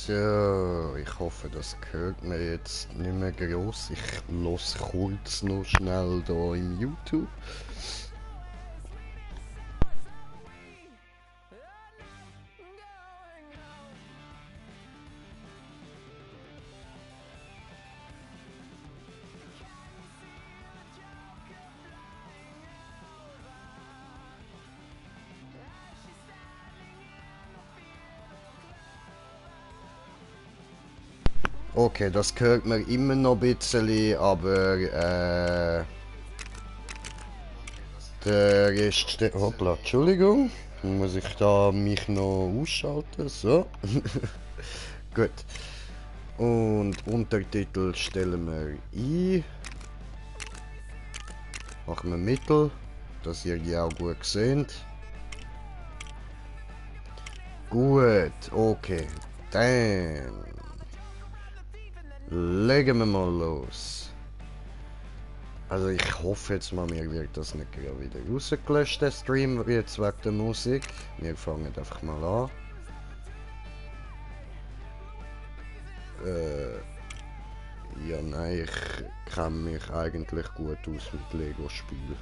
So, ich hoffe, das hört man jetzt nicht mehr groß. Ich los kurz noch schnell da im YouTube. Okay, das hört man immer noch ein bisschen, aber der Rest... Hoppla, Entschuldigung. Muss ich da mich noch ausschalten? So. Gut. Und Untertitel stellen wir ein. Machen wir Mittel, dass ihr die auch gut seht. Gut, okay. Dann legen wir mal los. Also ich hoffe jetzt mal, mir wird das nicht gerade wieder rausgelöscht, der Stream, jetzt wegen der Musik. Wir fangen einfach mal an. Ja, nein, ich kenne mich eigentlich gut aus mit Lego-Spielen.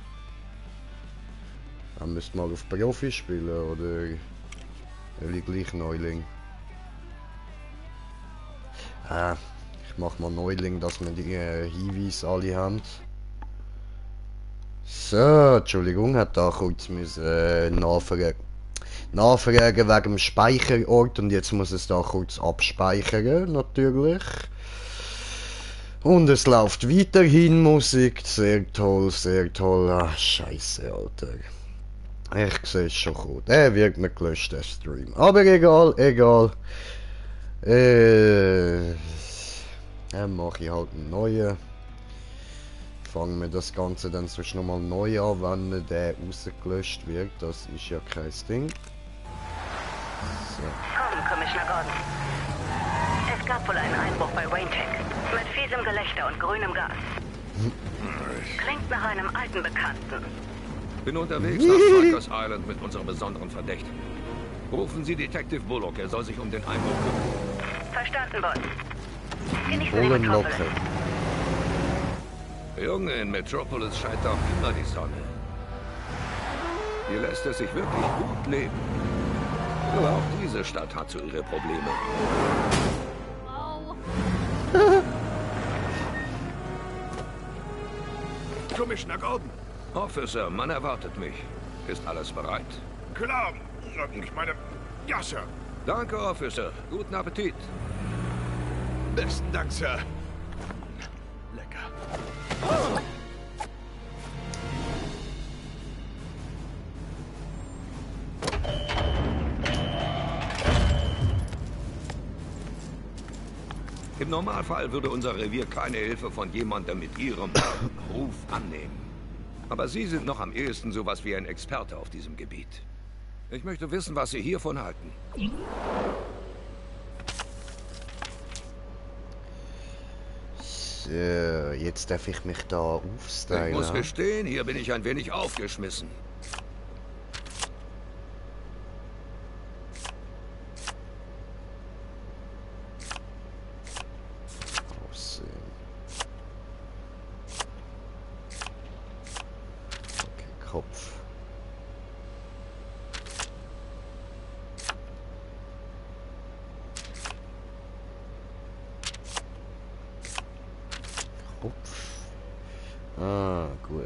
Man müsste mal auf Profi spielen, oder gleich Neuling. Ich mach mal Neuling, dass wir die Hinweise alle haben. So, Entschuldigung, hat da kurz nachfragen wegen dem Speicherort und jetzt muss es da kurz abspeichern, natürlich. Und es läuft weiterhin Musik, sehr toll, sehr toll. Ah, scheiße, Alter. Ich sehe es schon gut. Der wird mir gelöscht, der Stream. Aber egal, egal. Dann mache ich halt einen neuen. Fangen wir das Ganze dann sonst nochmal neu an, wenn der rausgelöscht wird. Das ist ja kein Ding. So. Komm, Commissioner Gordon. Es gab wohl einen Einbruch bei Wayne Tech. Mit fiesem Gelächter und grünem Gas. Klingt nach einem alten Bekannten. Bin unterwegs nach Rikers Island mit unserem besonderen Verdächtigen. Rufen Sie Detective Bullock, er soll sich um den Einbruch kümmern. Verstanden, Boss. Genießen Sie Bullen Metropolis. locker. Junge, in Metropolis scheint auch immer die Sonne. Hier lässt es sich wirklich gut leben. Aber auch diese Stadt hat so ihre Probleme. Commissioner Gordon. Officer, man erwartet mich. Ist alles bereit? Klar. Ich meine, ja, Sir. Danke, Officer. Guten Appetit. Besten Dank, Sir. Lecker. Im Normalfall würde unser Revier keine Hilfe von jemandem mit Ihrem Ruf annehmen. Aber Sie sind noch am ehesten sowas wie ein Experte auf diesem Gebiet. Ich möchte wissen, was Sie hiervon halten. So, jetzt darf ich mich da aufstylen. Ich muss gestehen, hier bin ich ein wenig aufgeschmissen. Aussehen. Okay, Kopf. Kopf. Ah, gut.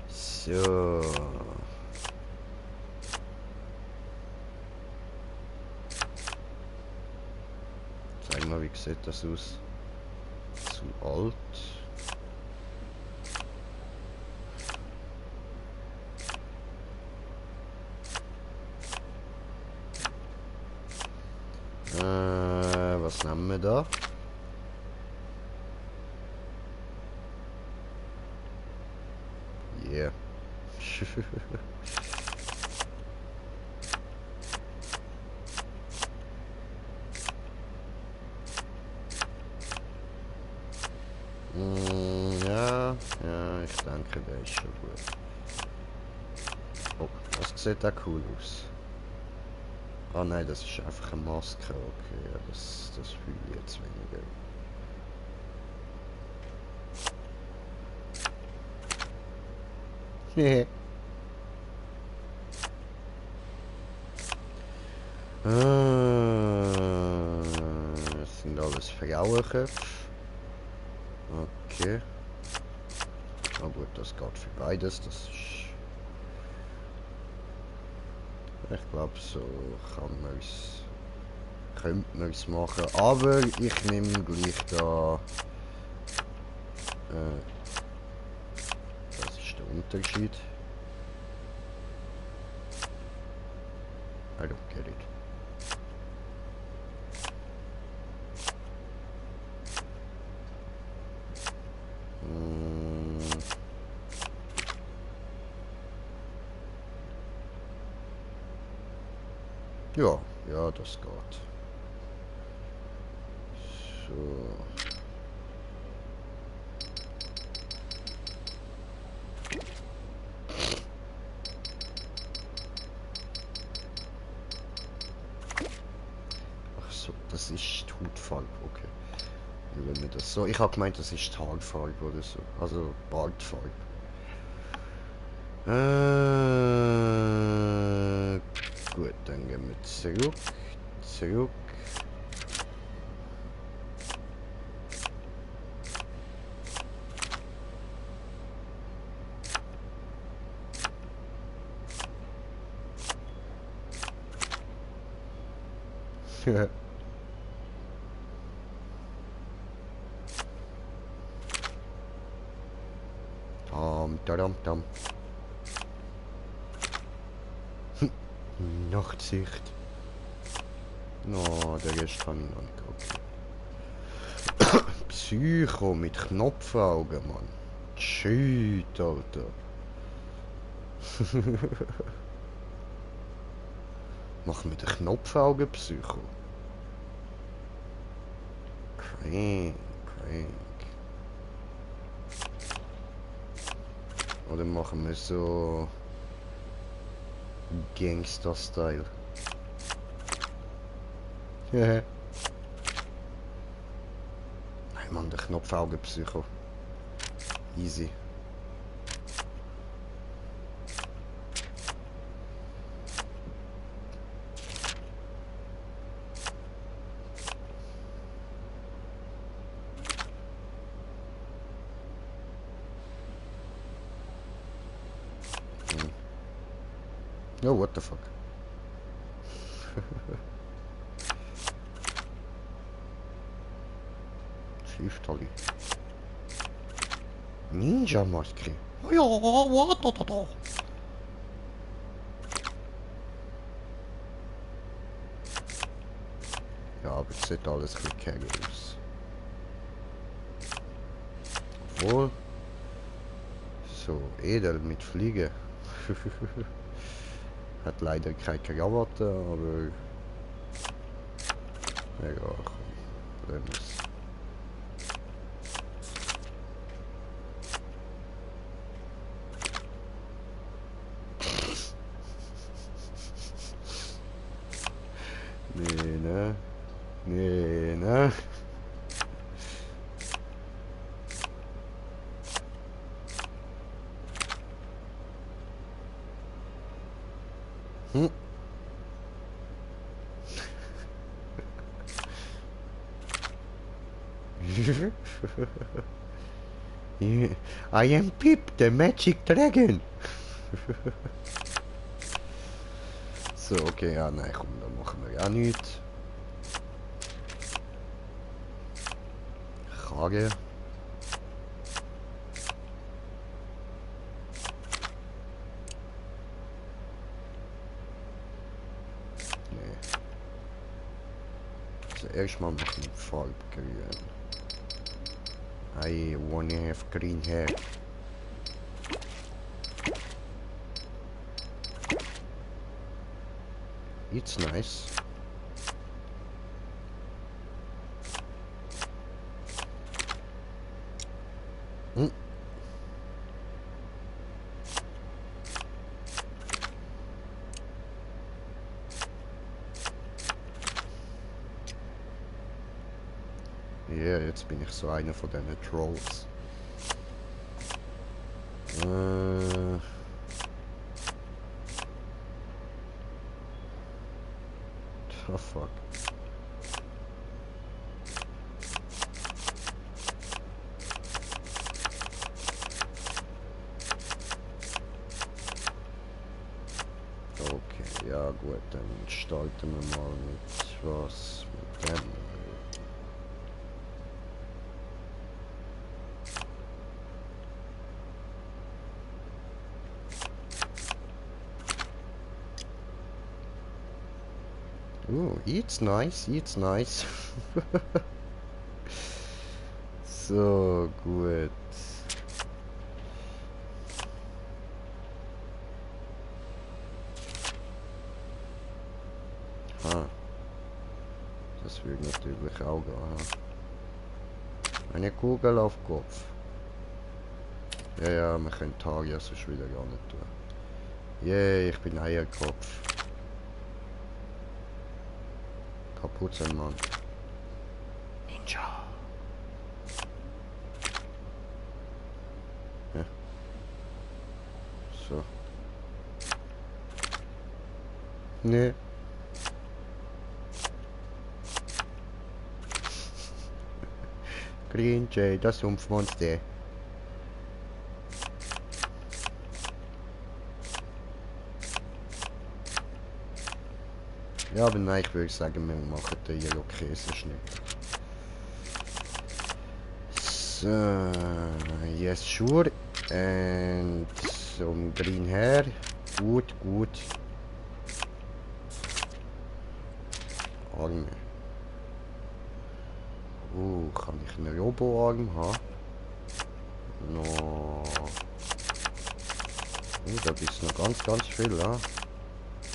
So. Zeig mal, wie sieht das aus? Zu alt. Was nehmen wir da? Yeah. Ja, ich denke, der ist schon gut. Oh, das sieht auch cool aus. Ah nein, das ist einfach eine Maske. Okay, ja, das fühle ich jetzt weniger. Nee. Das sind alles Frauenköpfe. Okay. Na gut, das geht für beides. Das ist... Ich glaube, so könnte man es machen. Aber ich nehme gleich da... das ist der Unterschied. I don't get it. Ja, ja, das geht. So. Ach so, das ist die Hautfarbe, okay. Wenn wir das so... Ich habe gemeint, das ist die Haarfarbe oder so. Also Bartfarbe. Gut, dann gehen wir zurück. Zurück. Tadam, tam. Nachtsicht. No, der Rest kann ich noch nicht. Okay. Psycho mit Knopfaugen, Mann. Shit, Alter. Mach mit den Knopfaugen Psycho. Crank. Oder machen wir so Gangster-Style. Nein, Mann, der Knopfaugen-Psycho. Easy. Oh, what the fuck? Schieftalli. Ninja-Maske. Oh ja, what? Ja, aber es sieht alles ein bisschen kacke aus. Obwohl... So, edel mit Fliegen. Hat leider keine Krawatte, aber... Ja, komm. Bremse. Nee, ne? Nee, ne? Hm? I am Pip, the magic dragon. So, okay, ja, nein, komm, dann machen wir ja nichts. Krage. Nee. Zuerst mal machen wir Farbe grün. I wanna have green hair. It's nice. Hm. her, jetzt bin ich so einer von diesen Trolls. Oh fuck. Okay, ja gut, dann starten wir mal mit was mit dem. It's nice, it's nice. So, gut. Ha. Das würde natürlich auch gehen. Eine Kugel auf Kopf. Ja, ja, wir können Tagia sonst wieder gar nicht tun. Yay, ich bin Eierkopf. Kapuzenmann. Ninja. Ja. So. Nee. Green Jay, das Sumpfmonster. Ja, aber nein, ich würde sagen, wir machen den Yellow Käseschnitt. So, yes, sure. And some green hair. Gut, gut. Arme. Kann ich einen Robo-Arm haben? No. Da gibt's noch ganz viel, ja.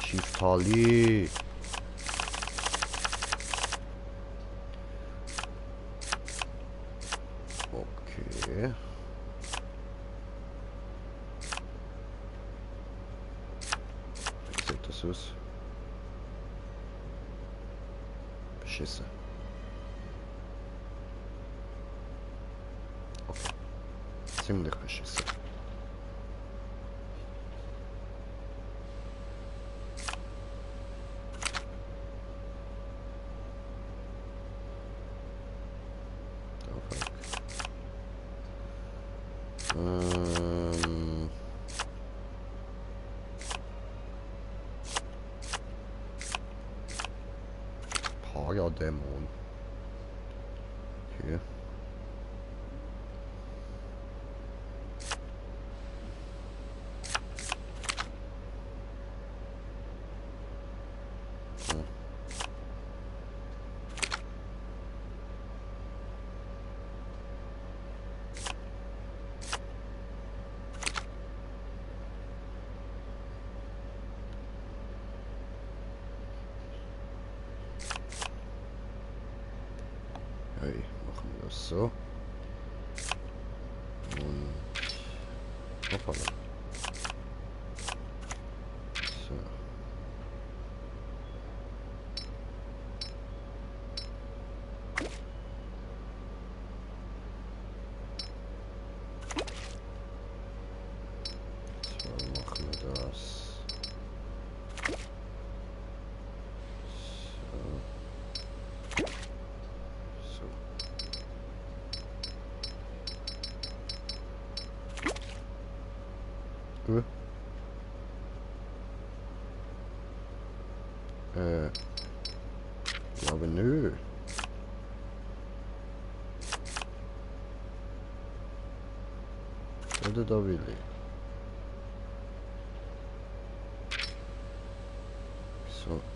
Shiftali. Okay. Wie sieht das aus? Beschissen. Okay. Ziemlich beschissen. Paradämon. Okay. Hey, machen wir das so. Und hoppala. So. So machen wir das. Gut. Ja, aber nö. Oder da will ich.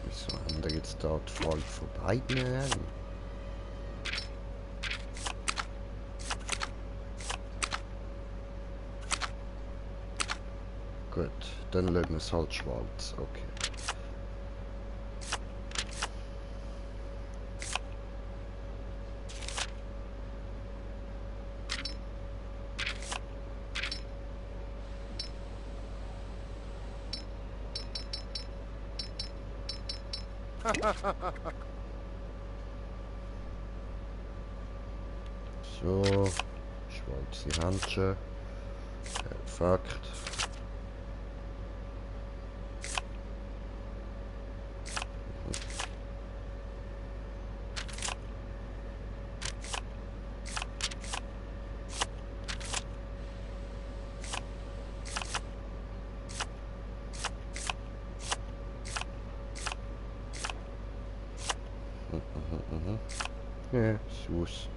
Wieso haben wir jetzt da die Frage von beiden her? Gut, dann lassen wir es halt schwarz, okay. So. Schwarze Handschuhe. Perfekt. Ja, süß.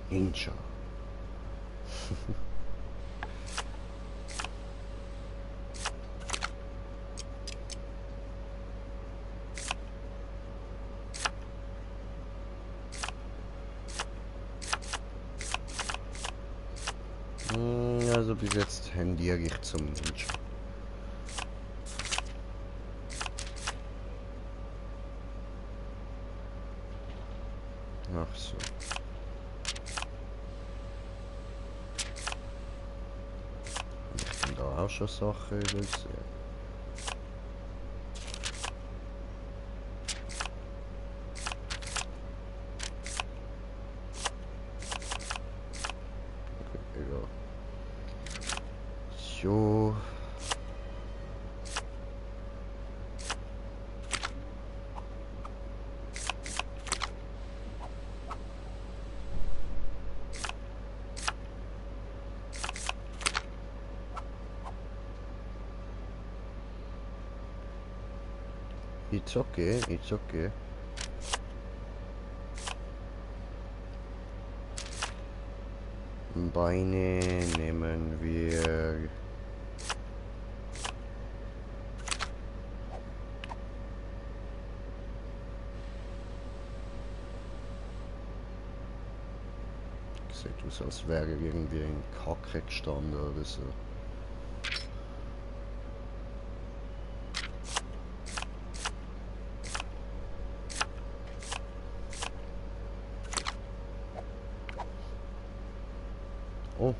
Ninja. Also bis jetzt tendiere ich zum Ninja. Ach so. Habe ich denn da auch schon Sachen übersehen? Okay, egal. So. It's okay, it's okay. Beine nehmen wir. Sieht aus, als wäre irgendwie ein Kacke gestanden oder so. Oh.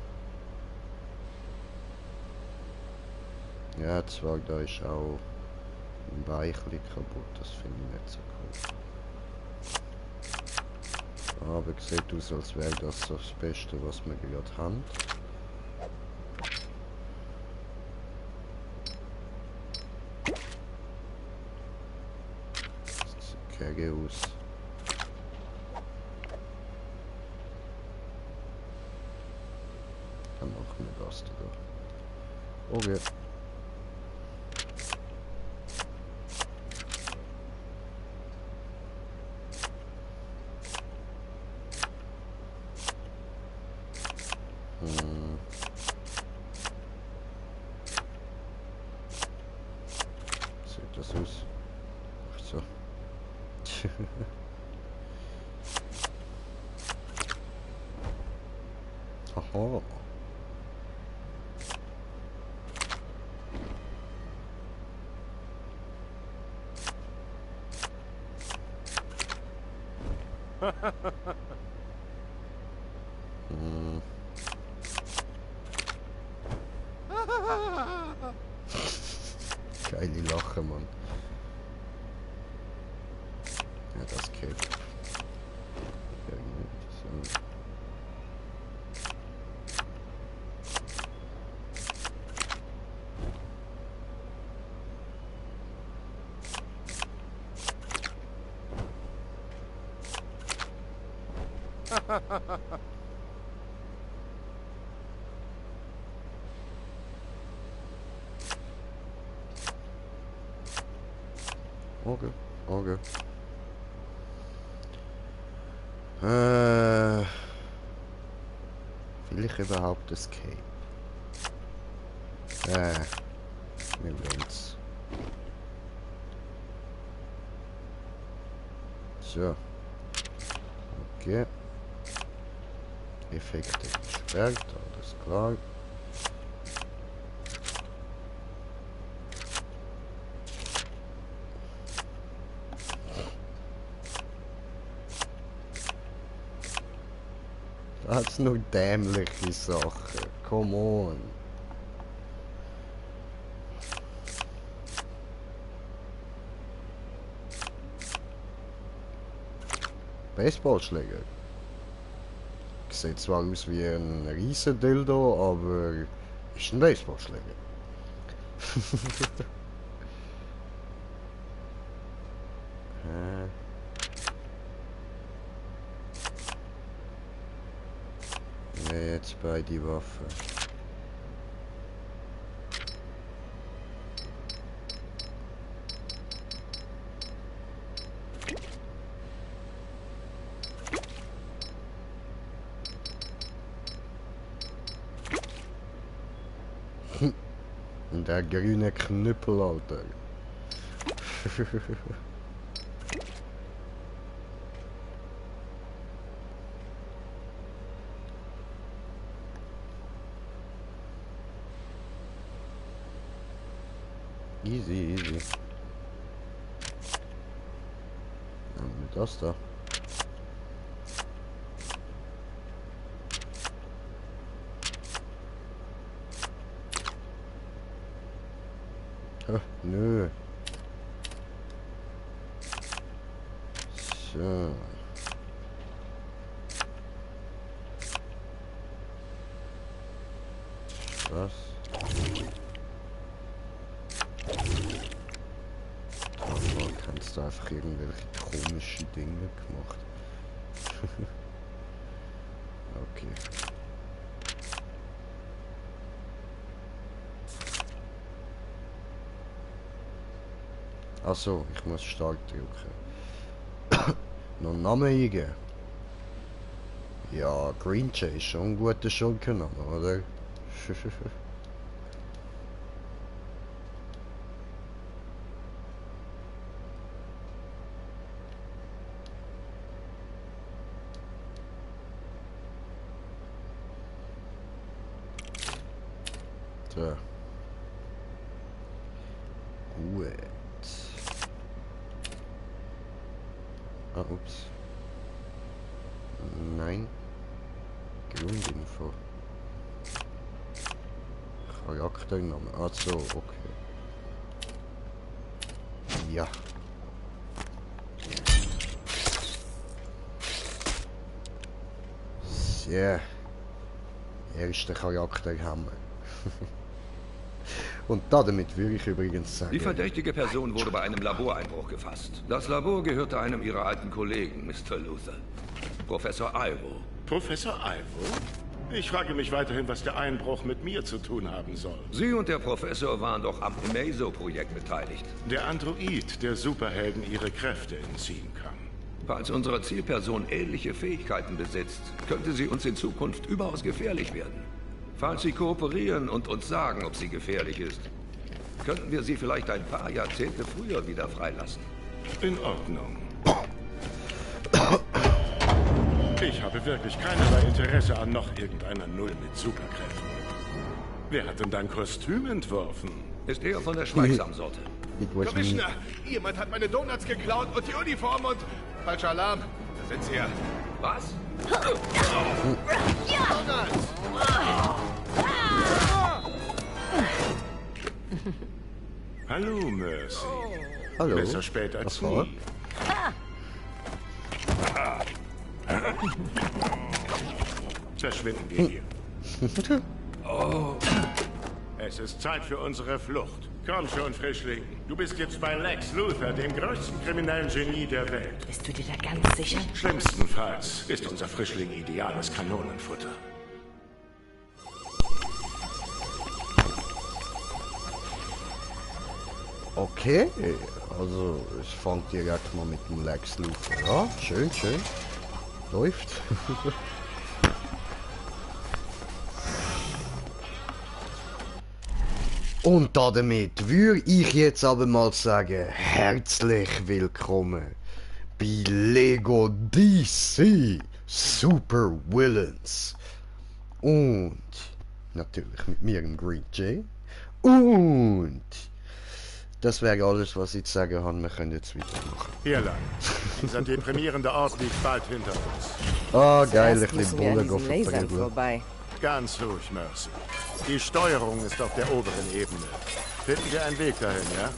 Ja, zwar da ist auch ein Weichli kaputt, das finde ich nicht so cool. Aber es sieht aus, als wäre das so das Beste, was wir gerade haben. Das sieht kacke aus. Dann machen wir das da. Okay. Sieht das aus? Ach so. Aha. Hm. Geile Lache, Mann. Ja, das geht. Irgendwie so. Okay, okay. Will ich überhaupt Escape? Wir wollen's. So. Okay. Effekte gesperrt, alles klar. Da hat's nur dämliche Sachen. Come on. Baseballschläger. Sieht zwar aus wie ein riesen Dildo, aber ist ein Baseballschläger. Jetzt bei die Waffe. Der grüne Knüppel, Alter. Easy, easy. Mit das da. Nö. So. Was? Oh, kannst du einfach irgendwelche komische Dinge gemacht? Okay. Achso, ich muss stark drücken. Noch einen Namen eingeben. Ja, Green Jay ist schon ein guter Schurkenname, oder? So. Gut. Ah, ups. Nein. Grundinfo. Charaktername. Ah, so, okay. Ja. Sehr. Erster Charakter haben wir. Und damit würde ich übrigens sagen... Die verdächtige Person wurde bei einem Laboreinbruch gefasst. Das Labor gehörte einem ihrer alten Kollegen, Mr. Luther. Professor Ivo. Professor Ivo? Ich frage mich weiterhin, was der Einbruch mit mir zu tun haben soll. Sie und der Professor waren doch am Meso-Projekt beteiligt. Der Android, der Superhelden ihre Kräfte entziehen kann. Falls unsere Zielperson ähnliche Fähigkeiten besitzt, könnte sie uns in Zukunft überaus gefährlich werden. Falls Sie kooperieren und uns sagen, ob sie gefährlich ist, könnten wir sie vielleicht ein paar Jahrzehnte früher wieder freilassen. In Ordnung. Ich habe wirklich keinerlei Interesse an noch irgendeiner Null mit Superkräften. Wer hat denn dein Kostüm entworfen? Ist eher von der schweigsamen Sorte. Commissioner, jemand hat meine Donuts geklaut und die Uniform und... Falscher Alarm. Da sind sie ja. Was? Donuts! Hallo, Mercy. Hallo. Besser spät als Was war? nie. Verschwinden wir hier. Es ist Zeit für unsere Flucht. Komm schon, Frischling. Du bist jetzt bei Lex Luthor, dem größten kriminellen Genie der Welt. Bist du dir da ganz sicher? Schlimmstenfalls ist unser Frischling ideales Kanonenfutter. Okay, also ich fange direkt mal mit dem Lex Luthor. Ja, schön, schön. Läuft. Und damit würde ich jetzt aber mal sagen, herzlich willkommen bei Lego DC Super Villains. Und natürlich mit mir im Green Jay. Und das wäre alles, was ich zu sagen habe. Wir können jetzt weitermachen. Hier lang. Dieser deprimierende Ort liegt bald hinter uns. Ah, geil, ein Zuerst bisschen müssen wir an Bullen diesen Lasern verprügeln. vorbei. Ganz ruhig, Mercy. Die Steuerung ist auf der oberen Ebene. Finden wir einen Weg dahin, ja?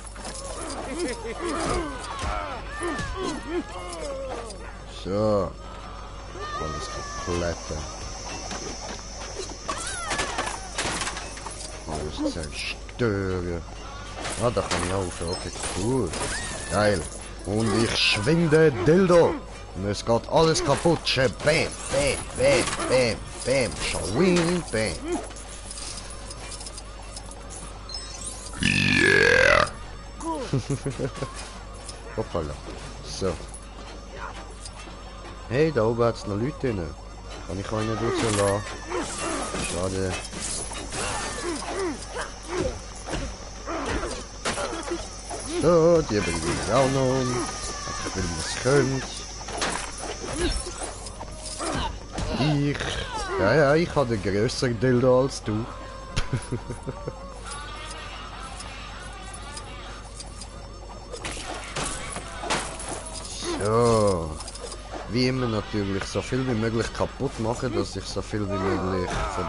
So. Alles komplett. Alles zerstören. Ah, da kann ich auf. Okay, cool. Geil. Und ich schwinde Dildo. Und es geht alles kaputt. Bam, bam, bam, bam, bam. Shawing, bam. Yeah. Hoppala. So. Hey, da oben hat es noch Leute drin. Kann ich euch nicht rauslassen. Schade. So, die bringen wir auch noch um. Ich will, was könnt. Ja, ich habe den grösseren Dildo als du. So. Wie immer natürlich so viel wie möglich kaputt machen, dass ich so viel wie möglich von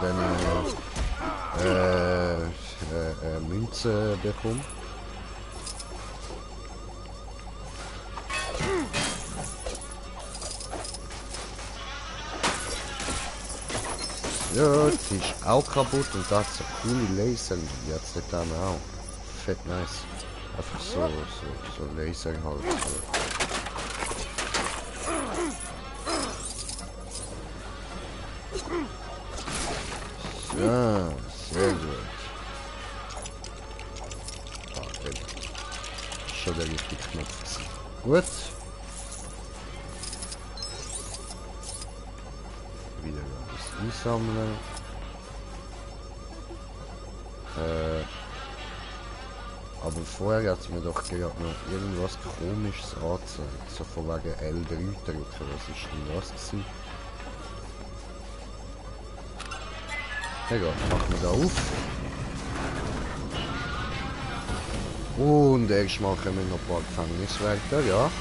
diesen Münzen bekomme. Ja, die ist auch kaputt und da hat so coole Laser. Jetzt nicht haben wir auch. Fett nice. Einfach so Laser halt. Ja, sehr gut. Ah, eben. Schon der richtige Knopf. Gut. Wieder etwas einsammeln. Aber vorher hat es mir doch gerade noch irgendwas Komisches angezeigt. So von wegen L3 drücken. Was ist denn das gewesen? Egal, machen wir da auf. Und erstmal kommen noch ein paar Gefängniswärter, ja.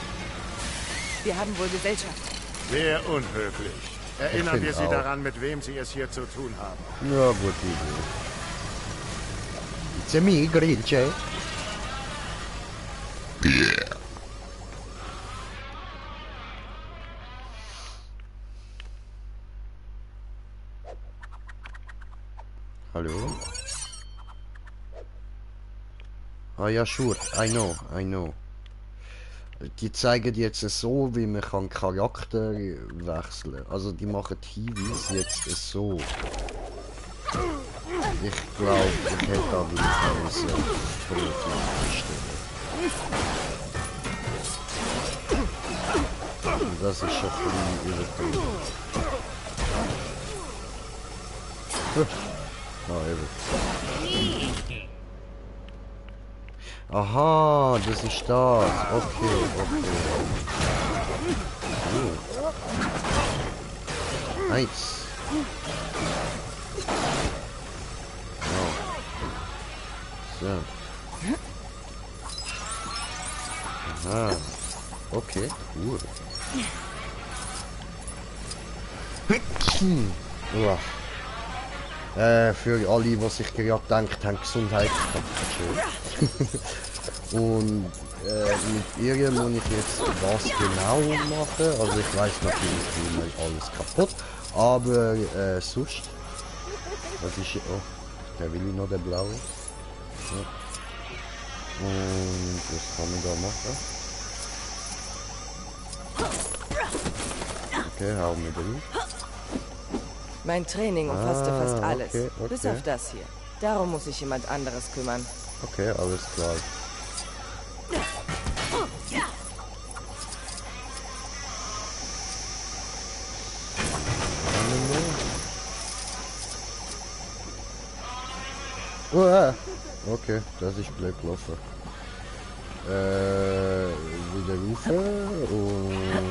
Wir haben wohl Gesellschaft. Sehr unhöflich. Erinnern wir Sie daran, mit wem Sie es hier zu tun haben. Ja, gute Idee. It's a me, Grinche. Yeah. Hallo? Ah ja, sure. I know. Die zeigen jetzt so, wie man kann Charakter wechseln. Also die machen Hinweise jetzt so. Ich glaube, ich hätte aber nicht Profil einstellen. Und das ist schon ein bisschen übertrieben. Ah, eben. Aha, das ist das. Okay. Nice. Oh. So. Aha. Okay, cool. Uah. Für alle, die sich gerade denkt haben, Gesundheit. Und mit ihr muss ich jetzt was genau machen. Also ich weiß natürlich nicht alles kaputt. Aber sonst. Was ist hier? Oh, der will ich noch, der blaue. Ja. Und was kann man da machen? Okay, hauen wir drin. Mein Training umfasste fast alles, okay. bis auf das hier. Darum muss sich jemand anderes kümmern. Okay, alles klar. Okay, das ist blöd gelaufen. Wieder rufen und...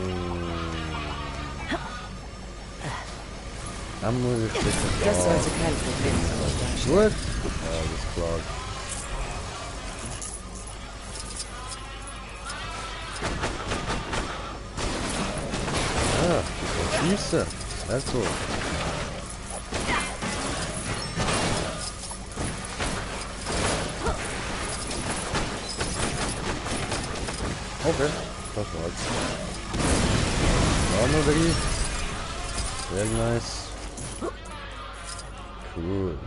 Dann muss ich bitte... Das sollte kein Problem sein. Gut? Alles klar. Ah, ich kann schießen. Sehr gut. Okay, das war's. auch noch drin. Sehr nice. Cool.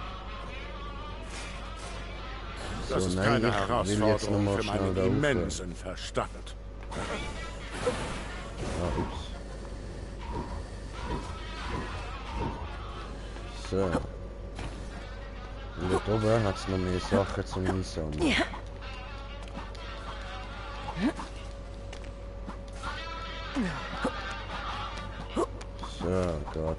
Das So, ist nein, keine ich will jetzt Herausforderung nochmal für schnell meinen da rauf. immensen Verstand. Ah, ups. So. Und dort oben hat es noch mehr Sachen zum Einsammeln. Ja. So, Gott.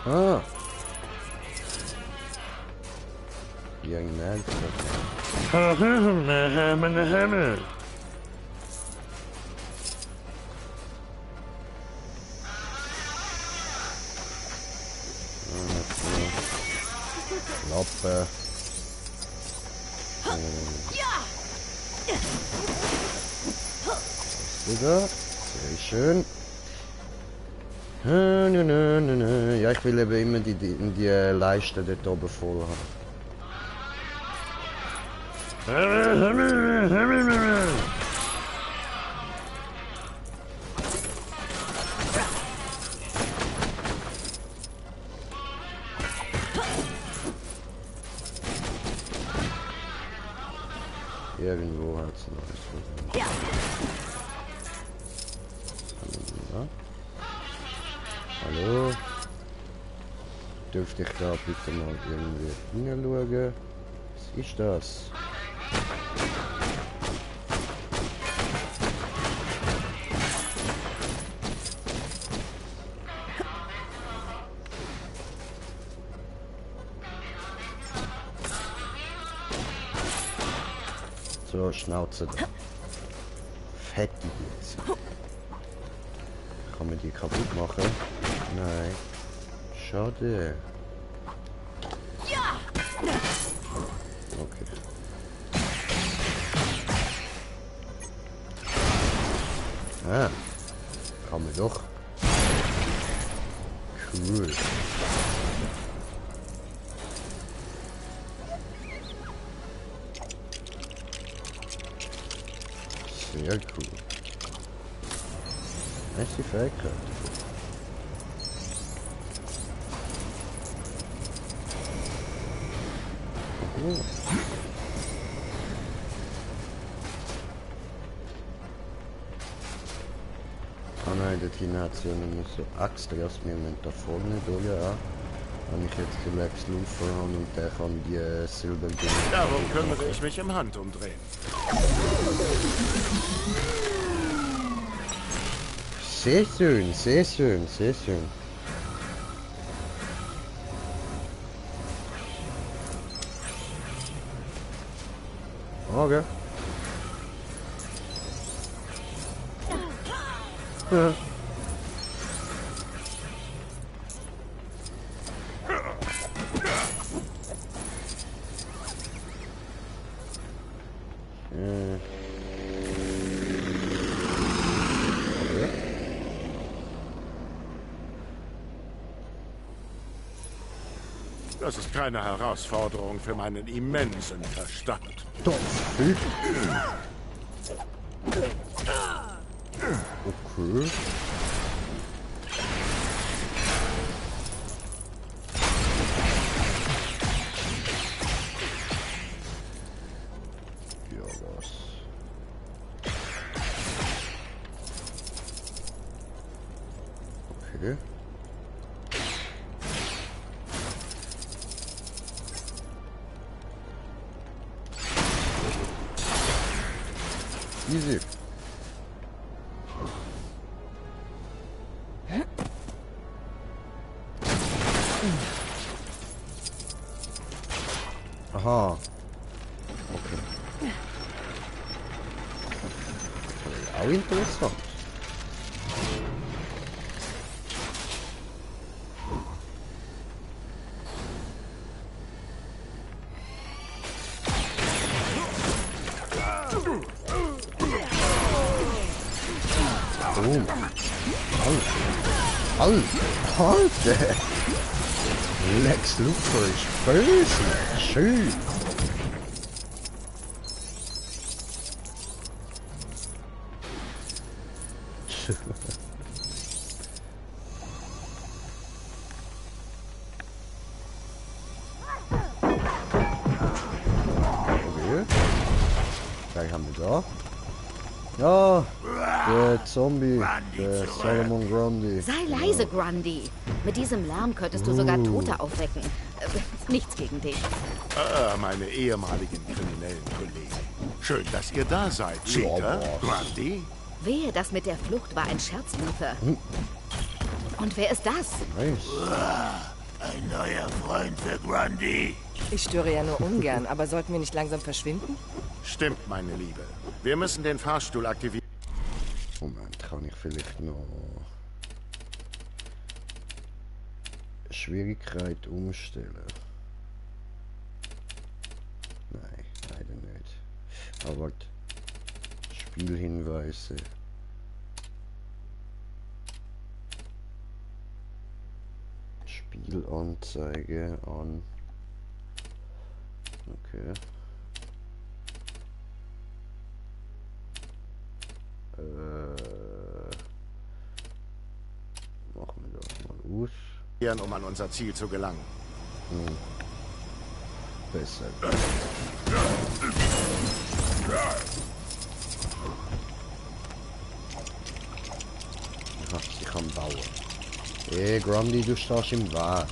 Haha. Young man. Lappe. Wieder. Sehr schön. Ja, ich will eben immer die Leiste dort oben voll haben. Irgendwo hat es noch was. Ja. Hallo? Dürfte ich da bitte mal irgendwie hinschauen? Was ist das? So, Schnauze da. Fettig jetzt. Kann man die kaputt machen? Nein. Schade. Ja. Okay. Ah. Kann man doch. Cool. Sehr cool. Das ist die Fähigkeit. Oh. Ah nein, dort hinten hat es ja nur so extra, wir müssen da vorne durch, ja. Wenn ich jetzt den Lex Luthor habe und der kann die Silberdinger... Darum kümmere ich mich im Handumdrehen. Sehr schön, sehr schön, sehr schön. Okay. Ja. Das ist keine Herausforderung für meinen immensen Verstand. Doch. Okay. Ja, was? Okay. Easy. Aha. Okay. Auch interessant. Oh. Halt. Halt. Lex Luthor ist böse. Schön. Okay. Gleich haben wir da. Ja, der Zombie, der Solomon Grundy. Sei leise, Grundy. Mit diesem Lärm könntest du sogar Tote aufwecken. Nichts gegen dich. Meine ehemaligen kriminellen Kollegen. Schön, dass ihr da seid, Cheetah, Grundy. Wehe, das mit der Flucht war ein Scherz, Luther. Und wer ist das? Ein neuer Freund für Grundy. Ich störe ja nur ungern, aber sollten wir nicht langsam verschwinden? Stimmt, meine Liebe. Wir müssen den Fahrstuhl aktivieren. Moment, kann ich vielleicht noch Schwierigkeit umstellen? Nein, leider nicht. Aber Spielhinweise. Spielanzeige an. Okay. Machen wir das mal aus. Um an unser Ziel zu gelangen. Besser. Ach, ich kann bauen. Hey, Grundy, du stehst im Weg.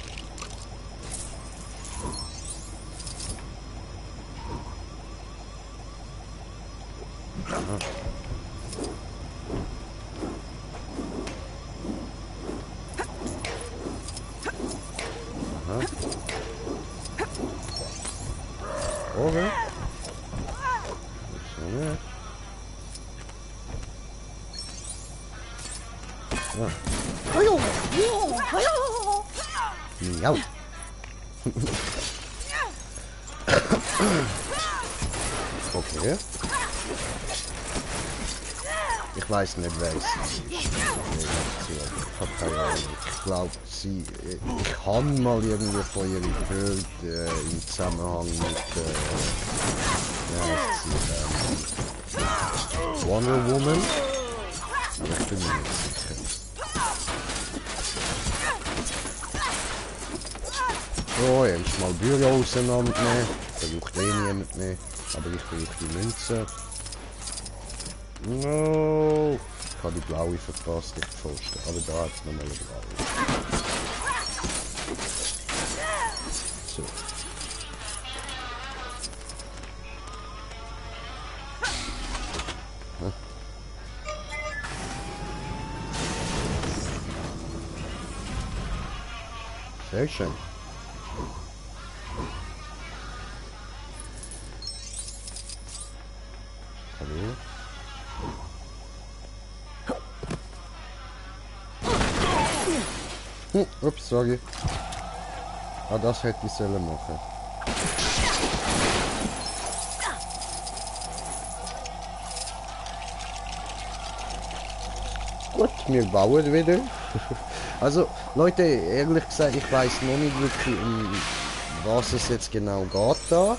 Okay. Miau. Okay. Ich weiß nicht, wer es ist. Ich habe keine Ahnung. Ich glaube, ich habe mal irgendwie von ihr gehört im Zusammenhang mit Wonder Woman. Aber ich bin mir nicht sicher. So, jetzt mal Büro auseinandernehmen. Da braucht niemand mehr. Aber ich brauche die Münze. No! Ich habe die blaue verpasst, ich pfosten. Aber da hat es nochmal eine blaue. So. Sehr schön. Hallo? Ups, sorry. Ah, das hätte ich sollen machen. Gut, wir bauen wieder. Also, Leute, ehrlich gesagt, ich weiß noch nicht wirklich, um was es jetzt genau geht da.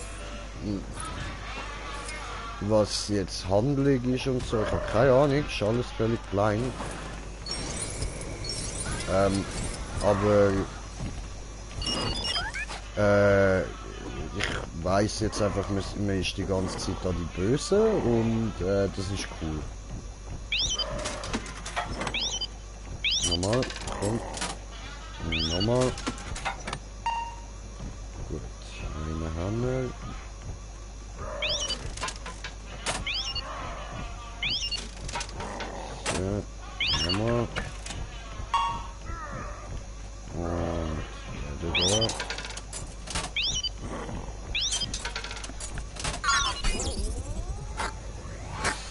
Was jetzt Handlung ist und so, ich habe keine Ahnung, ist alles völlig klein. Aber ich weiß jetzt einfach, man ist die ganze Zeit da die Böse und das ist cool. Nochmal, komm. Nochmal. Gut, eine Hammer. So, nochmal. Und da.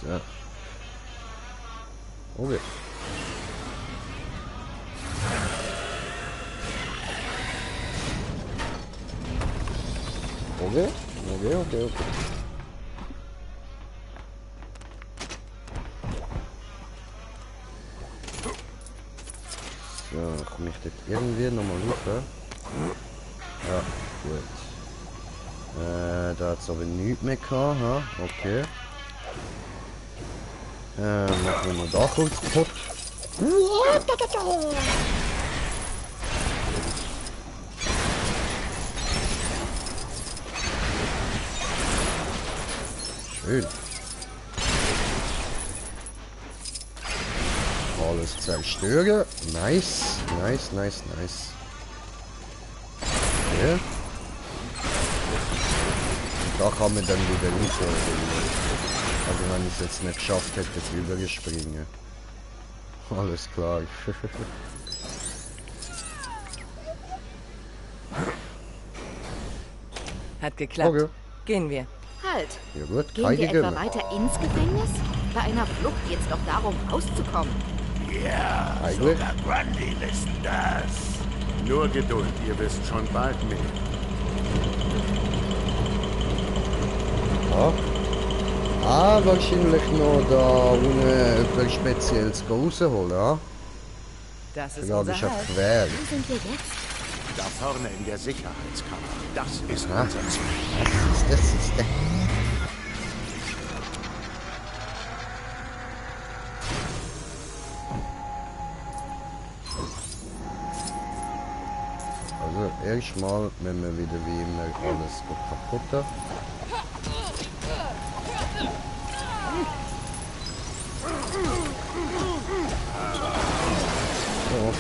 So. Okay. Okay. So, komme ich dort irgendwie nochmal hoch? Ja, gut. Da hat's aber nichts mehr gehabt, ha? Okay. Machen wir mal da kurz kaputt. Schön. Alles zerstören. Nice. Nice, nice, nice. Okay. Und da kann man dann wieder nicht so. Also wenn ich es jetzt nicht geschafft hätte, drüber gespringen. Alles klar. Hat geklappt. Okay. Gehen wir. Halt. Ja gut, Gehen wir etwa weiter ins Gefängnis? Bei einer Flucht geht's doch darum, rauszukommen. Ja, Eigentlich. sogar Grundy wissen das. Nur Geduld, ihr wisst schon bald mehr. Ja. Ah, wahrscheinlich noch da ohne etwas Spezielles rausholen, ja? Das ist Ich glaube, unser ich habe Halt. quer. Wo sind wir jetzt? Da vorne in der Sicherheitskammer. Das ist Aha. unser Ziel. Das ist der. Also erstmal wenn wir wieder wie immer alles kaputt. So.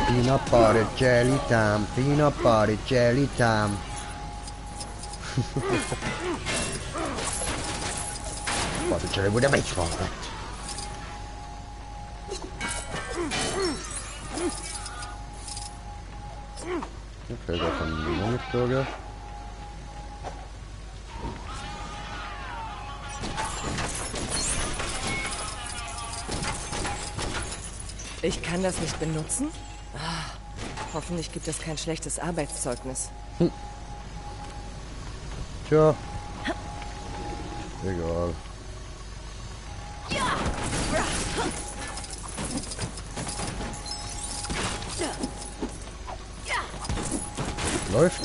Peanut butter jelly time, peanut butter jelly time. Butter jelly with a baseball bat. Okay, da kann ich noch nicht durch. Ich kann das nicht benutzen? Ah, hoffentlich gibt es kein schlechtes Arbeitszeugnis. Tja. Egal. Läuft.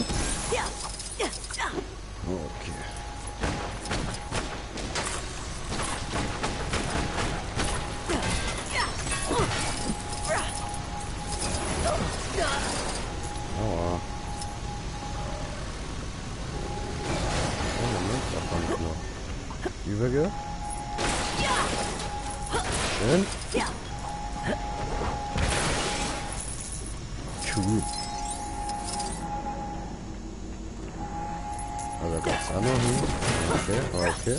Okay. Aua. Oh, Moment, da kann ich noch übergehen. Schön. Cool. Also geht's auch noch hin. Okay, okay.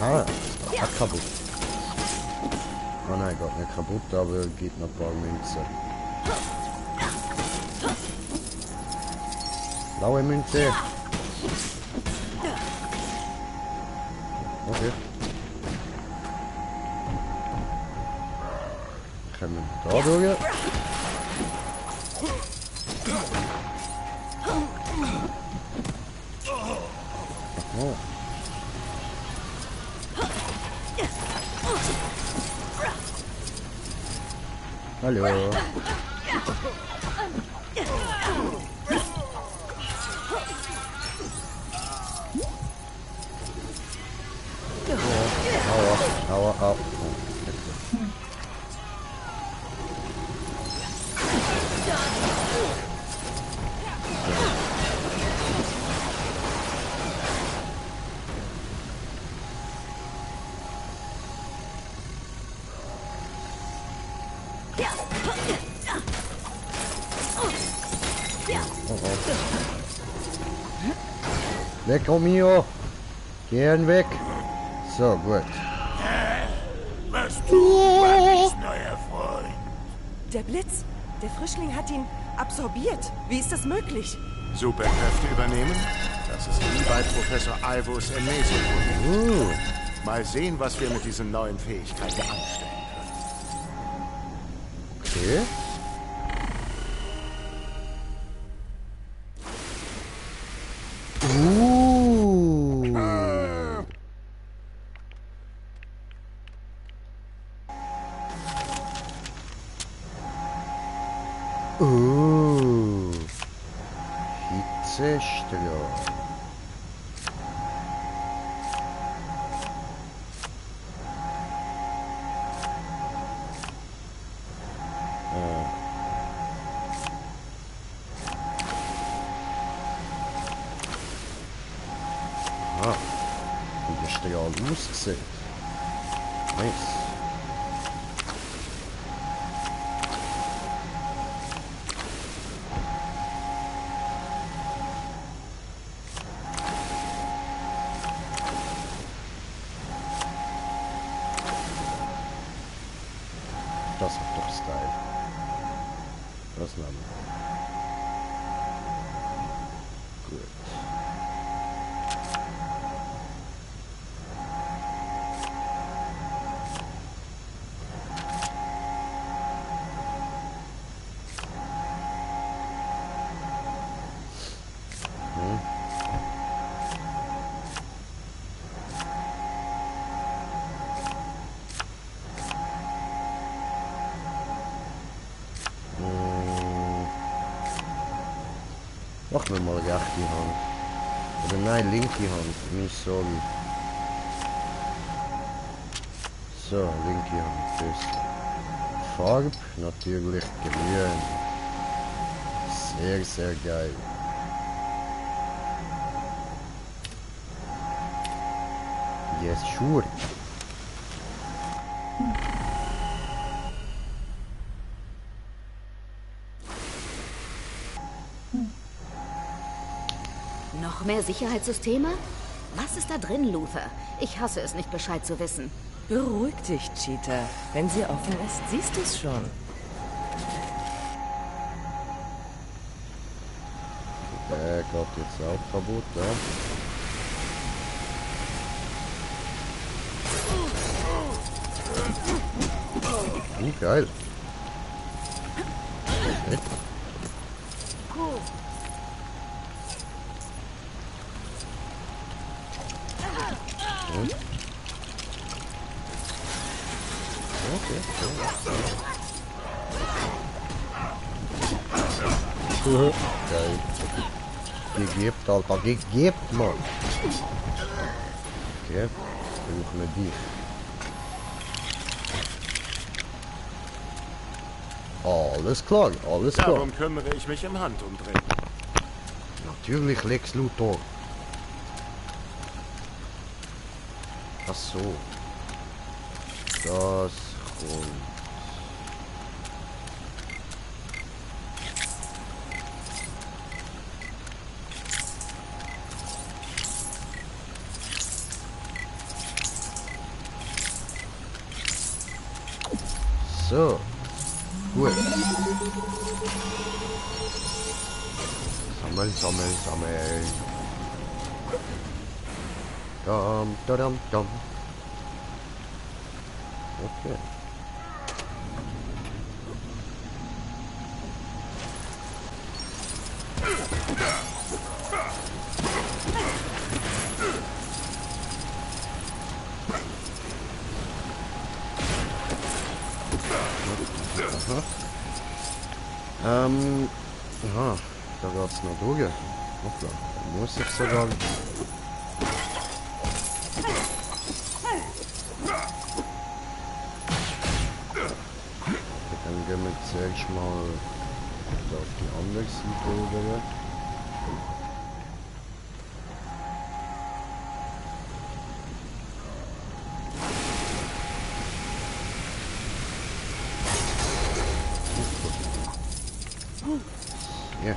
Aha, das war kaputt. Oh nein, Gott, nicht kaputt, aber geht noch ein paar Münzen. Blaue Münze. Okay. Können wir da durch? Oh. Hallo. Aua, aua, aua. Weg, Romeo! Gehen weg! So, gut. Was du, Grundys neuer Freund? Der Blitz? Der Frischling hat ihn absorbiert. Wie ist das möglich? Superkräfte übernehmen? Das ist wie bei Professor Alvos Amnesia. Mal sehen, was wir mit diesen neuen Fähigkeiten anstellen können. Okay. Hitzestrahl. Ah, wie der Strahl aussieht. Nice. Das hat doch Style. Das nehmen wir. Gut. Machen wir mal rechte Hand. Oder nein, linke Hand. Nicht so. So, linke Hand. Das. Farbe natürlich grün. Sehr, sehr geil. Yes, sure. Noch mehr Sicherheitssysteme? Was ist da drin, Luther? Ich hasse es nicht, Bescheid zu wissen. Beruhig dich, Cheetah. Wenn sie offen ist, siehst du es schon. Der geht jetzt auch kaputt, ja. Geil. Okay. Geil. Gegebt, Alter. Gegebt, Mann. Okay. Versuchen wir dich. Alles klar, alles klar. Darum kümmere ich mich im Handumdrehen. Natürlich, Lex Luthor. Ach so. Das und... So. Gut. Sammeln, sammeln, sammeln. Dam, dam, dam. Okay. Ja, da geht's noch durch. Hoppla, da muss ich sogar... Dann gehen wir zuerst mal auf die andere Seite rüber. Ja.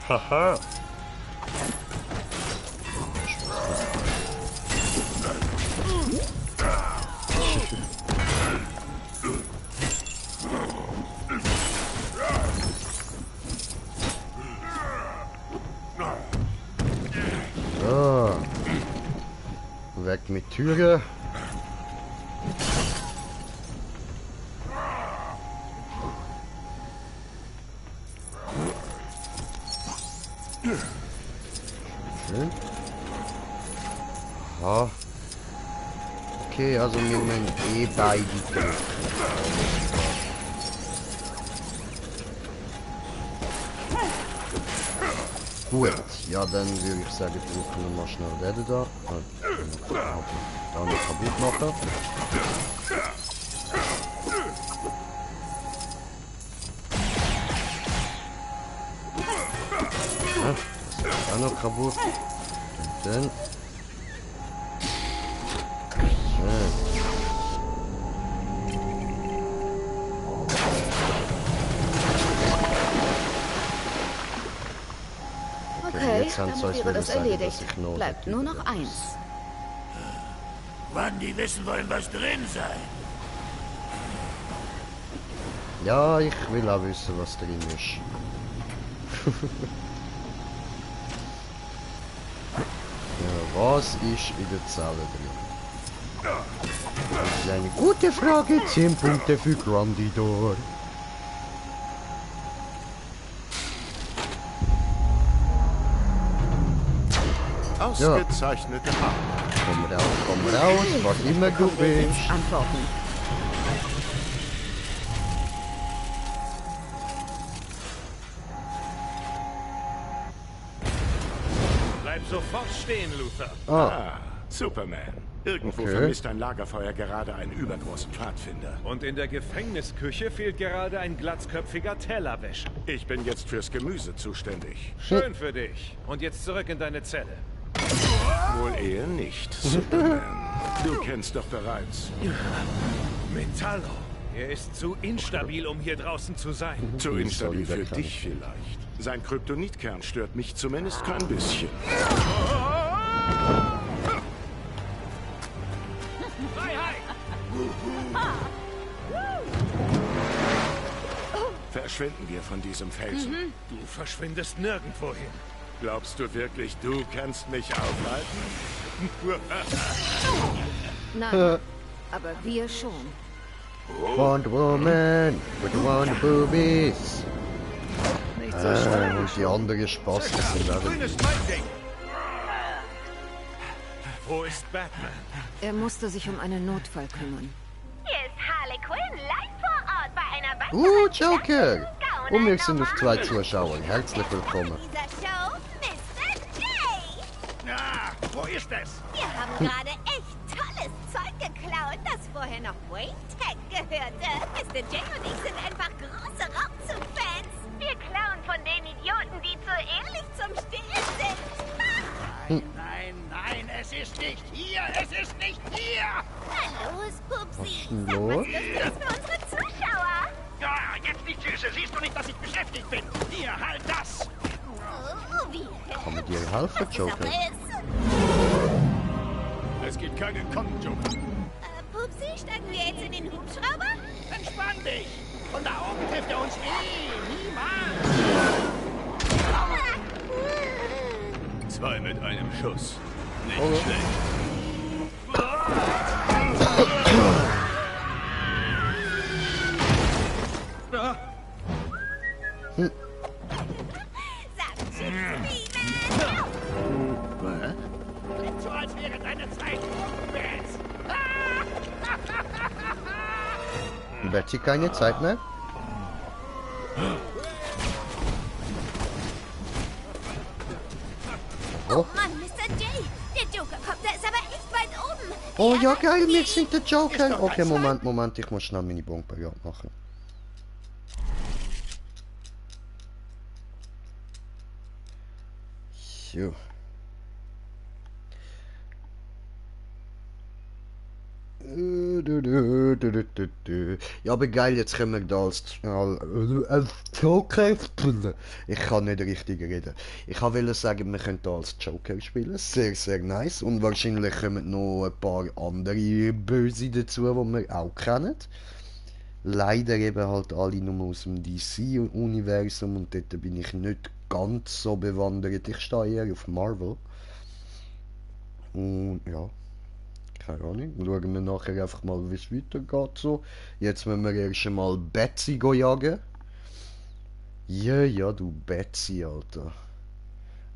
Haha. So. Weg mit Türe. Schön. Aha. Okay, also wir müssen eh beide drücken. Gut, ja dann würde ich sagen, drücken wir mal schnell den da. Da nicht kaputt machen. Ja, das ist auch noch kaputt. Und dann. Schön. Okay, jetzt haben sie damit euch wäre das sagen, dass erledigt. ich noch Bleibt nur noch eins. Wann die wissen wollen, was drin sei. Ja, ich will auch wissen, was drin ist. Ja, was ist in der Zelle drin? Das ist eine gute Frage. 10 Punkte für Grandidor. Ausgezeichnete Arbeit. Komm raus, was immer du bist. Antworten. Bleib sofort stehen, Luther. Ah, Superman. Irgendwo Okay. vermisst ein Lagerfeuer gerade einen übergroßen Pfadfinder. Und in der Gefängnisküche fehlt gerade ein glatzköpfiger Tellerwäscher. Ich bin jetzt fürs Gemüse zuständig. Schön für dich. Und jetzt zurück in deine Zelle. Wohl eher nicht, Superman. Du kennst doch bereits. Metallo. Er ist zu instabil, um hier draußen zu sein. Zu instabil für bekannt. dich vielleicht. Sein Kryptonitkern stört mich zumindest kein bisschen. Verschwinden wir von diesem Felsen. Du verschwindest nirgendwo hin. Glaubst du wirklich, du kannst mich aufhalten? Nein, aber wir schon. Wonder Woman with Wonder Boobies. Nicht so schnell. Und die andere Spaß sind Grün alle. ist mein Ding. Wo ist Batman? Er musste sich um einen Notfall kümmern. Hier ist Harley Quinn live vor Ort bei einer weiteren Joker! Und wir sind auf 2 Zuschauer. Herzlich willkommen. dieser Show, Mr. J. Na, wo ist es? Wir haben gerade echt tolles Zeug geklaut, das vorher noch Wayne Tech gehörte. Mr. J und ich sind einfach große Raubzug-Fans. Wir klauen von den Idioten, die zu ähnlich zum Stehlen sind. Nein, es ist nicht hier, es ist nicht hier! Na los, Pupsi. denn Sag los? was Lustiges für unsere Zuschauer. Ja, jetzt nicht Süße, siehst du nicht, dass ich beschäftigt bin? Hier, halt das! Oh, wie Kann man dir helfen, Joker? Es gibt keinen Kommen, Joker. Pupsi, steigen wir jetzt in den Hubschrauber? Entspann dich! Von da oben trifft er uns niemals! 2 mit einem Schuss. Nicht schlecht. Sag Tschüss, Steven. So als wäre deine Zeit jetzt. Betty, keine Zeit mehr? Oh Mann, Mr. J. Der Joker kommt, der ist aber echt weit oben. Oh ja, geil, wir sind der Joker. Okay, Moment, ich muss schnell meine Bombe machen. So. Ja, aber geil, jetzt können wir da als Joker spielen. Ich kann nicht richtig reden. Ich wollte sagen, wir können da als Joker spielen. Sehr, sehr nice. Und wahrscheinlich kommen noch ein paar andere Böse dazu, die wir auch kennen. Leider eben halt alle nur aus dem DC-Universum und dort bin ich nicht ganz so bewandert. Ich stehe eher auf Marvel. Und ja. Keine Ahnung. Schauen wir nachher einfach mal, wie es weitergeht. So. Jetzt müssen wir erst einmal Betsy jagen. Ja, du Betsy, Alter.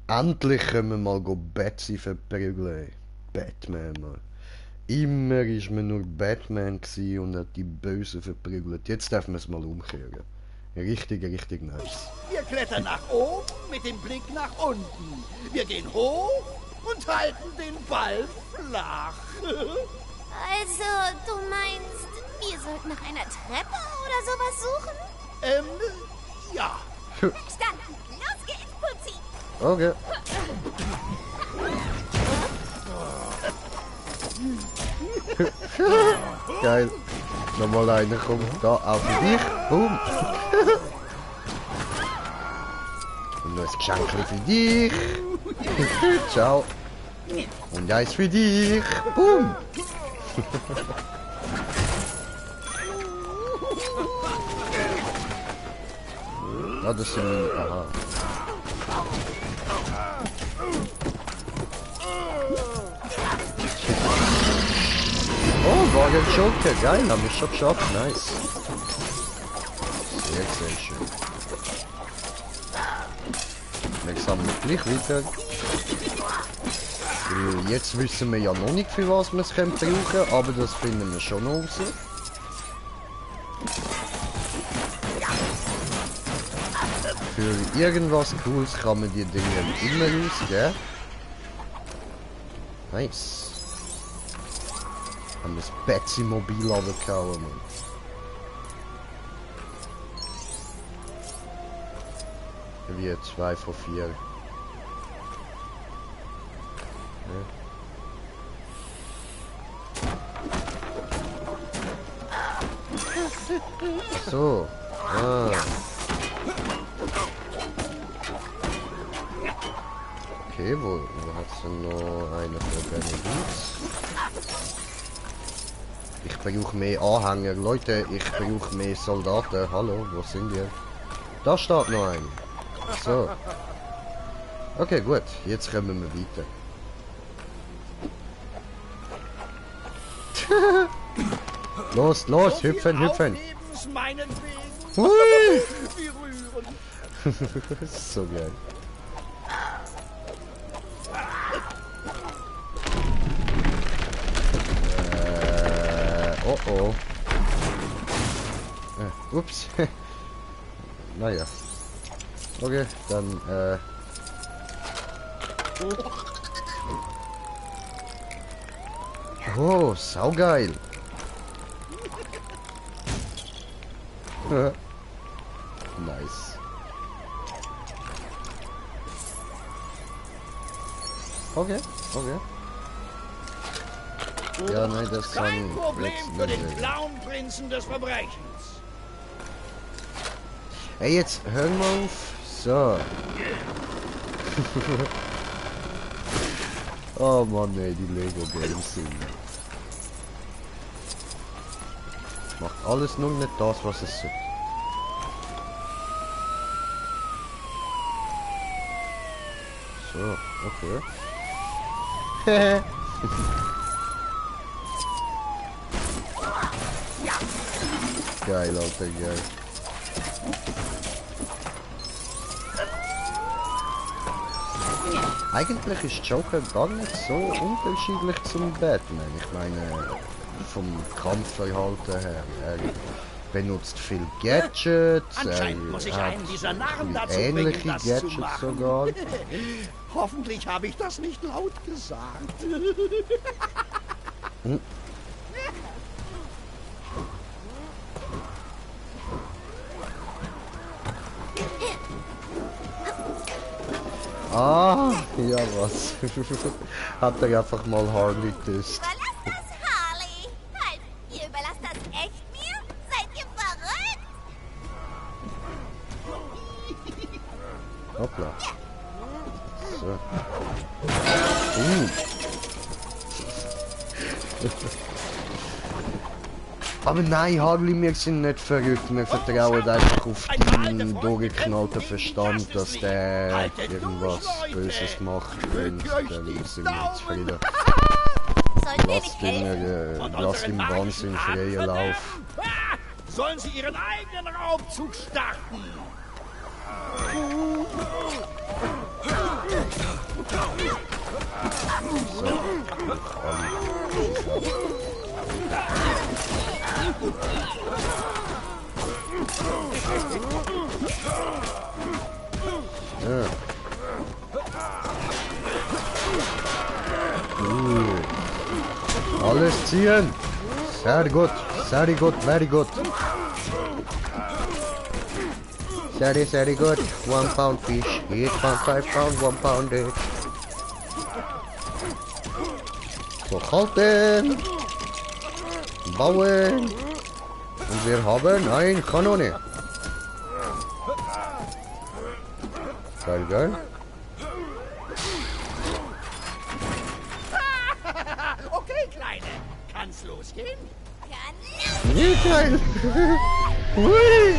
Endlich können wir mal Betsy verprügeln. Batman, Mann. Immer ist man nur Batman gewesen und hat die Bösen verprügelt. Jetzt dürfen wir es mal umkehren. Richtig nice. Wir klettern nach oben mit dem Blick nach unten. Wir gehen hoch und halten den Ball flach. Also, du meinst, wir sollten nach einer Treppe oder sowas suchen? Ja. Verstanden. Los geht's, Putzi. Okay. Geil. Nochmal einer kommt da auf dich. Boom. Und noch ein Geschenk für dich. Ciao. Und eins für dich. Boom. Ah, das sind meine... Aha. Oh, war ein Joker. Geil, haben wir schon geschafft. Nice. Sehr schön. Jetzt haben wir gleich weiter. Jetzt wissen wir ja noch nicht, für was wir es brauchen können, aber das finden wir schon noch raus. Für irgendwas Cooles kann man die Dinge immer ausgeben. Nice. Haben wir das Betsy-Mobil runtergehauen, Mann. Wie 2 von 4. Ja. So. Ah. Okay, wo hat's denn noch eine von Benedikt? Ich brauche mehr Anhänger. Leute, ich brauche mehr Soldaten. Hallo, wo sind wir? Da steht noch ein. So. Okay, gut. Jetzt kommen wir weiter. Los, los, hüpfen, hüpfen. Hui. So geil. Oh oh. Ups. Naja. Okay, dann oh, saugeil. Nice. Okay, okay. Ja, nein, das Kein kann Problem jetzt für den nicht. Clownprinzen des Verbrechens. Hey, jetzt hör mal auf. So. Oh Mann, ey, die Lego Games sind. Macht alles nur nicht das, was es sollte. So, okay. Geil, Alter, geil. Eigentlich ist Joker gar nicht so unterschiedlich zum Batman. Ich meine, vom Kampfverhalten her. Er benutzt viel Gadgets, Anscheinend muss ich einen dieser Narren dazu ähnliche bringen, das Gadgets zu machen. sogar. Hoffentlich habe ich das nicht laut gesagt. Hm. Ah, ja was. Hat er einfach mal Harley geküsst. Überlasst das, Harley. Halt, ihr überlasst das echt mir? Seid ihr verrückt? Hoppla. So. Aber nein, Harley, wir sind nicht verrückt. Wir vertrauen einfach auf deinen durchgeknallten Verstand, dass der irgendwas Böses macht. Und dann sind wir zufrieden. Lass ihm Wahnsinn freien Lauf. Sollen sie ihren eigenen Raubzug starten? Ja. Alles ziehen. Sehr gut. Sehr gut. Very good. Very good. 1 pound fish. 8.5 pound. 1 pound it. So, halten. Bauen. Und wir haben eine Kanone. Geil, geil. Okay, Kleine. Kann's losgehen? Nee, Kleine. Hui.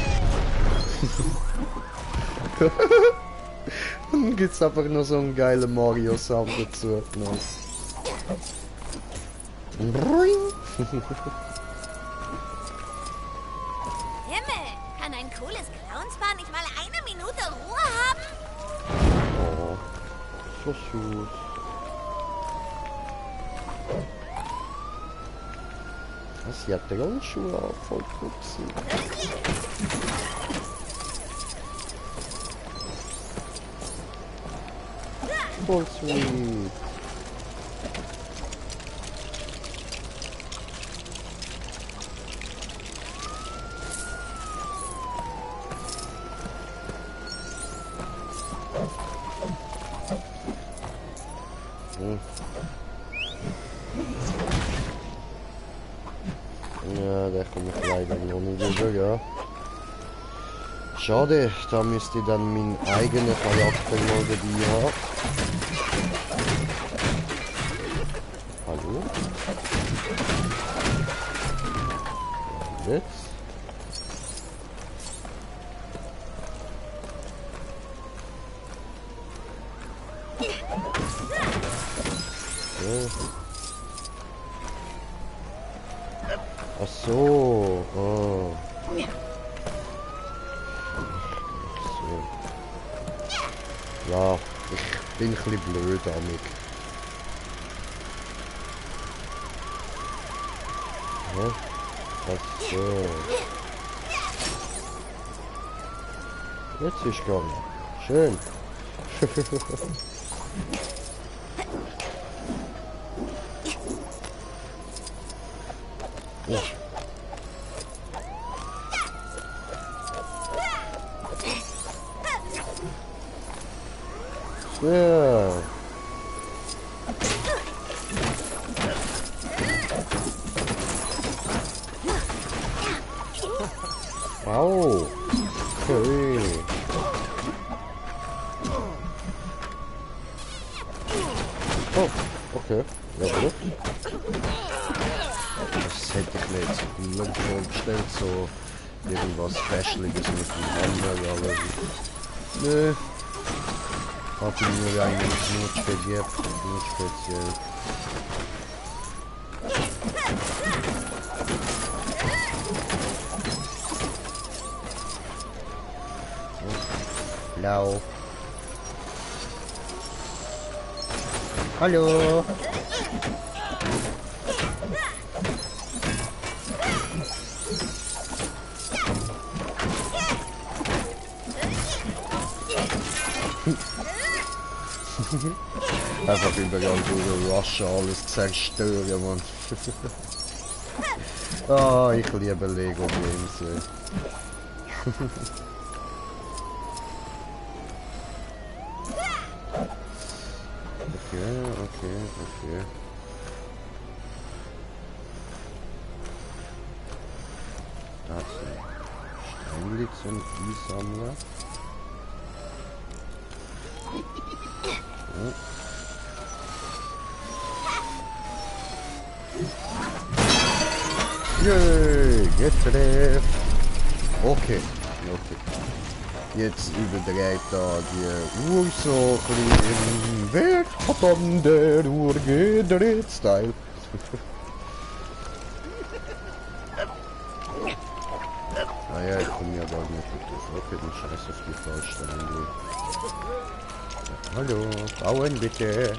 Dann gibt's einfach nur so einen geilen Mario-Sound dazu. Nice. Himmel, kann ein cooles Clownspaar nicht mal eine Minute Ruhe haben? Oh, so süß. Sie hat die Handschuhe auch voll putzen. Voll sweet. Ja, der komme ich leider noch nicht wieder, ja. Schade, da müsste ich dann mein eigener Charakter mal dabei haben. Hallo? Jetzt? Okay. Ach so, oh. So. Ja, ich bin ein bisschen blöd damit. Ja, ach so. Jetzt ist gegangen. Schön. Ja. Ja. Au. Okay. Oh, okay. Ja, gut. Das hätte ich mir jetzt nicht vorgestellt, so irgendwas Specialiges mit dem Hammer, aber nö. Hat ich mir eigentlich nur speziell. So. Blau. Hallo. Einfach überall rushen, alles zerstören, Mann. Ah, ich liebe Lego Games. Okay. Das sind Steinblitz und E-Sammler. Ja. Yay, getrefft. Okay. Jetzt überdreht da die Ursache im Weg hat dann der Uhr gedreht Style. Ah ja, ich komme ja gar nicht mit. Okay, dann scheiß auf die Fallstellen. Hallo, bauen bitte.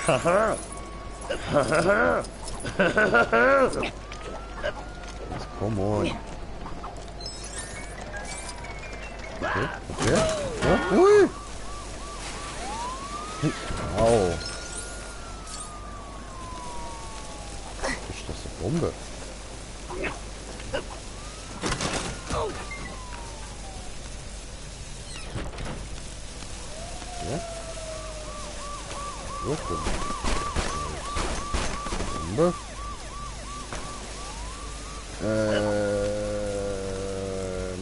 Haha. Come on. Okay, okay. Ja, ui. Au. Ist das eine Bombe? Ja? So, Bombe.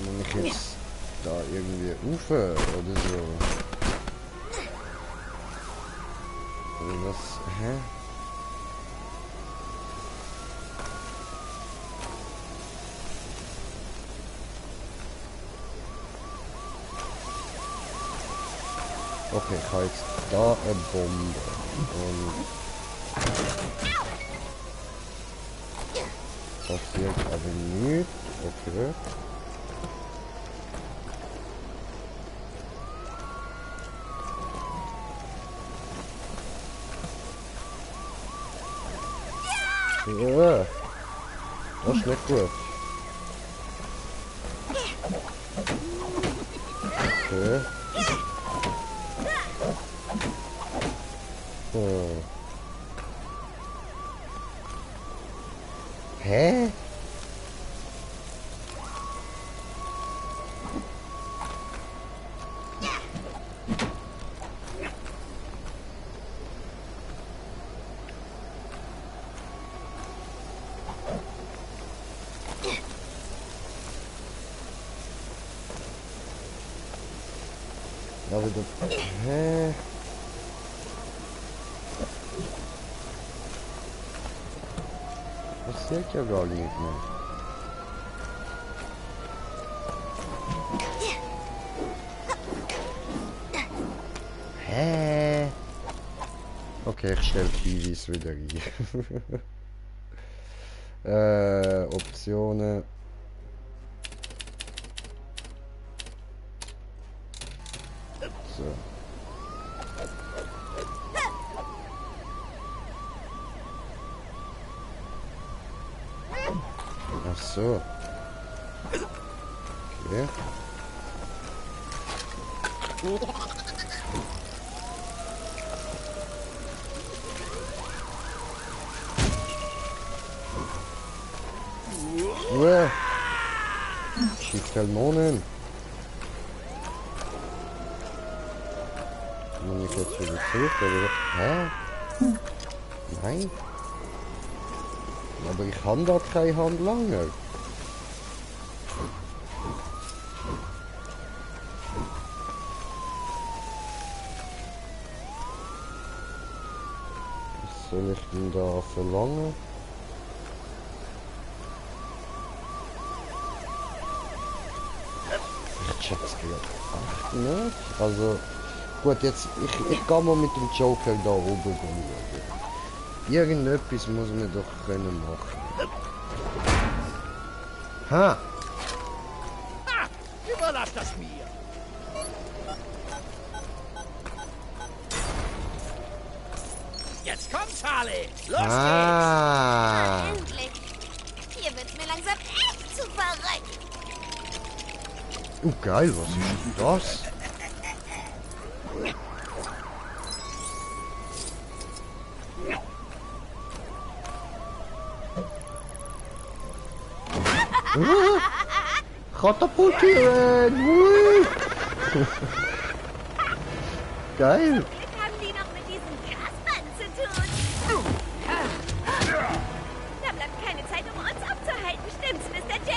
Muss ich jetzt da irgendwie rufen oder so? Oder was? Hä? Okay, ich habe jetzt da eine Bombe. Und passiert aber nichts. Okay. Ja, das ist nicht gut. Okay. Oh. Hä? Ja, wieder. Hä? Passiert ja gar nicht mehr. Hä? Okay, ich stelle Kiwis wieder rein. Optionen. So. Ach so. Okay. Uah. Schießkalmonen. Bin ich jetzt wieder zurück, oder? Hä? Nein. Aber ich habe da keine Handlanger. Was soll ich denn da verlangen? Ich check's gerade. Nicht? Also, gut, jetzt, ich gehe mal mit dem Joker da oben schauen. Irgendetwas muss man doch können machen. Ha! Überlass das mir. Jetzt kommt Charlie. Los Ah! Endlich. Hier wird's mir langsam echt zu verrückt. Oh geil, was ist denn das? Katapultieren! Geil! Was haben die noch mit diesem Kasperl zu tun? Da bleibt keine Zeit, um uns aufzuhalten, stimmt's, Mr. J?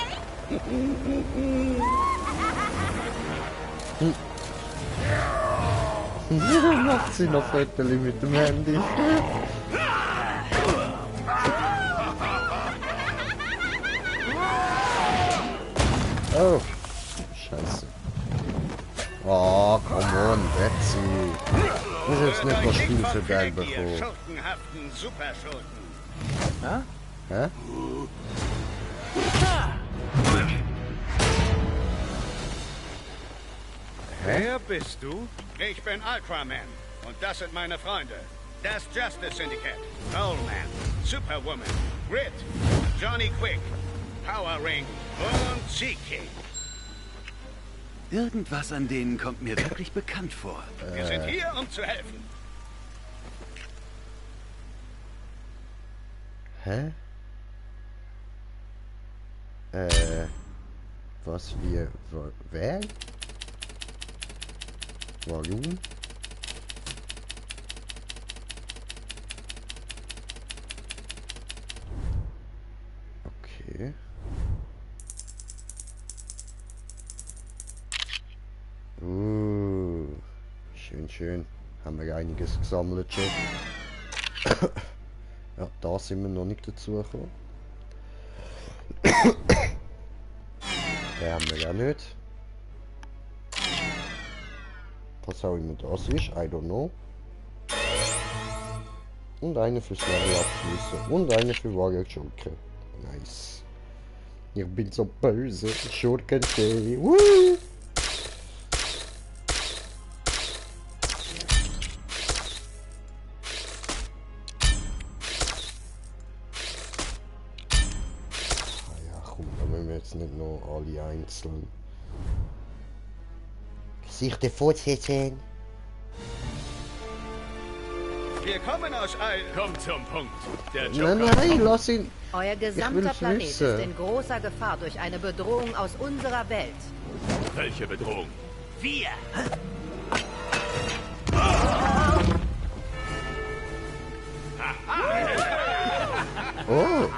Macht sie noch Fotos mit dem Handy. Oh, scheiße. Oh, come on, Betsy. Ich muss jetzt nicht das Spiel für geil bekommen. Hä? Wer bist du? Ich bin Ultraman und das sind meine Freunde. Das Justice Syndicate, Owlman, Superwoman, Grit, Johnny Quick, Power Ring und Seeking. Irgendwas an denen kommt mir wirklich bekannt vor. Wir sind hier, um zu helfen. Hä? Was wir... Wer? Warum? Okay. Schön, schön. Haben wir einiges gesammelt schon. Ja, da sind wir noch nicht dazu gekommen. Den haben wir auch nicht. Was auch immer das ist, I don't know. Und eine fürs Level abschließen. Und eine für Warrior Joker. Nice. Ich bin so böse. Schurken-Day. Woo! Nicht noch alle einzeln. Gesichter fortsetzen. Wir kommen aus all... Komm zum Punkt. Der Joker. Nein, lass ihn. Euer gesamter Planet ist in großer Gefahr durch eine Bedrohung aus unserer Welt. Welche Bedrohung? Wir. Oh.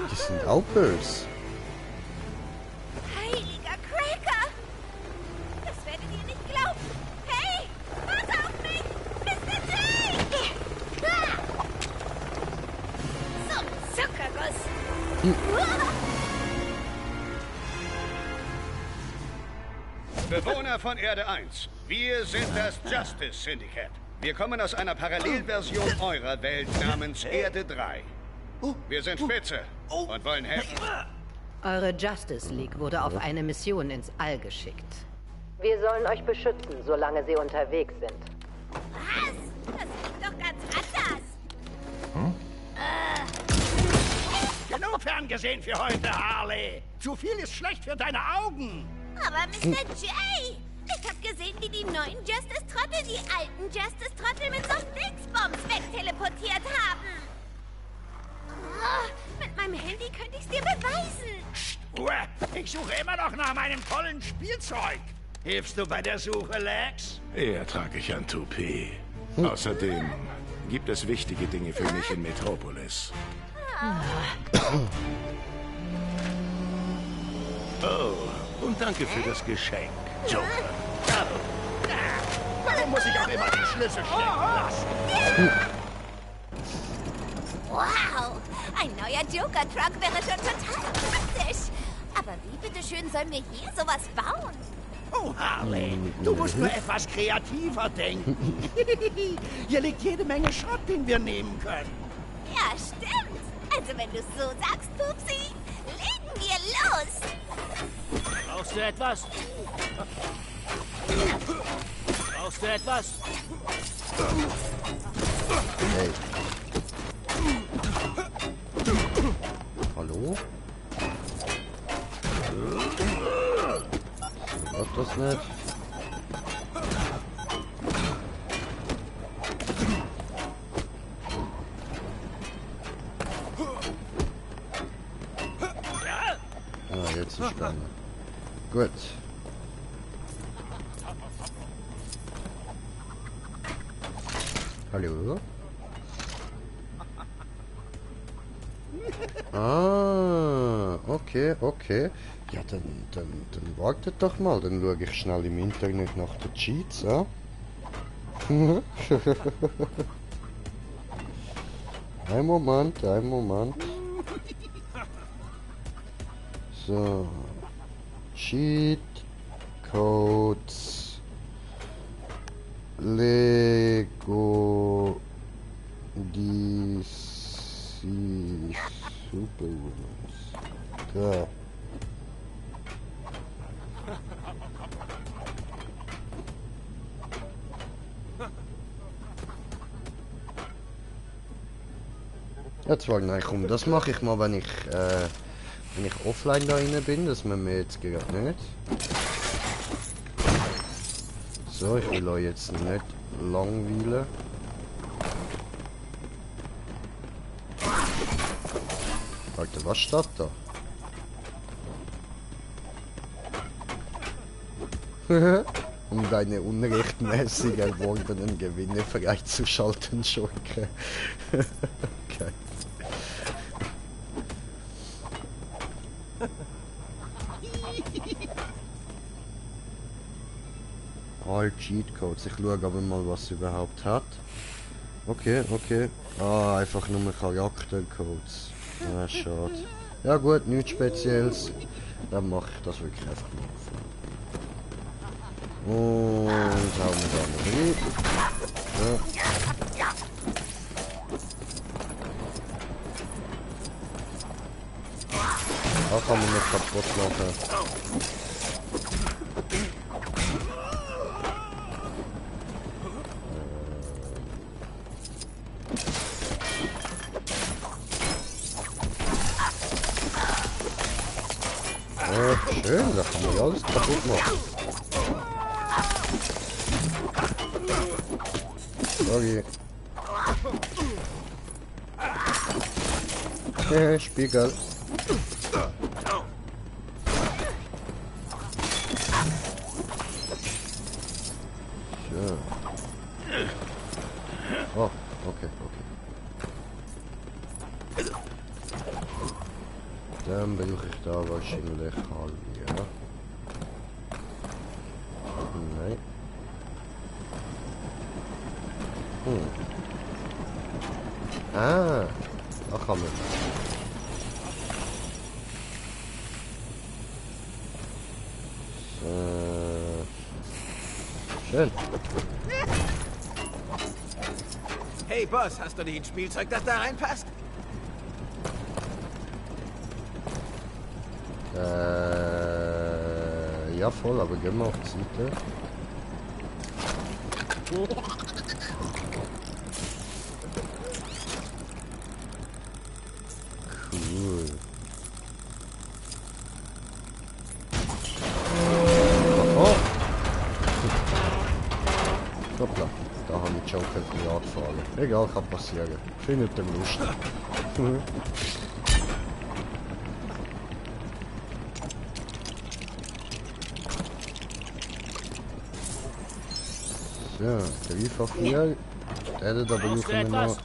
Die sind auch böse. Heiliger Cracker! Das werdet ihr nicht glauben. Hey, warte auf mich! Mr. J! Zum Zuckerguss! Bewohner von Erde 1, wir sind das Justice Syndicate. Wir kommen aus einer Parallelversion eurer Welt namens Erde 3. Wir sind Spitze und wollen helfen. Eure Justice League wurde auf eine Mission ins All geschickt. Wir sollen euch beschützen, solange sie unterwegs sind. Was? Das klingt doch ganz anders. Genug ferngesehen für heute, Harley. Zu viel ist schlecht für deine Augen. Aber Mr. J, ich hab gesehen, wie die neuen Justice-Trottel die alten Justice-Trottel mit so Dingsbombs wegteleportiert haben. Oh, mit meinem Handy könnte ich's dir beweisen. Ruhe! Ich suche immer noch nach meinem tollen Spielzeug. Hilfst du bei der Suche, Lex? Eher trage ich ein Toupet. Außerdem gibt es wichtige Dinge für mich in Metropolis. Oh, und danke für das Geschenk, Joker. Warum muss ich auch immer den Schlüssel stecken lassen? Wow, ein neuer Joker-Truck wäre schon total praktisch. Aber wie bitteschön sollen wir hier sowas bauen? Oh, Harley, du musst nur etwas kreativer denken. Hier liegt jede Menge Schrott, den wir nehmen können. Ja, stimmt. Also wenn du es so sagst, Pupsi, legen wir los. Brauchst du etwas? Brauchst du etwas? Hey. Hallo? Was das nicht? Ah, jetzt ist keiner. Gut. Hallo? Ah, okay, okay. Ja, dann wartet doch mal, dann schaue ich schnell im Internet nach den Cheats, ja? Ein Moment. So. Cheat Codes Lego DC Superwomans. Da. Jetzt war nein, komm, das mache ich mal, wenn ich offline da rein bin, dass man mir jetzt gerade nicht. So, ich will euch jetzt nicht langweilen. Alter, was steht da? Um deine unrechtmäßig erworbenen Gewinne freizuschalten, Schurke. Okay. All Cheatcodes. Ich schaue aber mal, was es überhaupt hat. Okay, okay. Ah, einfach nur Charaktercodes. Ah, schade. Ja gut, nichts Spezielles. Dann mache ich das wirklich einfach mal auf. Und hauen wir da noch rein. Ja. Da kann man nicht kaputt machen. Schön, da kann man ja alles kaputt machen. Sorry. Spiegel. So. Oh, okay, okay. Dann brauche ich da wahrscheinlich halb, ja. Nein. Ah, da kann man. Schön. Hey Boss, hast du nicht ein Spielzeug, das da reinpasst? Ja voll, aber gehen wir auf die Seite. Cool. Oh! Hoppla, da habe ich Joker von mir angefallen. Egal, kann passieren. Findet dem lustig. Ja, dreifach hier. Der da brauchen wir noch.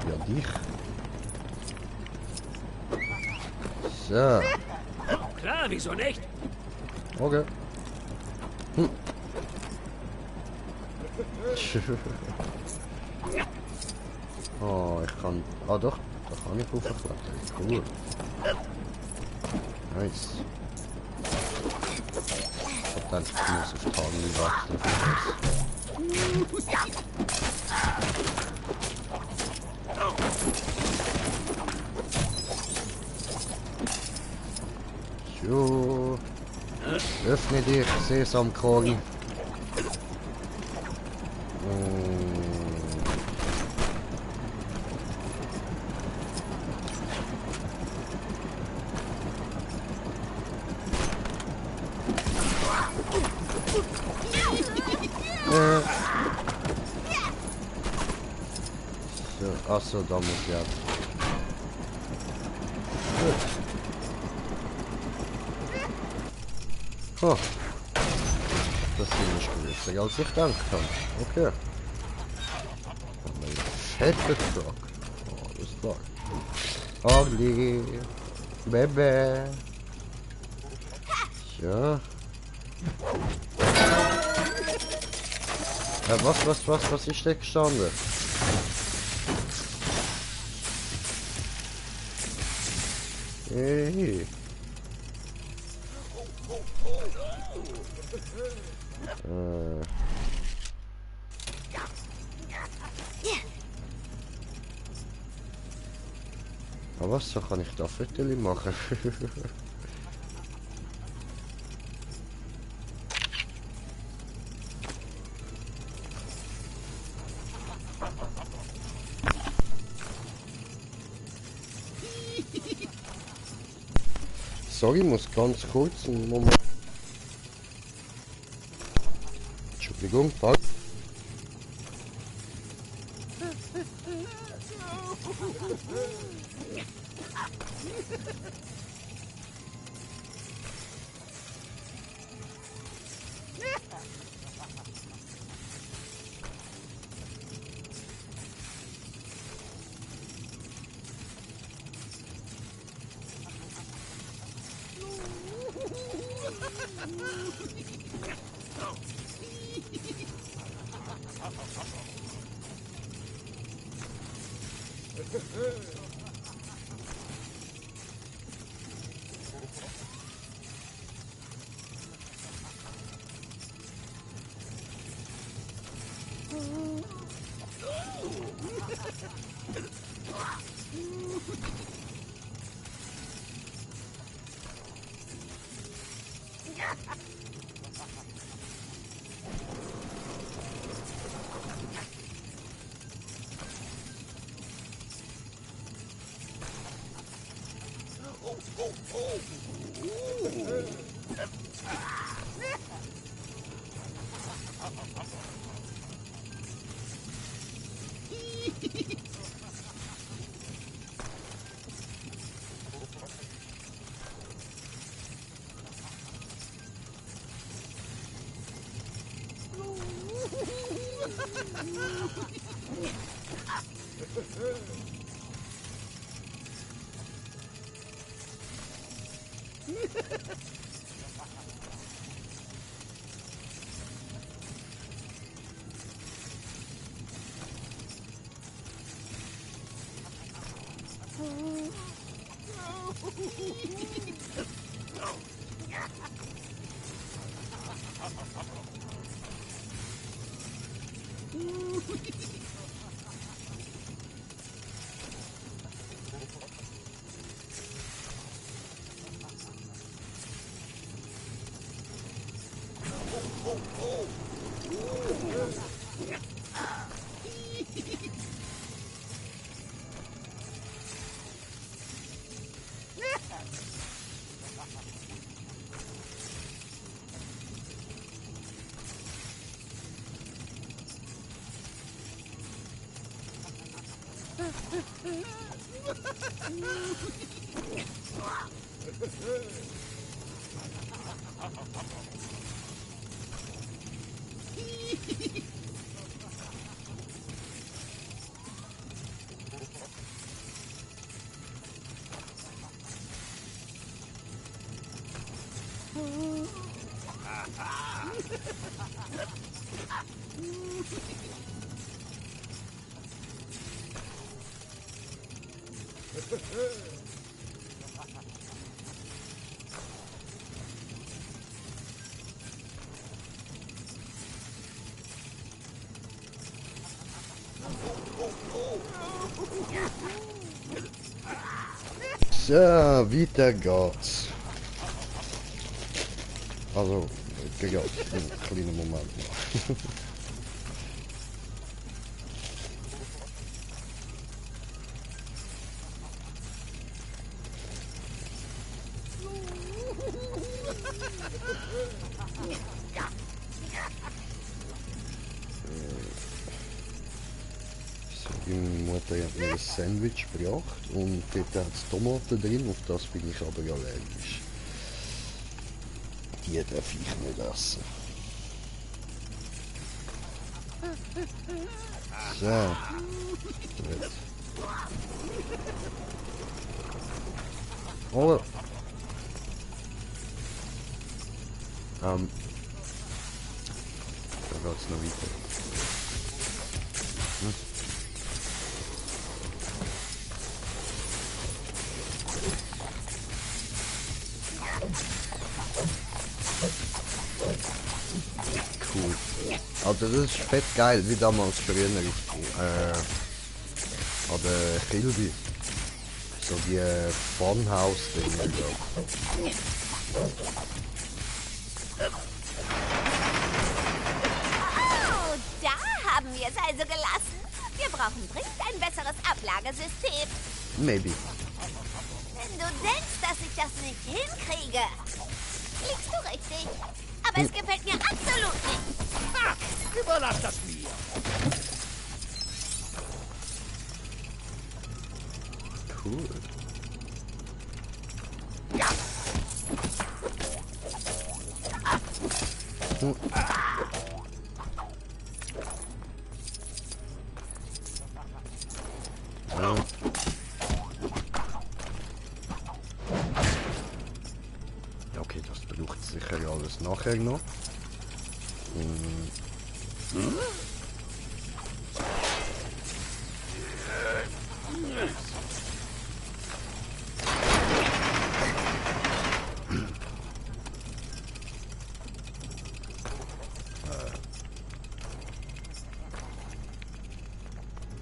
Ja, dich. So. Klar, wieso nicht? Okay. Oh, ich kann... Ah doch, da kann ich hochklettern. Cool. Nice. Ich hab gedacht, ich muss auf Tagen wechseln. Jo. Öffne dich, Sesamkorn. So, achso, da muss ich ab. Oh. Das ist nicht größer, als ich gedacht habe. Okay. Ein fetter Truck. Oh, alles klar. Ugly. Baby. Ja. Was ist da gestanden? Hey. Aber was so kann ich da Fotos machen? sorry, ich muss ganz kurz einen Moment. Entschuldigung, falsch. So, weiter geht's. Also, geht einen kleinen Moment noch. Meine Mutter hat mir ein Sandwich gebracht und dort hat es Tomaten drin, auf das bin ich aber allergisch. Die darf ich nicht essen. So. Gut. Oh. Da geht's noch weiter. Hm. Cool. Also das ist fett geil, wie damals früher an der Kilby. So die Funhouse-Dinger, glaube ich. Oh, da haben wir es also gelassen. Wir brauchen dringend ein besseres Ablagesystem. Maybe. Wenn du denkst, dass ich das nicht hinkriege, Kollege. Liegst du richtig? Aber es gefällt mir absolut nicht. Ha! Überlass das mir. Cool. Ja. Ja, okay, das braucht sicher alles nachher noch.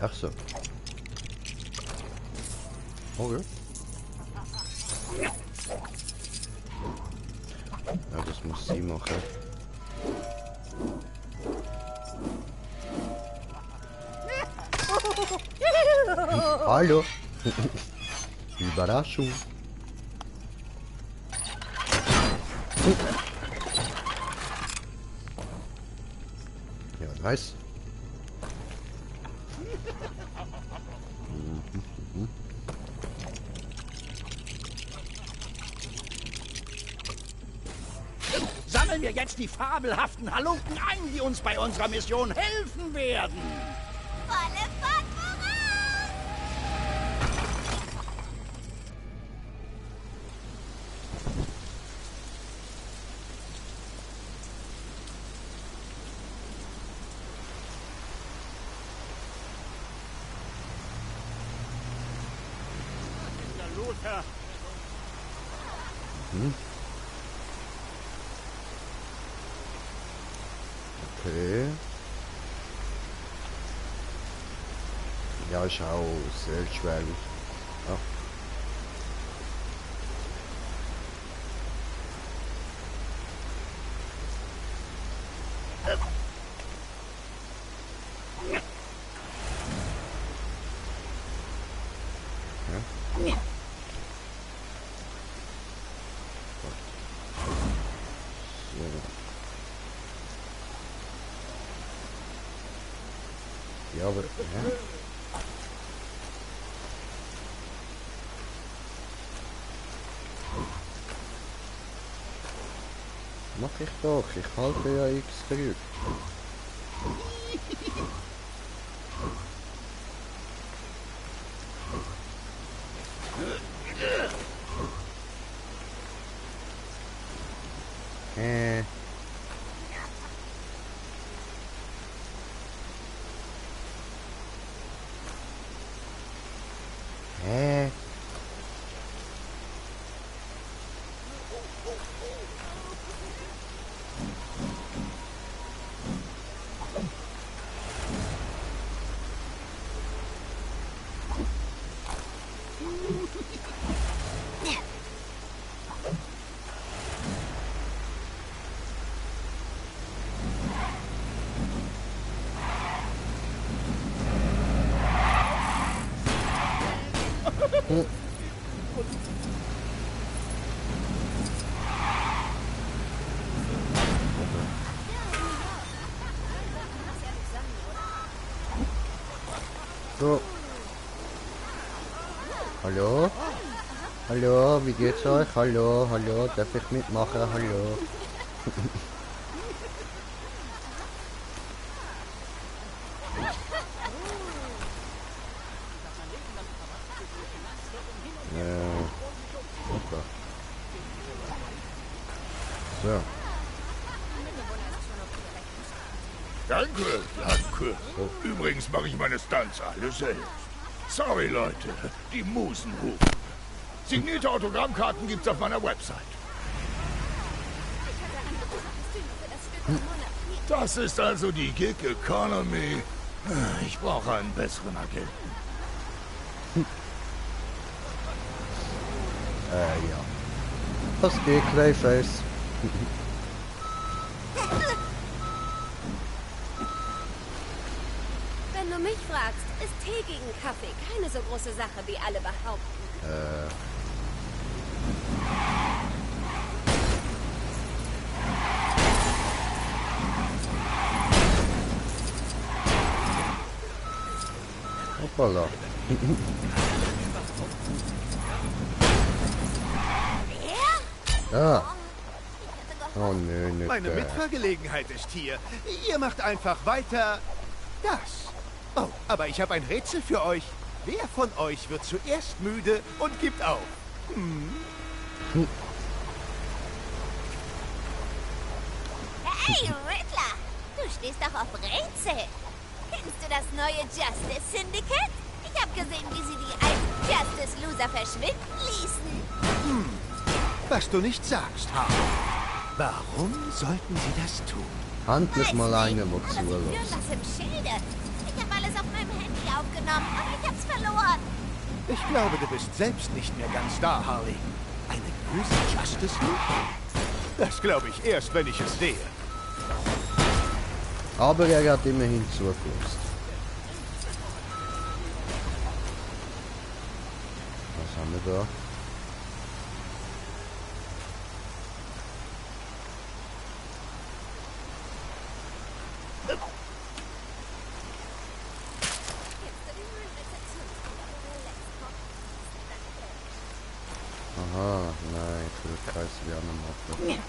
Ach so. Okay. Ja, das muss sie machen. Hallo. Überraschung. Ja, nice. Sammeln wir jetzt die fabelhaften Halunken ein, die uns bei unserer Mission helfen werden. Volle Fahrt voraus! Luther. Okay. Ja, ist auch sehr schwierig. Ja. Ja. So. Ja, aber... Ja. Mach ich doch, ich halte ja X zurück. So. Hallo? Hallo, wie geht's euch? Hallo, hallo, darf ich mitmachen? Hallo. Okay. So. Danke, danke. Übrigens mache ich meine Stunts alle selbst. Sorry, Leute, die Musen rufen. Signierte Autogrammkarten gibt's auf meiner Website. Das ist also die Gig Economy. Ich brauche einen besseren Agenten. Ja. Was geht, Clayface? Wenn du mich fragst, ist Tee gegen Kaffee keine so große Sache, wie alle behaupten. Hoppala. Ah. Oh nö, nicht Meine Mitfahrgelegenheit ist hier. Ihr macht einfach weiter das. Oh, aber ich habe ein Rätsel für euch. Wer von euch wird zuerst müde und gibt auf? Hey, Riddler! Du stehst doch auf Rätsel. Kennst du das neue Justice Syndicate? Ich habe gesehen, wie sie die alten Justice-Loser verschwinden ließen. Was du nicht sagst, Harley. Warum sollten sie das tun? Handlich mal eine, wo Aber sie führen was im Schilde. Ich habe alles auf meinem Handy aufgenommen, aber ich hab's verloren. Ich glaube, du bist selbst nicht mehr ganz da, Harley. Eine böse Justice League? Das glaube ich erst, wenn ich es sehe. Aber er hat immerhin zugelassen. Was haben wir da? Aha, nein, ich will Kreis gerne machen.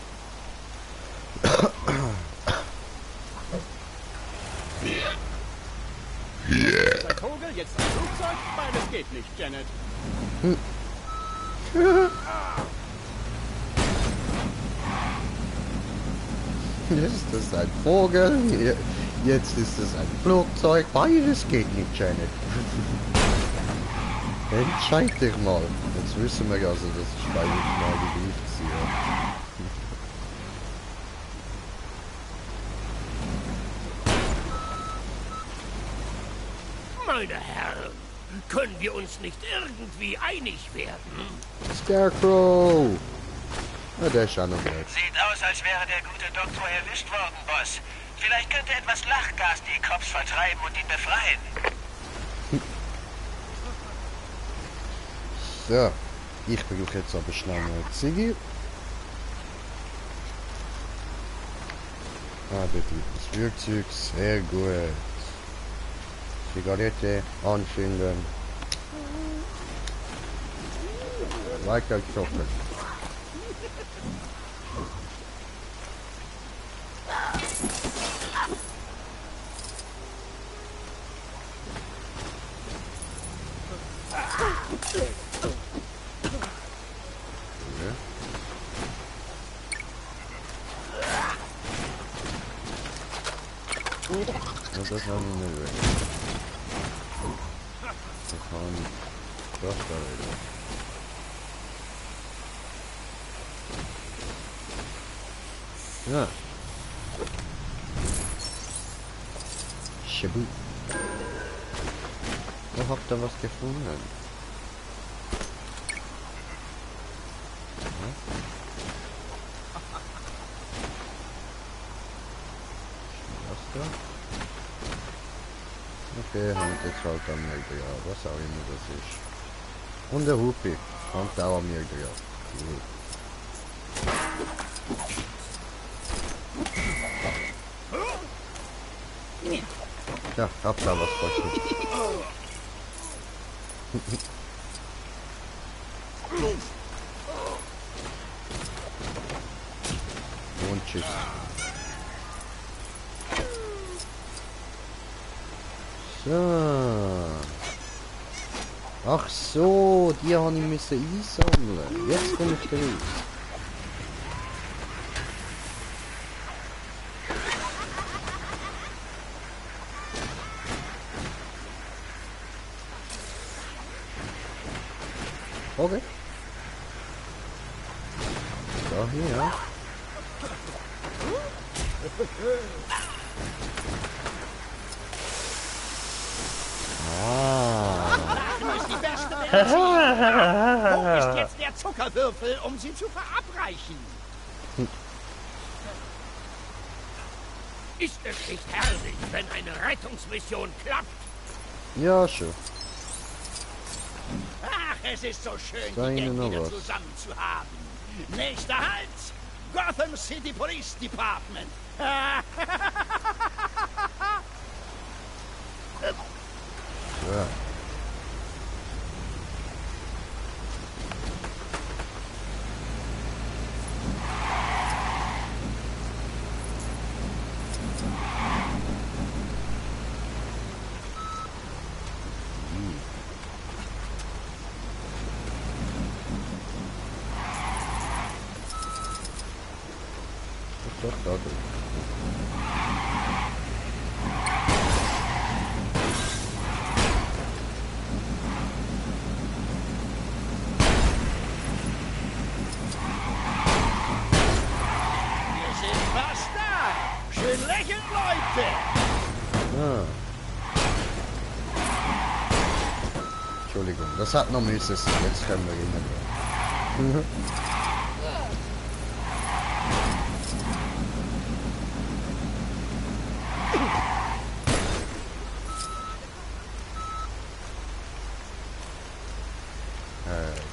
Der Vogel, jetzt ein Flugzeug? Beides geht nicht, Janet. Jetzt ist es ein Vogel, jetzt ist es ein Flugzeug. Beides geht nicht, Janet. Entscheid dich mal. Jetzt wissen wir also, dass ich bei jedem Mal die Brief ziehe. Meine Herren, können wir uns nicht irgendwie einig werden? Scarecrow! Ja, der ist auch noch weg. Sieht aus, als wäre der gute Doktor erwischt worden, Boss. Vielleicht könnte etwas Lachgas die Cops vertreiben und ihn befreien. So, ich brauche jetzt aber schnell eine Ziggy. Ah, dort liegt das Werkzeug, sehr gut. Zigarette anfinden. Weiter choppen. Ja, das haben wir nicht weg. Wir fahren das da wieder. Ja. Shabu. Wo habt ihr was gefunden? Okay, haben wir jetzt halt am Mirgria, was auch immer das ist. Und der Hupi, kommt auch am Mirgria. Ja, hab da was versucht. Und tschüss. So. Ach so, die habe ich müssen einsammeln. Jetzt komme ich da raus. Okay. So, hier. Lachen ist die beste Medizin. Wo ist jetzt der Zuckerwürfel, um sie zu verabreichen? Ist es nicht herrlich, wenn eine Rettungsmission klappt? Ja, schon. Ach, es ist so schön, Da die Ihnen Gang noch wieder was? zusammen zu haben. Nächster Halt! Gotham City Police Department. Ja. Doch, da. Wir sind fast da. Schön lächeln, Leute. Ah. Entschuldigung, das hat noch müssen sein. Jetzt können wir rein.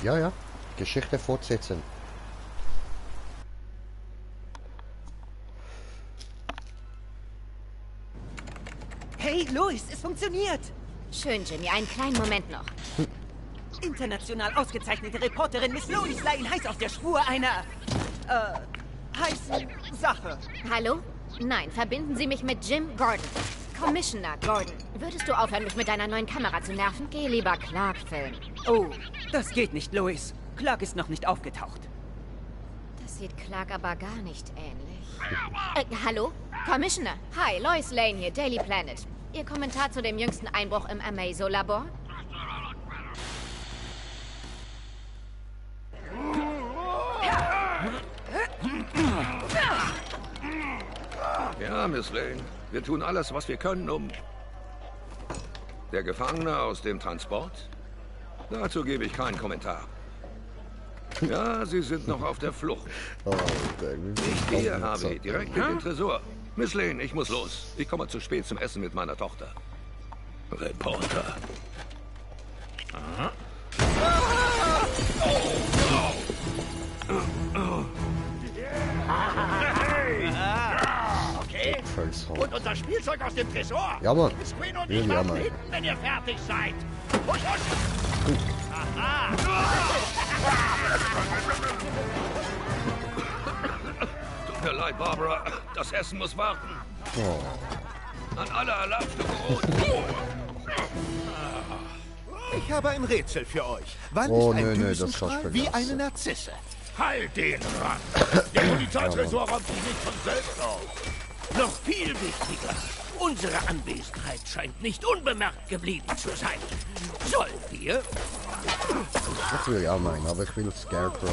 Ja. Geschichte fortsetzen. Hey, Louis, es funktioniert. Schön, Jimmy. Einen kleinen Moment noch. International ausgezeichnete Reporterin Miss Louis Lane heiß auf der Spur einer, heißen Sache. Hallo? Nein, verbinden Sie mich mit Jim Gordon. Commissioner Gordon. Würdest du aufhören, mich mit deiner neuen Kamera zu nerven? Geh lieber Clark filmen. Oh, das geht nicht, Louis. Clark ist noch nicht aufgetaucht. Das sieht Clark aber gar nicht ähnlich. Hallo? Commissioner. Hi, Lois Lane hier, Daily Planet. Ihr Kommentar zu dem jüngsten Einbruch im Amazo-Labor? Ja, Miss Lane. Wir tun alles, was wir können, um... Der Gefangene aus dem Transport? Dazu gebe ich keinen Kommentar. Ja, Sie sind noch auf der Flucht. Ich gehe, Harvey, direkt in den Tresor. Miss Lane, ich muss los. Ich komme zu spät zum Essen mit meiner Tochter. Reporter. Aha. Okay. Und unser Spielzeug aus dem Tresor. Ja, Mann. Miss Queen und ich warten hinten, wenn ihr fertig seid. Husch, husch. Aha. Tut mir leid, Barbara. Das Essen muss warten. Oh. An alle erlaubte Brot. Ich habe ein Rätsel für euch. Wann Oh, ist ein nö, das Düsenstrahl kannst du wie vergessen. eine Narzisse? Halt den Rand! Der Polizeitresor räumt sich nicht von selbst auf. Noch viel wichtiger. Unsere Anwesenheit scheint nicht unbemerkt geblieben zu sein. Sollen wir? Das will ich auch meinen, aber ich will Scarecrow.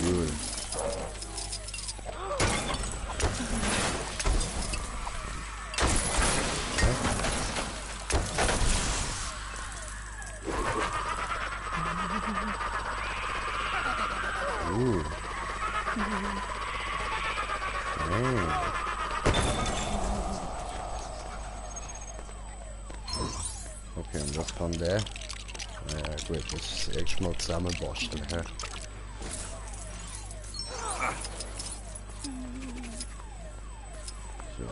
Cool. Okay, und das kann der. Ja gut, das ist erstmal zusammenbasteln. Hä? So.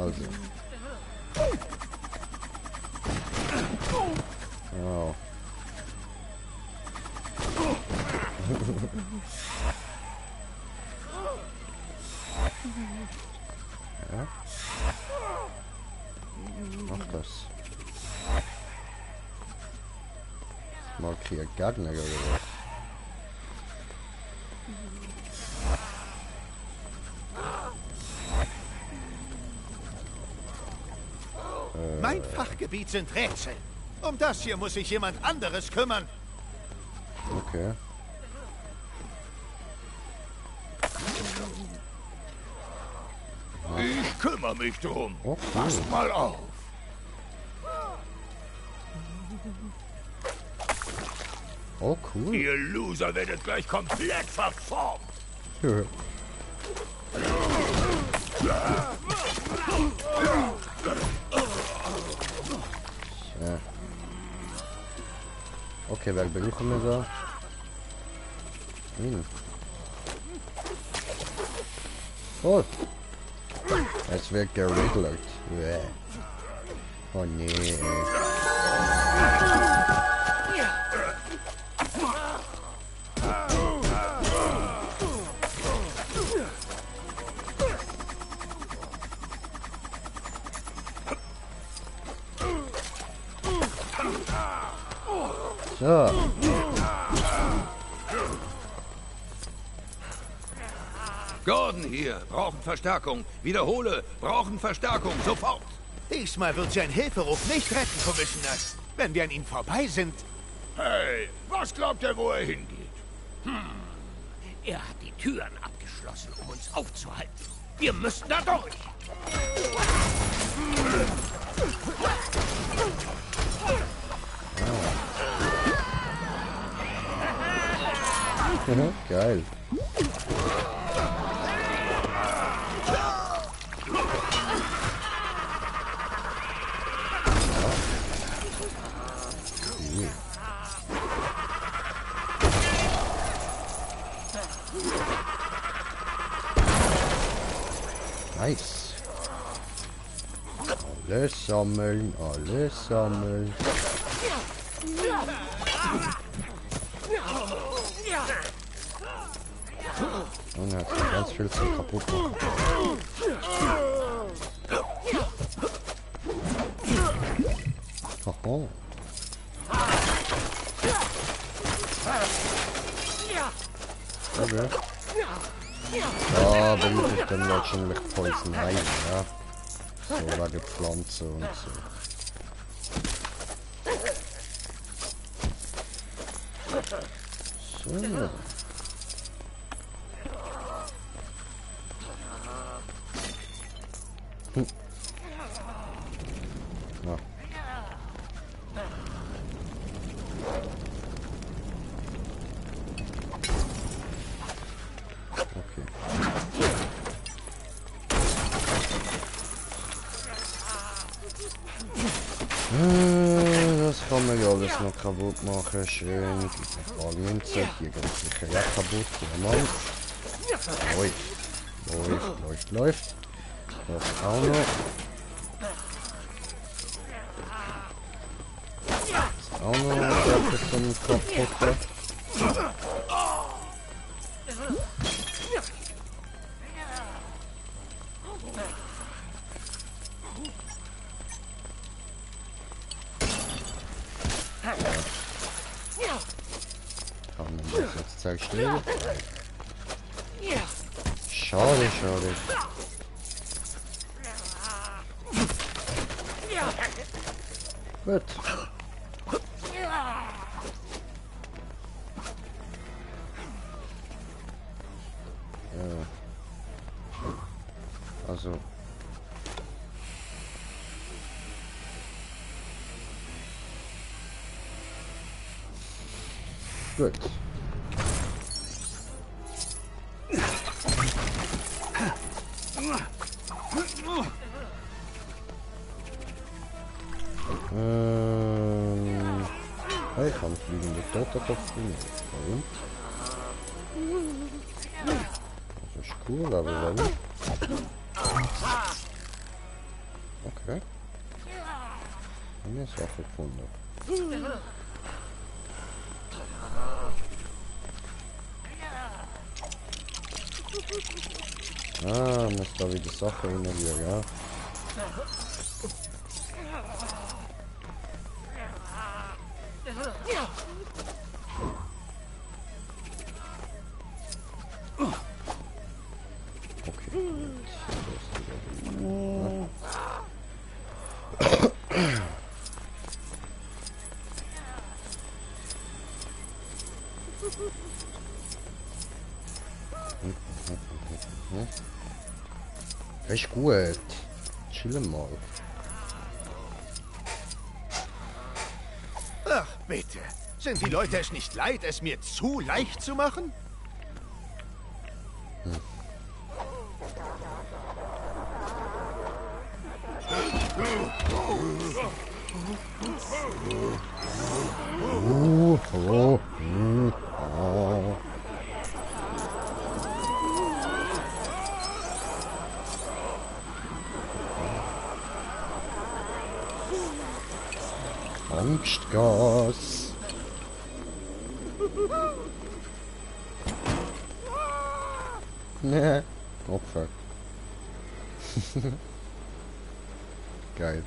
Also. Oh. Ja. Mach das. Markier Gegner oder was? Mein Fachgebiet sind Rätsel. Um das hier muss sich jemand anderes kümmern. Okay. Ich kümmere mich drum. Oh, cool. Passt mal auf. Oh, cool. Ihr Loser werdet gleich komplett verformt. Ja. Okay, wer brauchen wir da? Oh! Es wird geriggelt. Oh nee. So. Gordon hier. Brauchen Verstärkung. Wiederhole. Brauchen Verstärkung. Sofort. Diesmal wird sein Hilferuf nicht retten, Commissioner. Wenn wir an ihm vorbei sind... Hey, was glaubt er, wo er hingeht? Er hat die Türen abgeschlossen, um uns aufzuhalten. Wir müssen da durch. Geil. Nice. Alles sammeln, alles sammeln. Und er hat ganz viel zum kaputt machen. Haha. Okay. Da bin ich dann wahrscheinlich Poison Ivy, ja. So wegen Pflanzen und so. So. Ja. Das kann man ja alles noch kaputt machen. Schön. Die Fragmünze. Hier geht sicher ja kaputt. Diamant. Läuft. Das auch noch. Das auch noch. Das ist zum Kaputte. Kann man das jetzt zerstellen? Schade. Gut. Also. Gut. Ich kann fliegende Totenkopf nehmen. Das ist cool, aber warum? Okay. Eine Sache gefunden. Muss da wieder Sachen reinlegen, ja. Ist gut. Chillen mal. Ach, bitte. Sind die Leute es nicht leid, es mir zu leicht zu machen? Hallo. Angstgas. Ne. Oh fuck. Geil.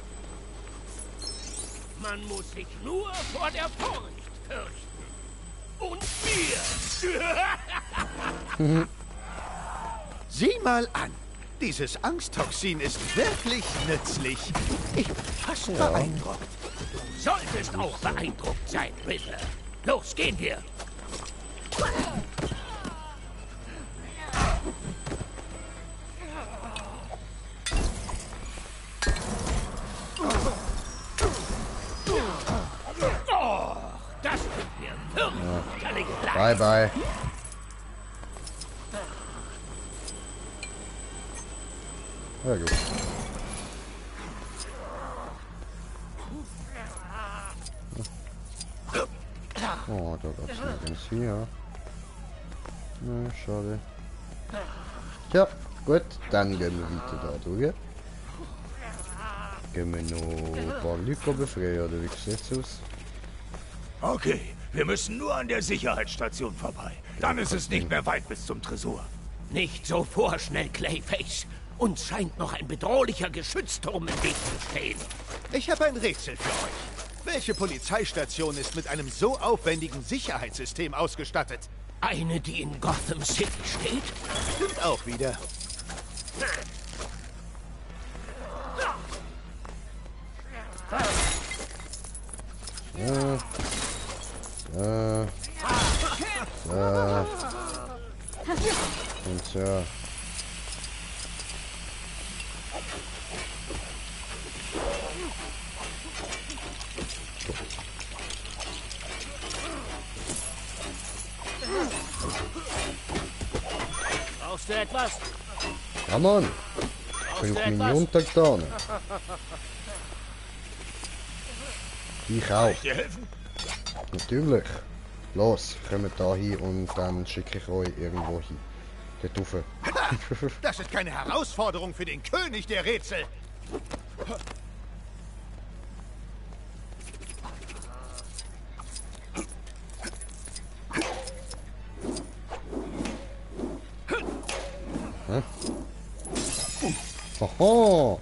Man muss sich nur vor der Furcht fürchten. Und wir. Sieh mal an. Dieses Angsttoxin ist wirklich nützlich. Ich bin fast beeindruckt. Du solltest auch beeindruckt sein, Riddler. Los, gehen wir. Oh, das tut mir fürchterlich leid. Bye, bye. Ja, gut. Oh, da gab's nirgends hier. Na, schade. Tja, gut, dann gehen wir weiter da durch. Gehen wir noch ein paar Leute befreien, oder wie sieht's aus? Okay, wir müssen nur an der Sicherheitsstation vorbei. Dann ist es nicht mehr weit bis zum Tresor. Nicht so vorschnell, Clayface. Uns scheint noch ein bedrohlicher Geschützturm im Weg zu stehen. Ich habe ein Rätsel für euch. Welche Polizeistation ist mit einem so aufwendigen Sicherheitssystem ausgestattet? Eine, die in Gotham City steht? Stimmt auch wieder. Und ja. Brauchst du etwas? Ja, Mann. 5 Minuten getan. Ich auch. Ich dir helfen? Natürlich. Los, kommt da hin und dann schicke ich euch irgendwo hin. Dort rauf. Das ist keine Herausforderung für den König der Rätsel. Hä? Hoho!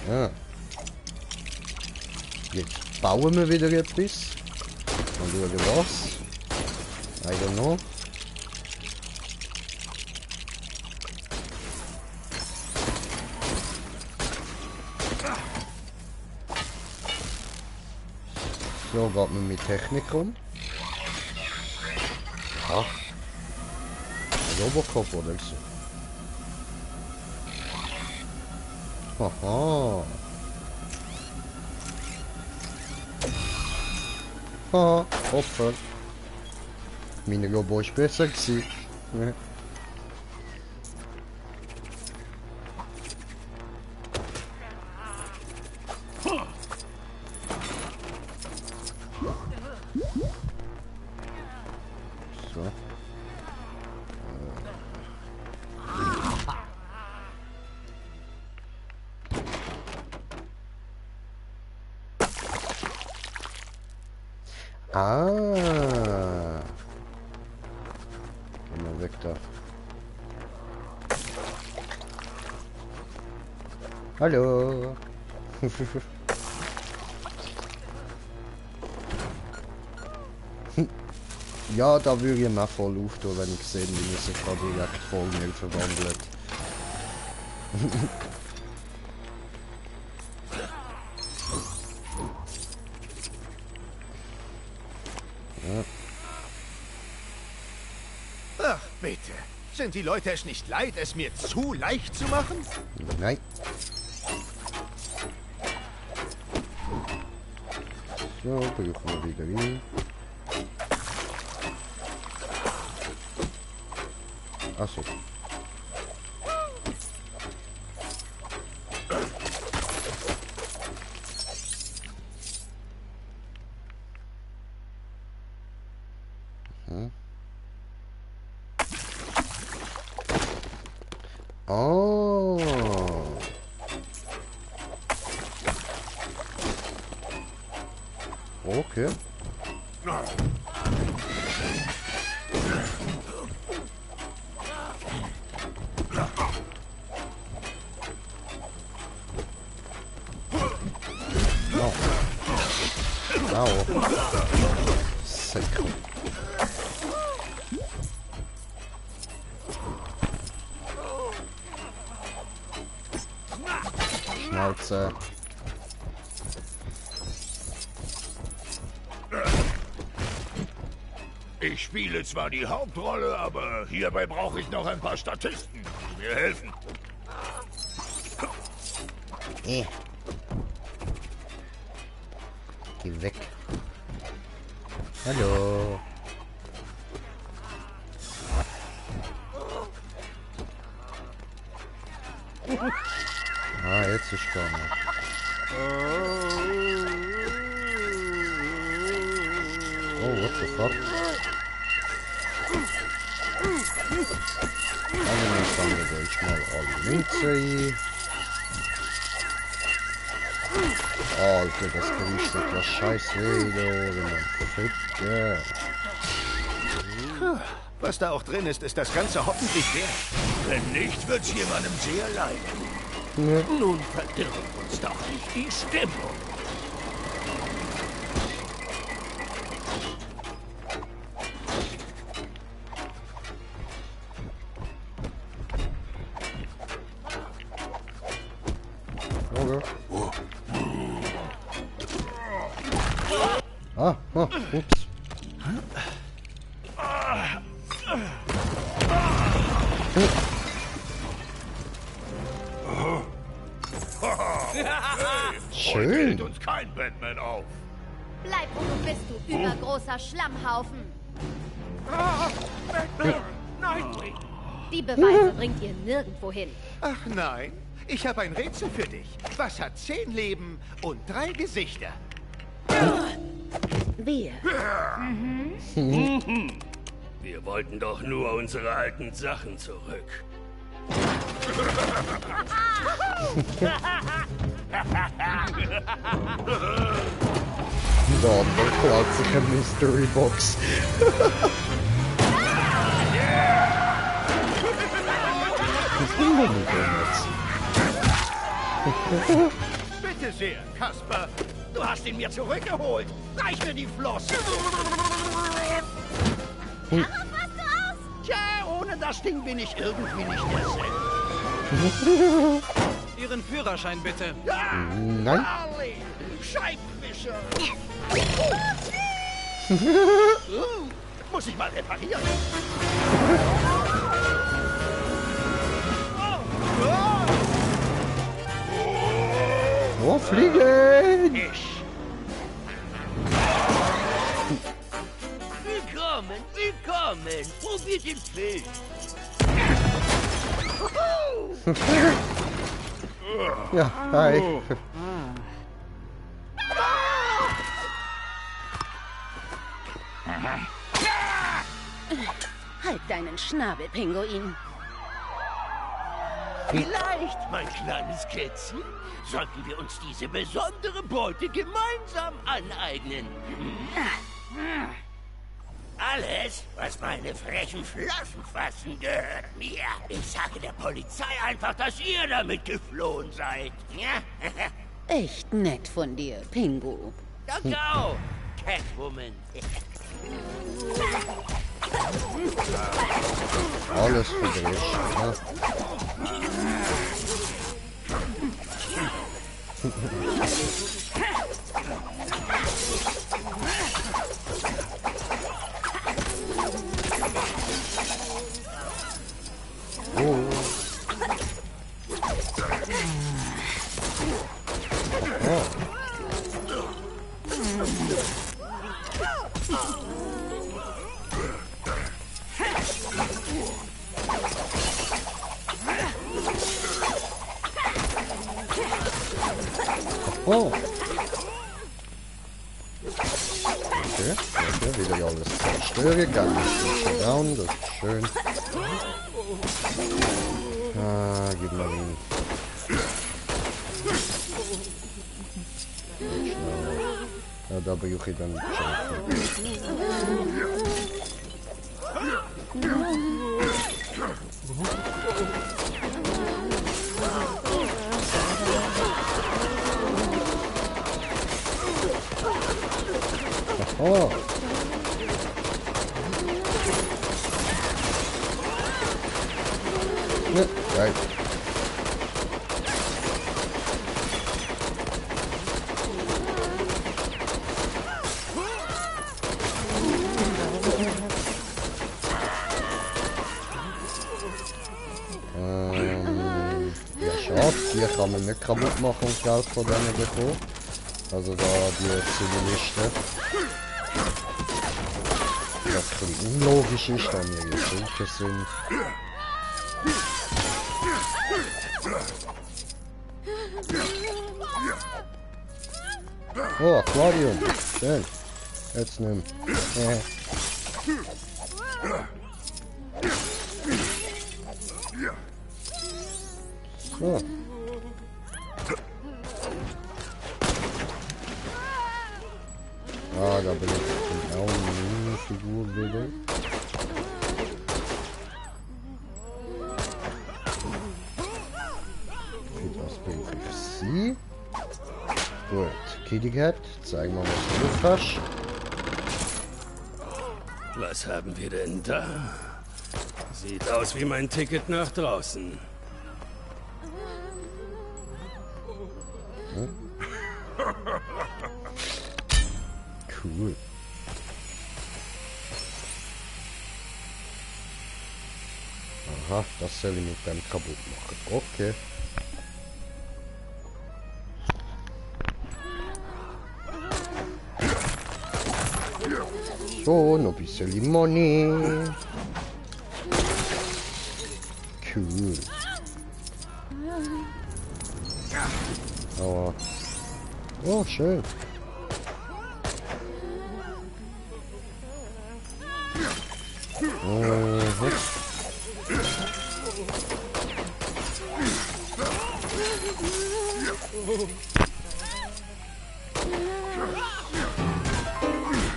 Ja. Jetzt bauen wir wieder etwas. Mal schauen was. I don't know. So geht man mit Technik um. Ach. Ein Robocop oder so. Haha. Haha, Opfer. Meine Robot ist besser gewesen. Ja. So. Ah. Geh mal weg da. Hallo. Ja, da würde ich mir voll auftun, wenn ich sehe, wie er sich da direkt voll mir verwandelt. Ja. Ach, bitte. Sind die Leute es nicht leid, es mir zu leicht zu machen? Nein. So, brauchen wir wieder rein. Achso. Oh. Okay. Säcke. Schnauze. Ich spiele zwar die Hauptrolle, aber hierbei brauche ich noch ein paar Statisten, die mir helfen. Geh weg. Hallo. Ah, jetzt ist gar nicht. Oh, what the fuck? Also, dann sammeln wir jetzt mal alle Münze ein. Alter, das Gewicht wird ja scheiße wieder, wenn man verfickt, Was da auch drin ist, ist das Ganze hoffentlich wert. Wenn nicht, wird's jemandem sehr leid. Nun verdirbt uns doch nicht die Stimmung. Ups. Schön. Heute hält uns kein Batman auf. Bleib, wo du bist, du übergroßer Schlammhaufen. Nein! Die Beweise bringt ihr nirgendwo hin. Ach nein, ich habe ein Rätsel für dich. Was hat 10 Leben und 3 Gesichter? Wir. Wir wollten doch nur unsere alten Sachen zurück. Da klaut sich eine Mystery Box. Was will man mit dem jetzt? Bitte sehr, Kasper. Du hast ihn mir zurückgeholt. Reich mir die Flosse. Darauf hast du aus? Tja, ohne das Ding bin ich irgendwie nicht derselbe. Ihren Führerschein bitte. Ja, nein. Harley, Scheibenwischer. Muss ich mal reparieren. Oh, fliegen! Willkommen, willkommen. Probiert den Fisch. Ja, hi. Halt deinen Schnabel, Pinguin. Vielleicht, mein kleines Kätzchen, sollten wir uns diese besondere Beute gemeinsam aneignen. Alles, was meine frechen Flossen fassen, gehört mir. Ich sage der Polizei einfach, dass ihr damit geflohen seid. Echt nett von dir, Pingu. Danke auch, Catwoman. Alles verdreht. Ja. Oh. Okay, okay, wieder alles zerstören, ganz down, das ist schön. Ah, gib mal ihn. Ja, da brauche ich dann Oh. Geil. Ja, schade, die kann man nicht kaputt machen und Geld von denen bekommen. Also da die Zivilisten. Was ein bisschen unlogisch ist, da wir hier Schurken sind. Oh, Aquarium. Schön. Jetzt nimm. So. Ah, da bin ich auch eine Figur wieder. Geht aus BFC. Gut, Kitty Cat, zeigen wir mal, was du hast. Was haben wir denn da? Sieht aus wie mein Ticket nach draußen. Hm? Cool. Aha, das soll ich mit dem kaputt machen. Okay. So, noch ein bisschen Money. Cool. Aber... Oh, schön.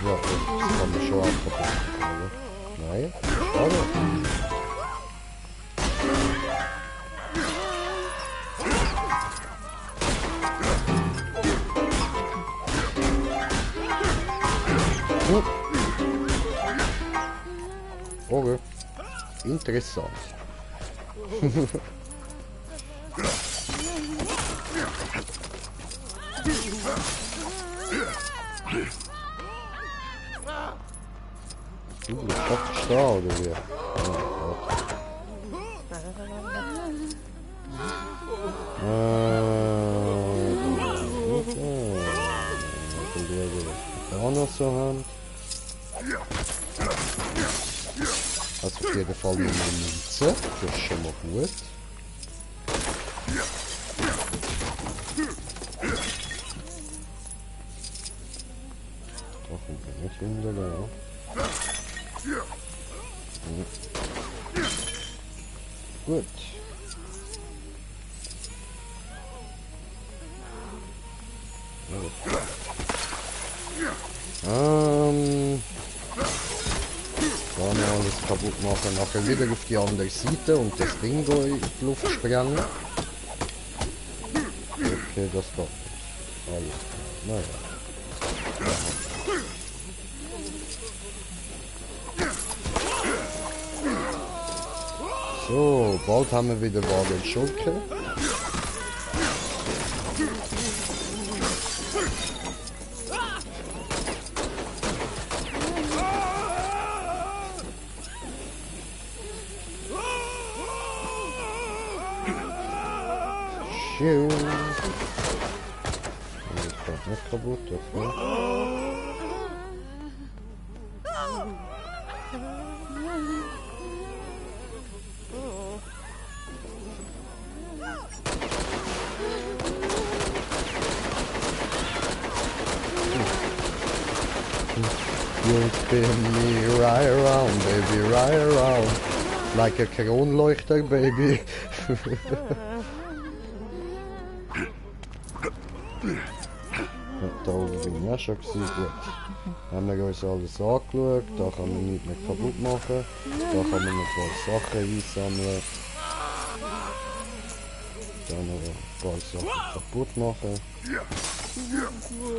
Ja, das kann man schon abverpassen. Nein, schade. Okay. Interessant. Du bist doch da, oder wie? Auch noch so Hand. Also auf jeden Fall eine Münze, das ist schon mal gut. Doch, bin ich hinterher. Gut. Dann alles kaputt machen, nachher wieder auf die andere Seite und das Ding da in die Luft sprengen. Okay, das geht. Alles klar. Naja. So, bald haben wir wieder Wagen Schurke. Schön. Das geht nicht kaputt, das nicht. You spin me right around, baby, right around. Like a Kronleuchter, baby. Da oben bin ich auch schon gewesen. Gut. Haben wir uns alles angeschaut. Da kann man nichts mehr kaputt machen. Da kann man noch ein paar Sachen einsammeln. Dann noch ein paar Sachen kaputt machen.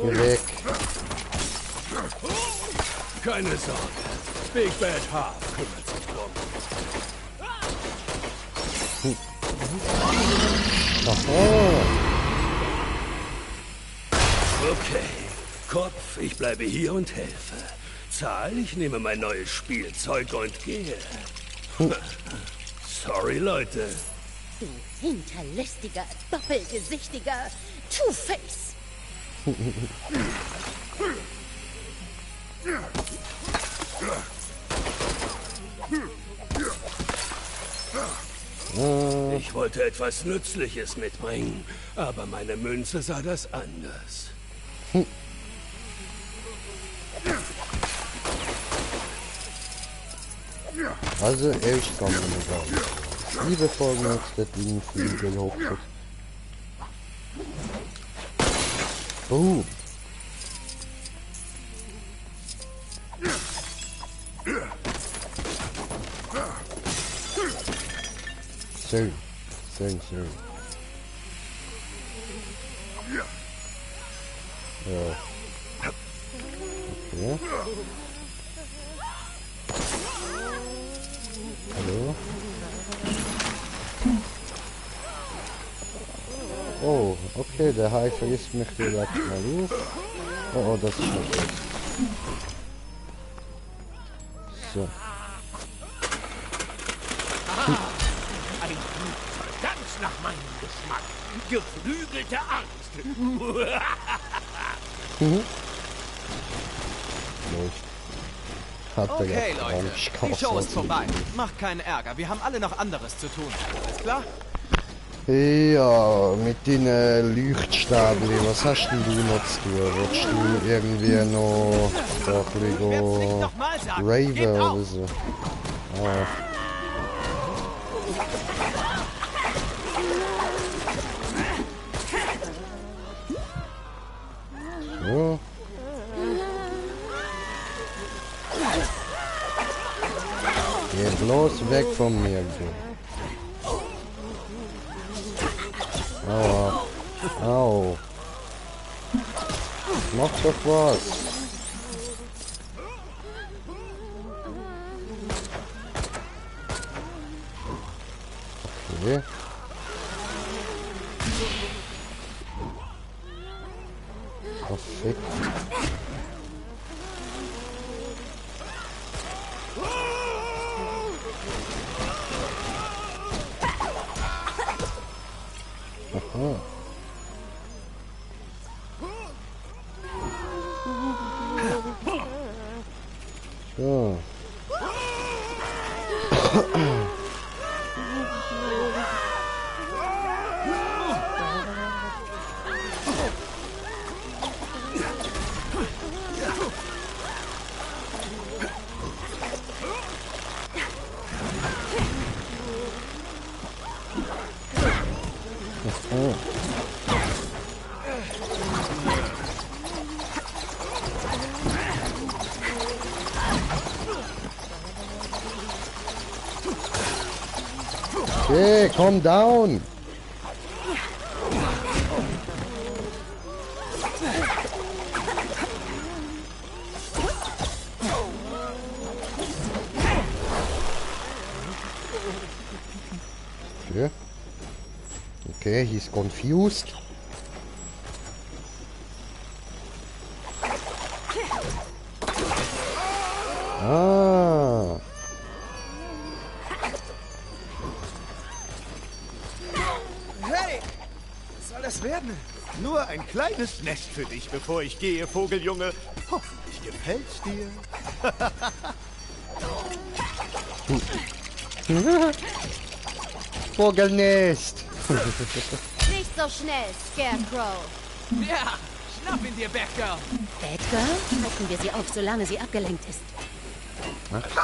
Geh weg. Keine Sorge. Big Bad Half kümmert sich drum. Okay, Kopf, ich bleibe hier und helfe. Zahl, ich nehme mein neues Spielzeug und gehe. Sorry, Leute. Du hinterlistiger, doppelgesichtiger Two-Face. Ich wollte etwas Nützliches mitbringen, aber meine Münze sah das anders. Also echt kann man nicht sagen. Liebevoll mit der Flügel hochkriegt. Oh. Schön. Schön, schön. Ja. Okay. Hallo? Oh, okay, der Hai frisst mich direkt mal auf. Oh, das ist nicht gut. So. Ein Blutfall, ganz nach meinem Geschmack. Geflügelte Angst. Okay, Leute, die Show ist vorbei. Macht keinen Ärger, wir haben alle noch anderes zu tun. Alles klar? Ja, mit deinen Leuchtstäbchen, was hast denn du noch zu tun? Willst du irgendwie noch ein bisschen raven oder so? Ah. So. Geh bloß weg von mir, du. Aua. Au. Mach doch was. Okay. Perfekt. Aha. So. Okay, calm down. Okay. Okay, he's confused. Ah. Hey! Was soll das werden? Nur ein kleines Nest für dich, bevor ich gehe, Vogeljunge. Hoffentlich gefällt's dir. Vogelnest. Nicht so schnell, Scarecrow. Ja, schnapp ihn dir, Batgirl. Batgirl? Halten wir sie auf, solange sie abgelenkt ist. Ach so.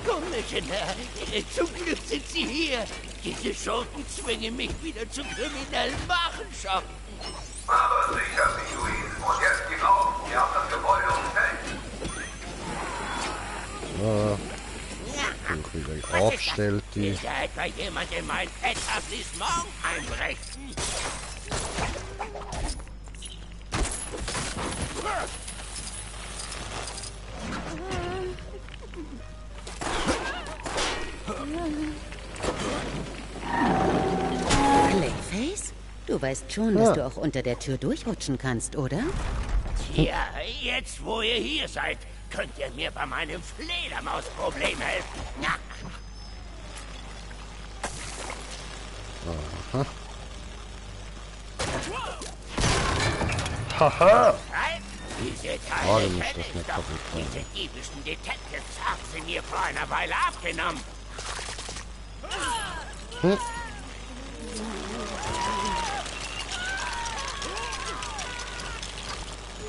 Commissioner, zum Glück sind Sie hier. Diese Schurken zwingen mich wieder zu kriminellen Machenschaften. Aber sicher, Pinguin. Und jetzt gib auf. Ihr habt das Gebäude umfällt. Wieder aufstellt die. Ist da etwa jemand in mein Etablissement einbrechen? Du weißt schon, dass du auch unter der Tür durchrutschen kannst, oder? Tja, jetzt wo ihr hier seid, könnt ihr mir bei meinem Fledermausproblem helfen. Na. Aha. Haha! Diese Teile kenne ich doch. Diese diebischen Detectives haben sie mir vor einer Weile abgenommen. Hm.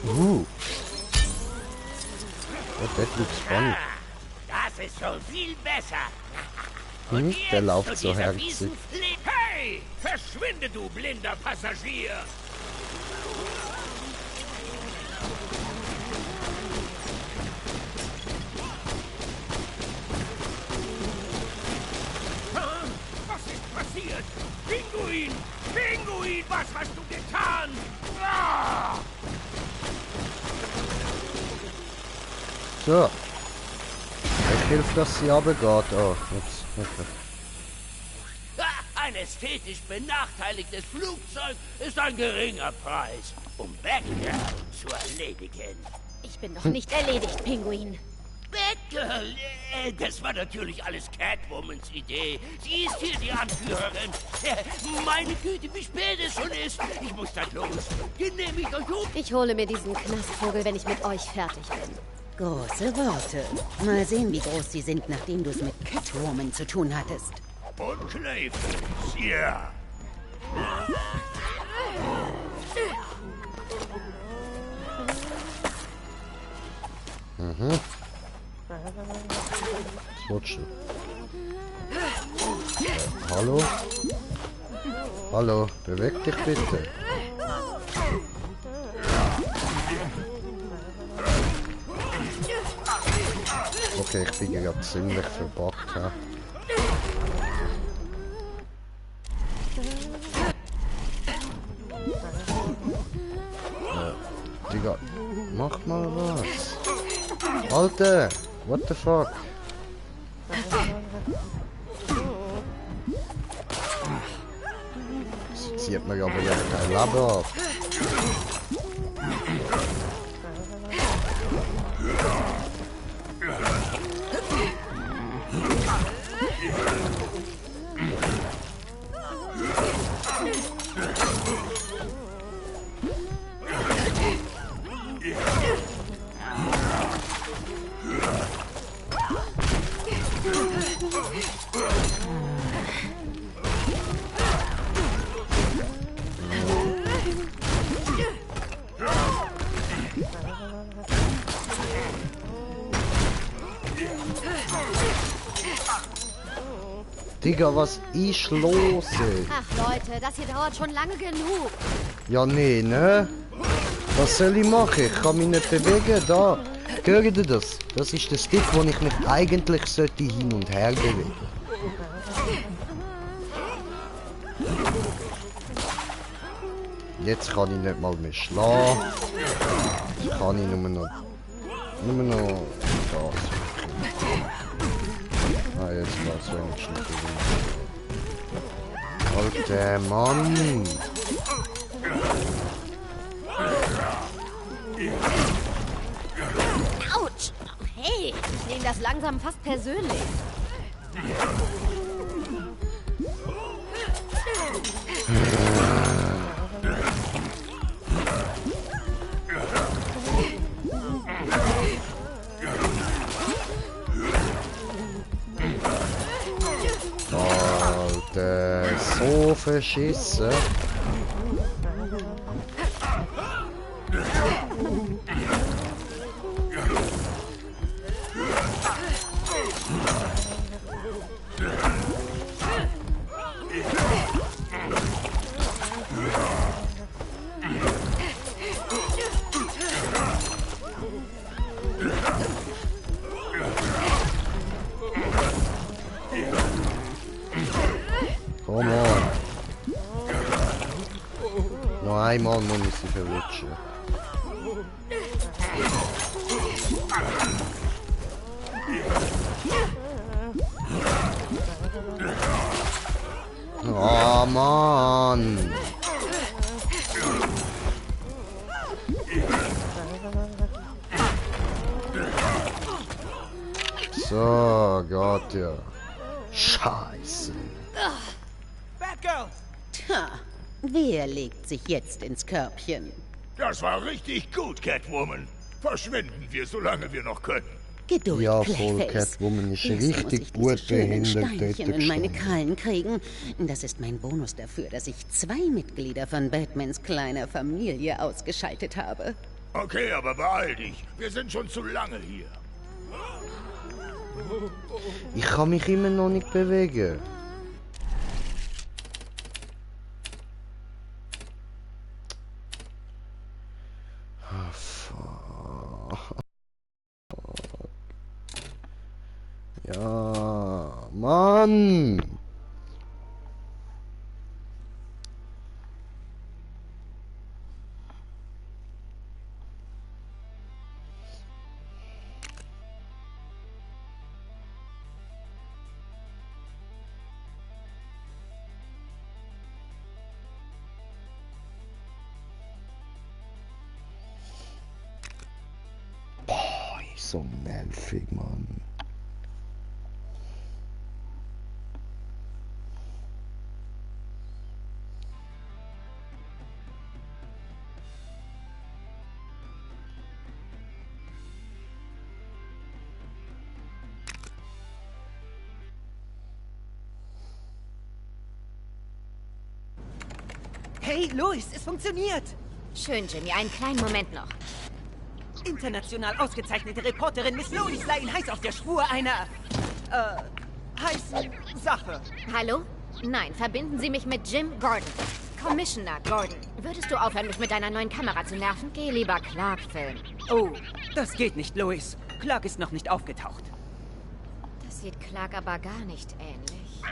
Oh, that looks fun. Das ist schon viel besser. Der läuft so herzig. Hey, verschwinde, du blinder Passagier! Was ist passiert? Pinguin! Pinguin, was hast du getan? Ah! So. Ich hilft, dass sie runtergeht. Oh, jetzt. Okay. Ein ästhetisch benachteiligtes Flugzeug ist ein geringer Preis, um Batgirl zu erledigen. Ich bin noch nicht erledigt, Pinguin. Batgirl? Das war natürlich alles Catwomans Idee. Sie ist hier die Anführerin. Meine Güte, wie spät es schon ist. Ich muss dann los. Genehmigt euch um. Ich hole mir diesen Knastvogel, wenn ich mit euch fertig bin. Große Worte. Mal sehen, wie groß sie sind, nachdem du es mit Catwoman zu tun hattest. Und Clayface, ja. Mhm. Swatchen. Hallo? Hallo, beweg dich bitte. Okay, ich bin gerade ziemlich verbuggt. Ja. Digga, mach mal was. Alter, what the fuck? Das zieht mir aber ja kein Leben ab. Digga, was ist los? Ach Leute, das hier dauert schon lange genug. Ja, nee, ne? Was soll ich machen? Ich kann mich nicht bewegen, da. Hört ihr das? Das ist der Stick, wo ich mich eigentlich sollte hin und her bewegen. Jetzt kann ich nicht mal mehr schlafen. Jetzt kann ich nur noch das. Ah, jetzt war es wenigstens gewinnt. Alter Mann! Autsch! Hey, ich nehme das langsam fast persönlich. Alter, so verschissen. Come on. Noch einmal muss ich sie verwutschen. Oh Mann! So, Gott, ja. Scheiße. Batgirl! Tja, wer legt sich jetzt ins Körbchen? Das war richtig gut, Catwoman. Verschwinden wir, solange wir noch können. Geduld, Ja, voll, Clayface. Catwoman ist Erst muss richtig ich gut diese schönen behindert. Steinchen in meine Krallen kriegen. Das ist mein Bonus dafür, dass ich 2 Mitglieder von Batmans kleiner Familie ausgeschaltet habe. Okay, aber beeil dich. Wir sind schon zu lange hier. Ich kann mich immer noch nicht bewegen. Oh, fuck. Ja, Mann! Boah, ist so nervig, Mann. Hey, Lois, es funktioniert! Schön, Jimmy. Einen kleinen Moment noch. International ausgezeichnete Reporterin Miss Lois Lane heiß auf der Spur einer, heißen Sache. Hallo? Nein, verbinden Sie mich mit Jim Gordon. Commissioner Gordon. Würdest du aufhören, mich mit deiner neuen Kamera zu nerven? Geh lieber Clark filmen. Oh, das geht nicht, Lois. Clark ist noch nicht aufgetaucht. Das sieht Clark aber gar nicht ähnlich.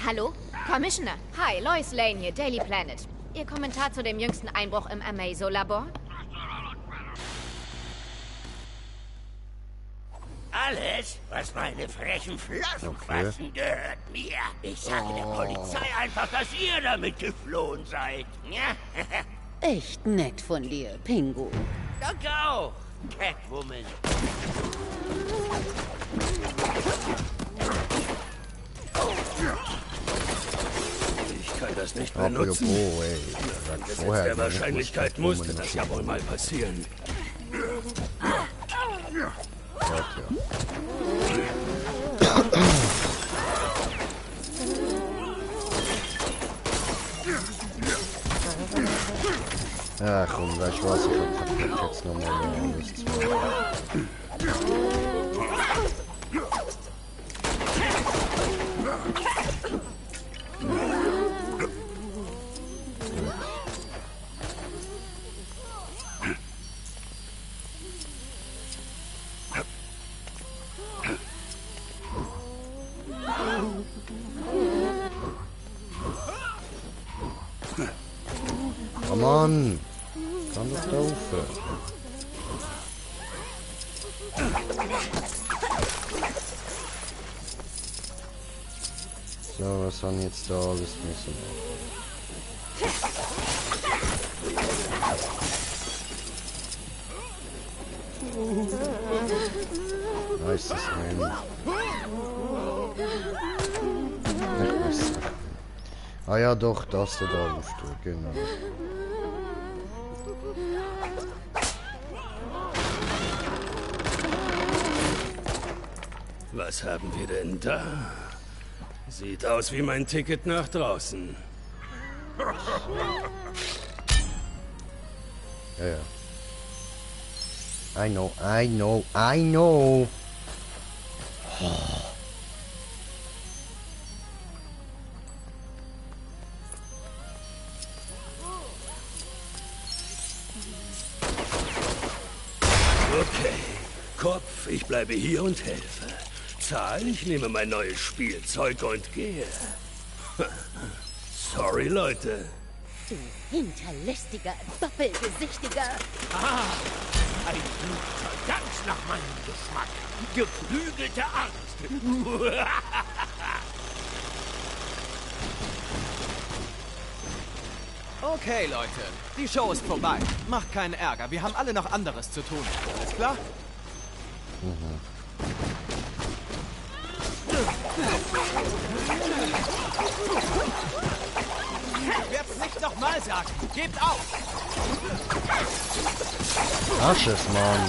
Hallo? Commissioner. Hi, Lois Lane hier, Daily Planet. Ihr Kommentar zu dem jüngsten Einbruch im Amazo-Labor? Alles, was meine frechen Flossen fassen, gehört mir. Ich sage der Polizei einfach, dass ihr damit geflohen seid. Ja? Echt nett von dir, Pingu. Danke auch, Catwoman. Ich kann das nicht mehr nutzen. Angesichts der Wahrscheinlichkeit musste das ja wohl mal passieren. Ja, komm, weißt du was, ich hab jetzt nochmal alles zu. Come on! Kann das laufen? So, was haben jetzt da alles müssen? Weiß es nicht. Ich weiß es nicht. Ah ja, doch, das da aufdrücken, genau. Was haben wir denn da? Sieht aus wie mein Ticket nach draußen. Ja, ja. I know, I know, I know. Okay, Kopf, ich bleibe hier und helfe. Zahl, ich nehme mein neues Spielzeug und gehe. Sorry, Leute. Du hinterlistiger, doppelgesichtiger. Ah, ein Blutzeug ganz nach meinem Geschmack. Geflügelte Angst. Okay, Leute. Die Show ist vorbei. Macht keinen Ärger. Wir haben alle noch anderes zu tun. Alles klar? Ich werd's nicht nochmal sagen. Gebt auf! Asches, Mann.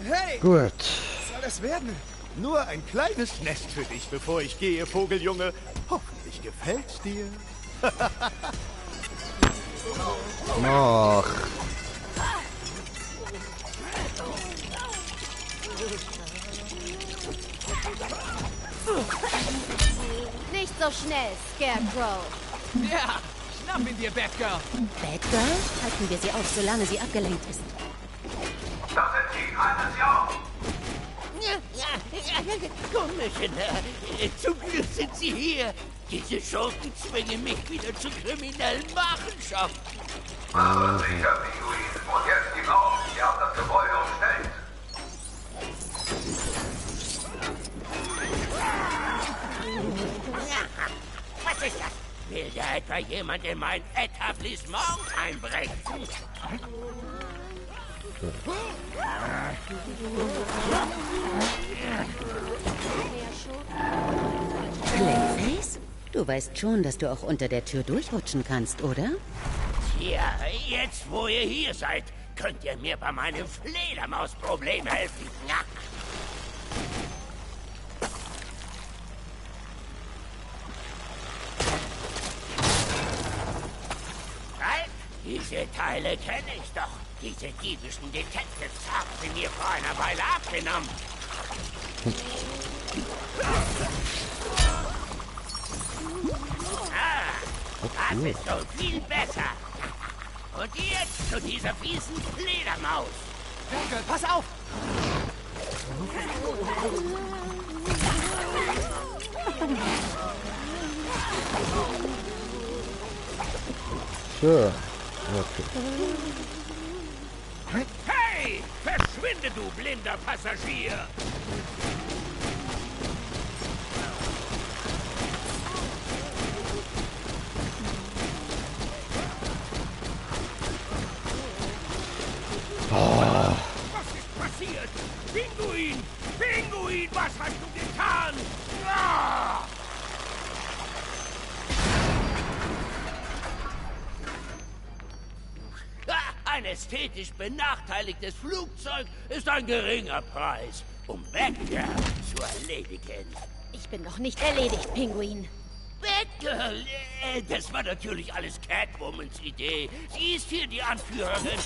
Hey! Gut. Was soll das werden? Nur ein kleines Nest für dich, bevor ich gehe, Vogeljunge. Hoffentlich gefällt's dir. Ach. Nicht so schnell, Scarecrow. Ja, schnapp ihn dir, Batgirl. Batgirl? Halten wir sie auf, solange sie abgelenkt ist. Das sind Sie, halten Sie auf! Commissioner, zum Glück sind Sie hier. Diese Schurken zwingen mich wieder zu kriminellen Machenschaften. Machen Sie sicher, Pinguin. Und jetzt gib auf. Wir haben das Gebäude umstellt. Was ist das? Will da etwa jemand in mein Etablissement einbrechen? Clayface? Du weißt schon, dass du auch unter der Tür durchrutschen kannst, oder? Tja, jetzt wo ihr hier seid, könnt ihr mir bei meinem Fledermausproblem helfen. Ja. Halt, diese Teile kenne ich doch. Diese diebischen Detectives haben sie mir vor einer Weile abgenommen. Das ist so viel besser. Und jetzt zu dieser fiesen Fledermaus. Batgirl, pass auf! Sure. Okay. Hey, verschwinde, du blinder Passagier! Was ist passiert? Pinguin! Pinguin, was hast du getan? Ah! Ein ästhetisch benachteiligtes Flugzeug ist ein geringer Preis, um Batgirl zu erledigen. Ich bin noch nicht erledigt, Pinguin. Batgirl, das war natürlich alles Catwomans Idee. Sie ist hier die Anführerin.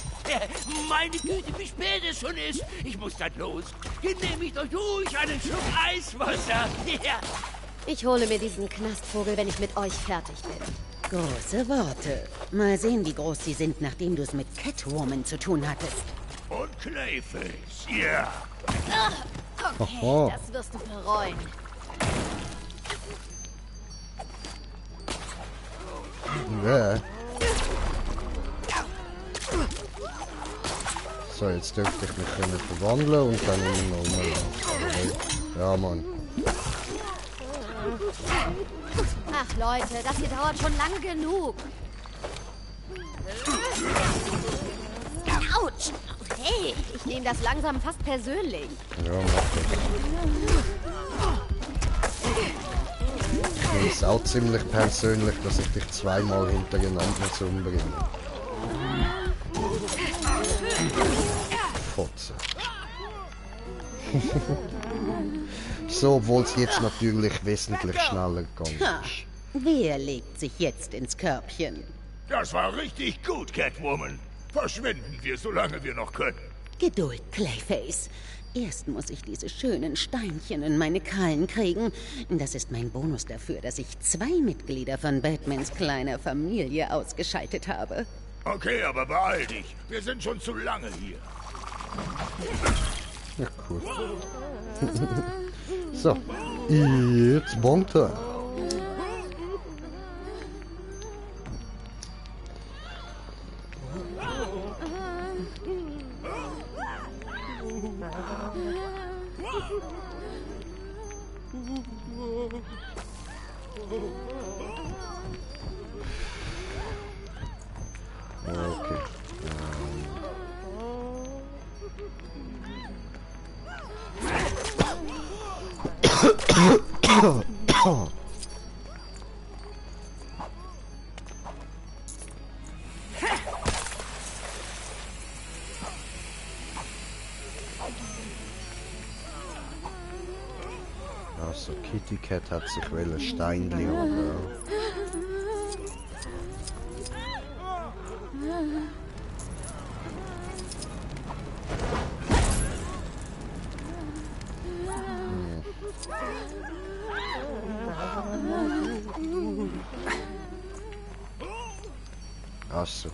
Meine Güte, wie spät es schon ist. Ich muss dann los. Genehmigt euch ruhig einen Schluck Eiswasser. Ja. Ich hole mir diesen Knastvogel, wenn ich mit euch fertig bin. Große Worte. Mal sehen, wie groß sie sind, nachdem du es mit Catwoman zu tun hattest. Und Clayface, ja. Okay, Oho. das wirst du bereuen. Ja. So, jetzt dürfte ich mich können verwandeln und dann immer noch rumlaufen. Ja, Mann. Ach Leute, das hier dauert schon lange genug. Autsch! Hey, ich nehme das langsam fast persönlich. Ja, mach das. Ich nehme es auch ziemlich persönlich, dass ich dich zweimal hintereinander so umbringe. Fotze. So, obwohl es jetzt natürlich wesentlich schneller gegangen ist. Wer legt sich jetzt ins Körbchen? Das war richtig gut, Catwoman. Verschwinden wir, solange wir noch können. Geduld, Clayface. Erst muss ich diese schönen Steinchen in meine Krallen kriegen. Das ist mein Bonus dafür, dass ich 2 Mitglieder von Batmans kleiner Familie ausgeschaltet habe. Okay, aber beeil dich. Wir sind schon zu lange hier. Ja, cool. So, jetzt Bonte. Okay. Also Kitty Cat hat sich welche Steinli oder? Ach so.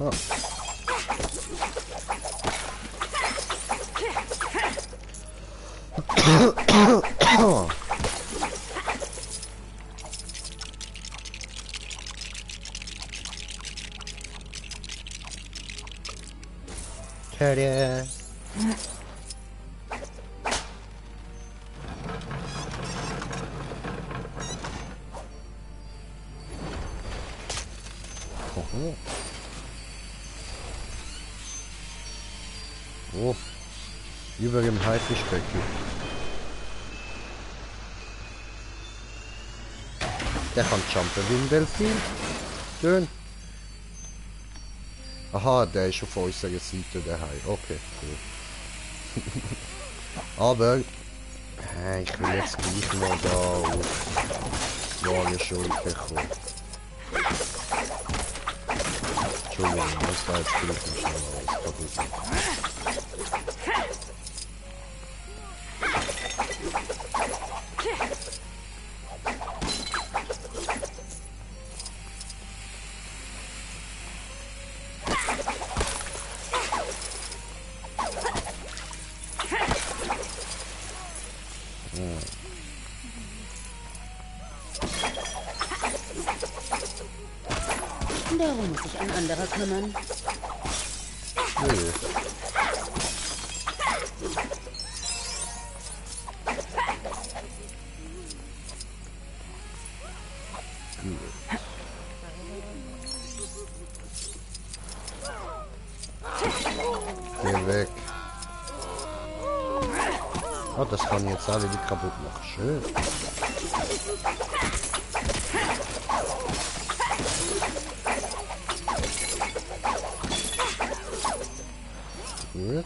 Oh. Ta-da! Oh. Oh, über dem Haifischbecken. Der kann jumpen wie ein Delfin. Schön. Aha, der ist auf unserer Seite der Hai. Okay, cool. Aber ich will jetzt gleich mal da auf Wagenschulter kommen. Entschuldigung, das war jetzt gleich noch schnell alles kaputt machen. Darum muss sich ein anderer kümmern. Nee. Geh weg. Oh, das kann ich jetzt alle die kaputt machen. Schön. Gut.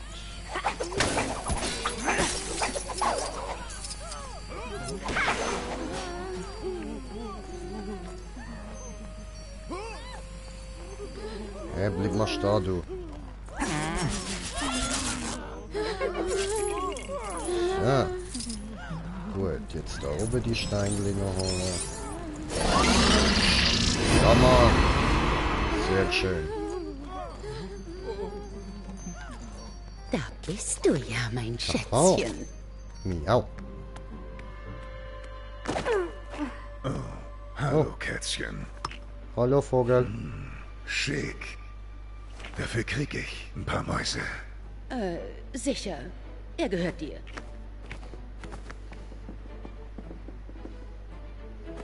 Hey, bleib mal stehen, du. Ja. Gut, jetzt da oben die Steinlinge holen. Hammer. Sehr schön. Da bist du ja, mein Schätzchen. Oh. Miau. Oh, hallo, Kätzchen. Hallo, Vogel. Schick. Dafür krieg ich ein paar Mäuse. Sicher. Er gehört dir.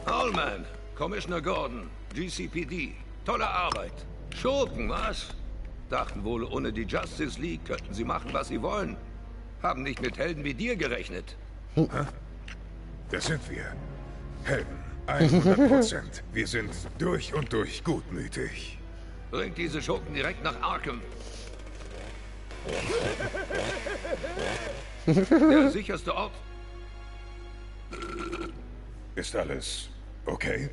Allman, Commissioner Gordon, GCPD. Tolle Arbeit. Schurken, was? Dachten wohl, ohne die Justice League könnten sie machen, was sie wollen. Haben nicht mit Helden wie dir gerechnet. Das sind wir. Helden. 100%. Wir sind durch und durch gutmütig. Bringt diese Schurken direkt nach Arkham. Der sicherste Ort. Ist alles okay?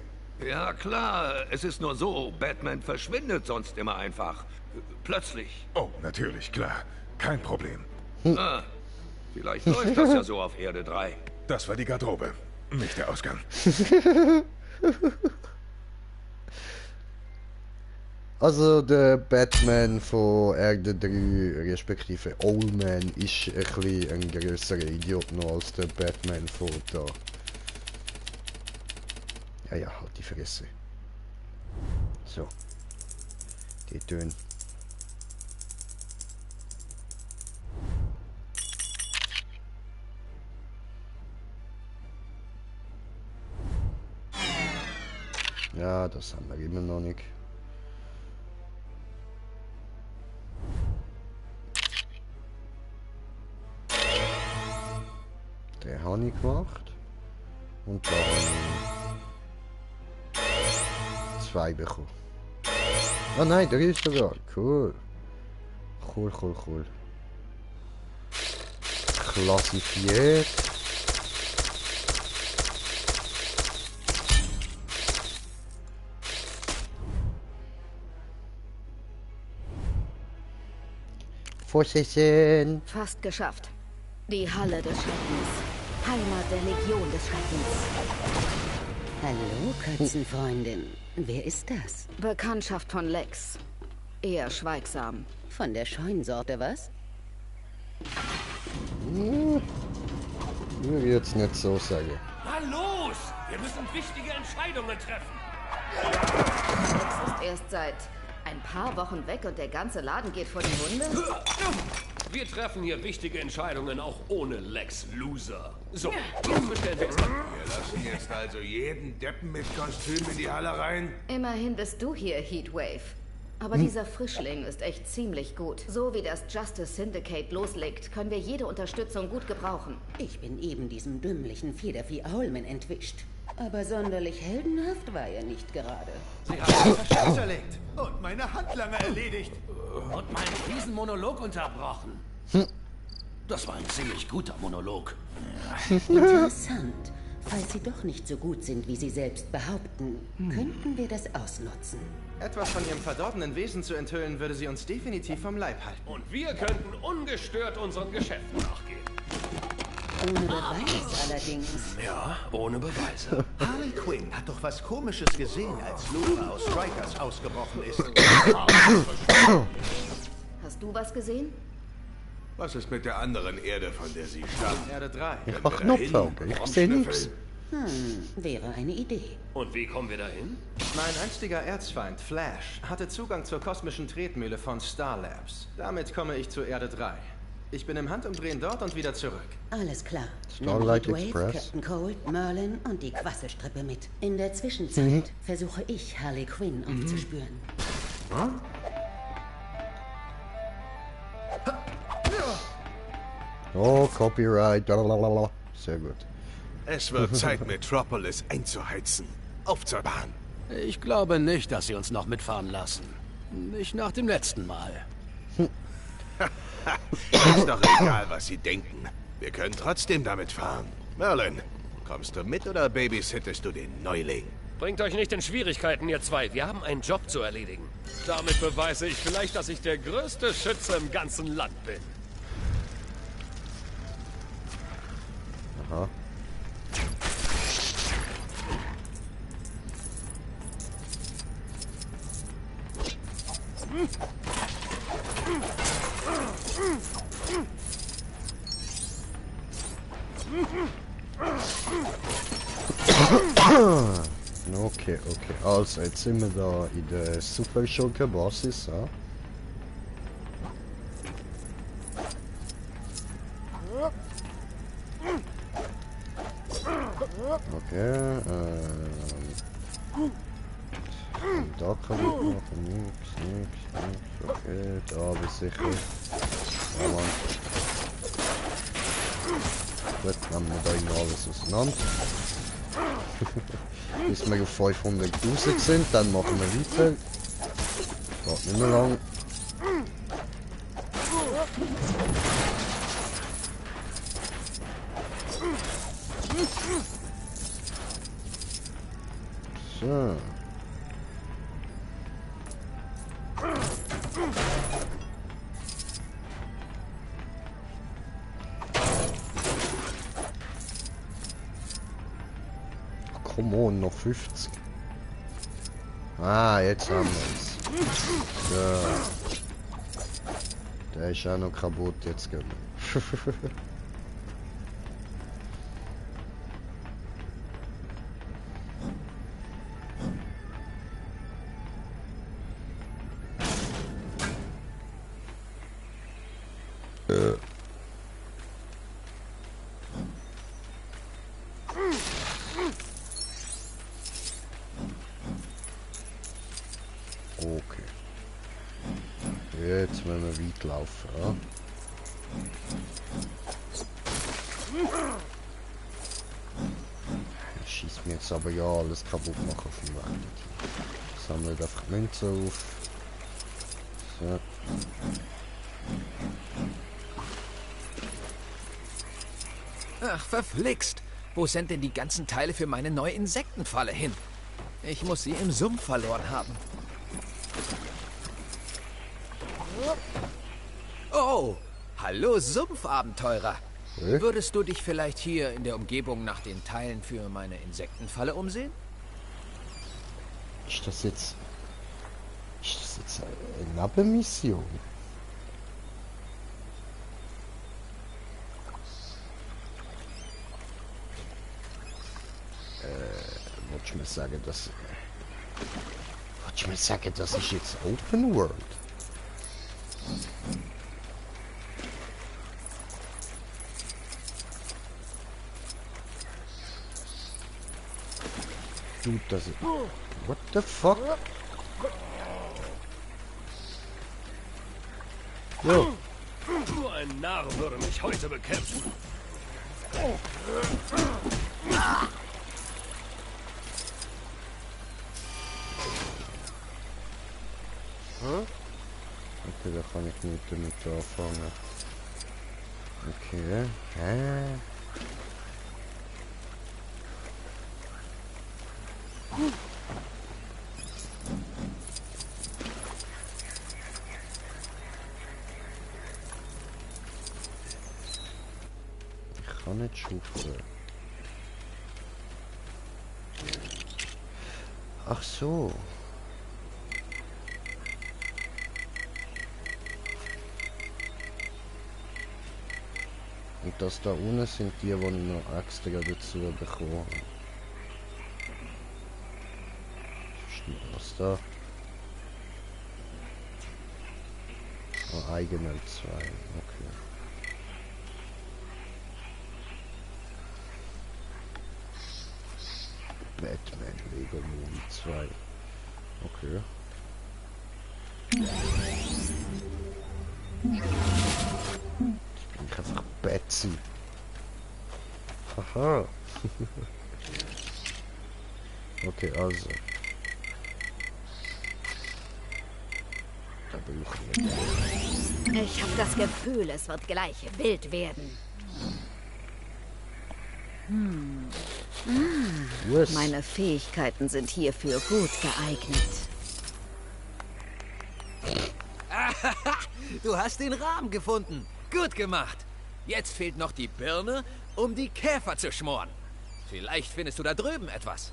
Ja, klar. Es ist nur so, Batman verschwindet sonst immer einfach. Plötzlich. Oh, natürlich, klar. Kein Problem. Ah, vielleicht läuft das ja so auf Erde 3. Das war die Garderobe, nicht der Ausgang. Also der Batman von Erde 3, respektive Owlman, ist ein bisschen ein grösserer Idiot noch als der Batman von da. Ja, halt die Fresse. So. Die Töne. Ja, das haben wir immer noch nicht. Den habe ich gemacht. Und da habe ich 2 bekommen. Oh nein, 3 ist sogar. Cool. Cool. Klassifiziert. Vorsitzen. Fast geschafft. Die Halle des Schreckens. Heimat der Legion des Schreckens. Hallo, Katzenfreundin. Wer ist das? Bekanntschaft von Lex. Eher schweigsam. Von der Scheunensorte, was? Würde ich jetzt nicht so sagen. Na los! Wir müssen wichtige Entscheidungen treffen. Lex ist erst seit ein paar Wochen weg und der ganze Laden geht vor die Hunde? Wir treffen hier wichtige Entscheidungen auch ohne Lex Loser. So, bestellen wir es dann. Wir lassen jetzt also jeden Deppen mit Kostüm in die Halle rein? Immerhin bist du hier, Heatwave. Aber dieser Frischling ist echt ziemlich gut. So wie das Justice Syndicate loslegt, können wir jede Unterstützung gut gebrauchen. Ich bin eben diesem dümmlichen Federvieh Owlman entwischt. Aber sonderlich heldenhaft war er nicht gerade. Sie haben mich zerlegt und meine Handlanger erledigt. Und meinen fiesen Monolog unterbrochen. Das war ein ziemlich guter Monolog. Interessant. Falls sie doch nicht so gut sind, wie sie selbst behaupten, könnten wir das ausnutzen. Etwas von ihrem verdorbenen Wesen zu enthüllen, würde sie uns definitiv vom Leib halten. Und wir könnten ungestört unseren Geschäften nachgehen. Ohne Beweis allerdings. Ja, ohne Beweise. Harley Quinn hat doch was Komisches gesehen, als Luthor aus Strikers ausgebrochen ist. Hast du was gesehen? Was ist mit der anderen Erde, von der sie stammt? Erde 3. Ach, Knopfauge. Ich sehe nichts. Wäre eine Idee. Und wie kommen wir dahin? Mein einstiger Erzfeind, Flash, hatte Zugang zur kosmischen Tretmühle von Star Labs. Damit komme ich zu Erde 3. Ich bin im Handumdrehen dort und wieder zurück. Alles klar. Starlight Nimm Heatwave, Express. Captain Cold, Merlin und die Quasselstrippe mit. In der Zwischenzeit versuche ich, Harley Quinn aufzuspüren. Oh, Copyright. Blablabla. Sehr gut. Es wird Zeit, Metropolis einzuheizen. Auf zur Bahn. Ich glaube nicht, dass sie uns noch mitfahren lassen. Nicht nach dem letzten Mal. Ist doch egal, was sie denken. Wir können trotzdem damit fahren. Merlin, kommst du mit oder babysittest du den Neuling? Bringt euch nicht in Schwierigkeiten, ihr zwei. Wir haben einen Job zu erledigen. Damit beweise ich vielleicht, dass ich der größte Schütze im ganzen Land bin. Aha. Okay. Also, jetzt sind wir da in der Super Schurke Basis, ja? Okay, da kann ich machen, nix. Okay, da bis sicher. Ja, Mann. Gut, nehmen wir da irgendwie alles auseinander. Bis wir auf 500.000 sind, dann machen wir weiter. Geht nicht mehr lang. So. Come on, noch 50. Ah, jetzt haben wir es. So. Der ist ja noch kaputt, jetzt gehen wir. Okay. Jetzt müssen wir weit laufen, ja? Ich schieß mir jetzt aber ja alles kaputt machen auf dem Weg. Sammelt einfach Münze auf. So. Ach, verflixt! Wo sind denn die ganzen Teile für meine neue Insektenfalle hin? Ich muss sie im Sumpf verloren haben. Oh, hallo Sumpfabenteurer. Würdest du dich vielleicht hier in der Umgebung nach den Teilen für meine Insektenfalle umsehen? Ist das jetzt eine Nebenmission? Wollte ich mir sagen, das ist jetzt Open World? Dude, das ist... What the fuck? Jo. Nur ein Narr würde mich heute bekämpfen. Okay, da kann ich nicht damit anfangen. Okay. Hä? Ich kann nicht schaufeln. Ach so. Und das da unten sind die ich noch extra dazu bekommen habe. Was da? Oh, eigene 2, okay. Batman Lego Movie 2. Okay. Ich bin einfach Betsy. Haha. Okay, also. Ich habe das Gefühl, es wird gleich wild werden. Meine Fähigkeiten sind hierfür gut geeignet. Du hast den Rahmen gefunden. Gut gemacht. Jetzt fehlt noch die Birne, um die Käfer zu schmoren. Vielleicht findest du da drüben etwas.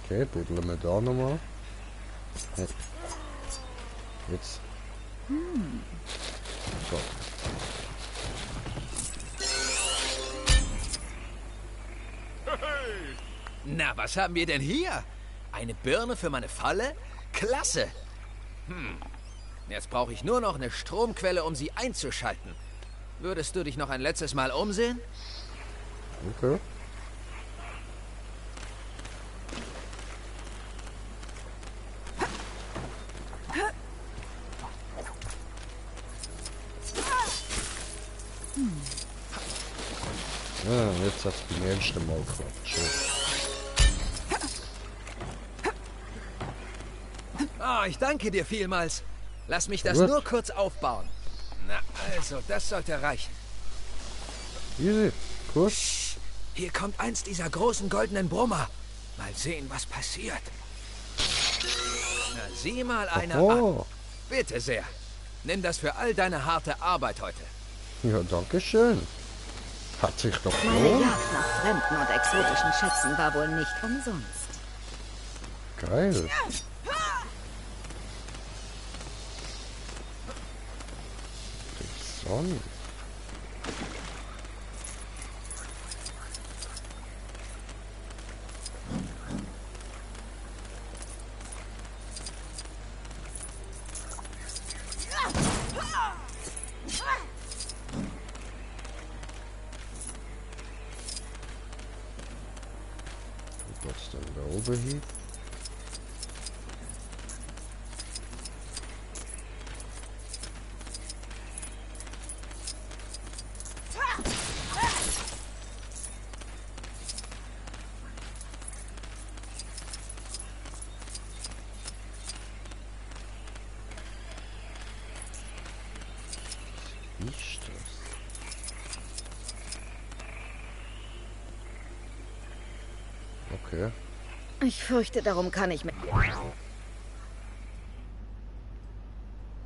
Okay, buddeln wir da nochmal. Jetzt. So. Na, was haben wir denn hier? Eine Birne für meine Falle? Klasse! Jetzt brauche ich nur noch eine Stromquelle, um sie einzuschalten. Würdest du dich noch ein letztes Mal umsehen? Okay. Ja, jetzt hat's beim ersten Mal geklappt. Schön. Ah, ich danke dir vielmals. Lass mich das Gut. nur kurz aufbauen. Na, also, das sollte reichen. Easy. Cool. Hier kommt eins dieser großen goldenen Brummer. Mal sehen, was passiert. Na, sieh mal einer Oho. an. Bitte sehr. Nimm das für all deine harte Arbeit heute. Ja, danke schön. Hat sich doch Meine gelohnt. Jagd nach fremden und exotischen Schätzen war wohl nicht umsonst. Geil. Sonne. Was dann da oben hin? Wie ist das? Okay. Ich fürchte, darum kann ich mir...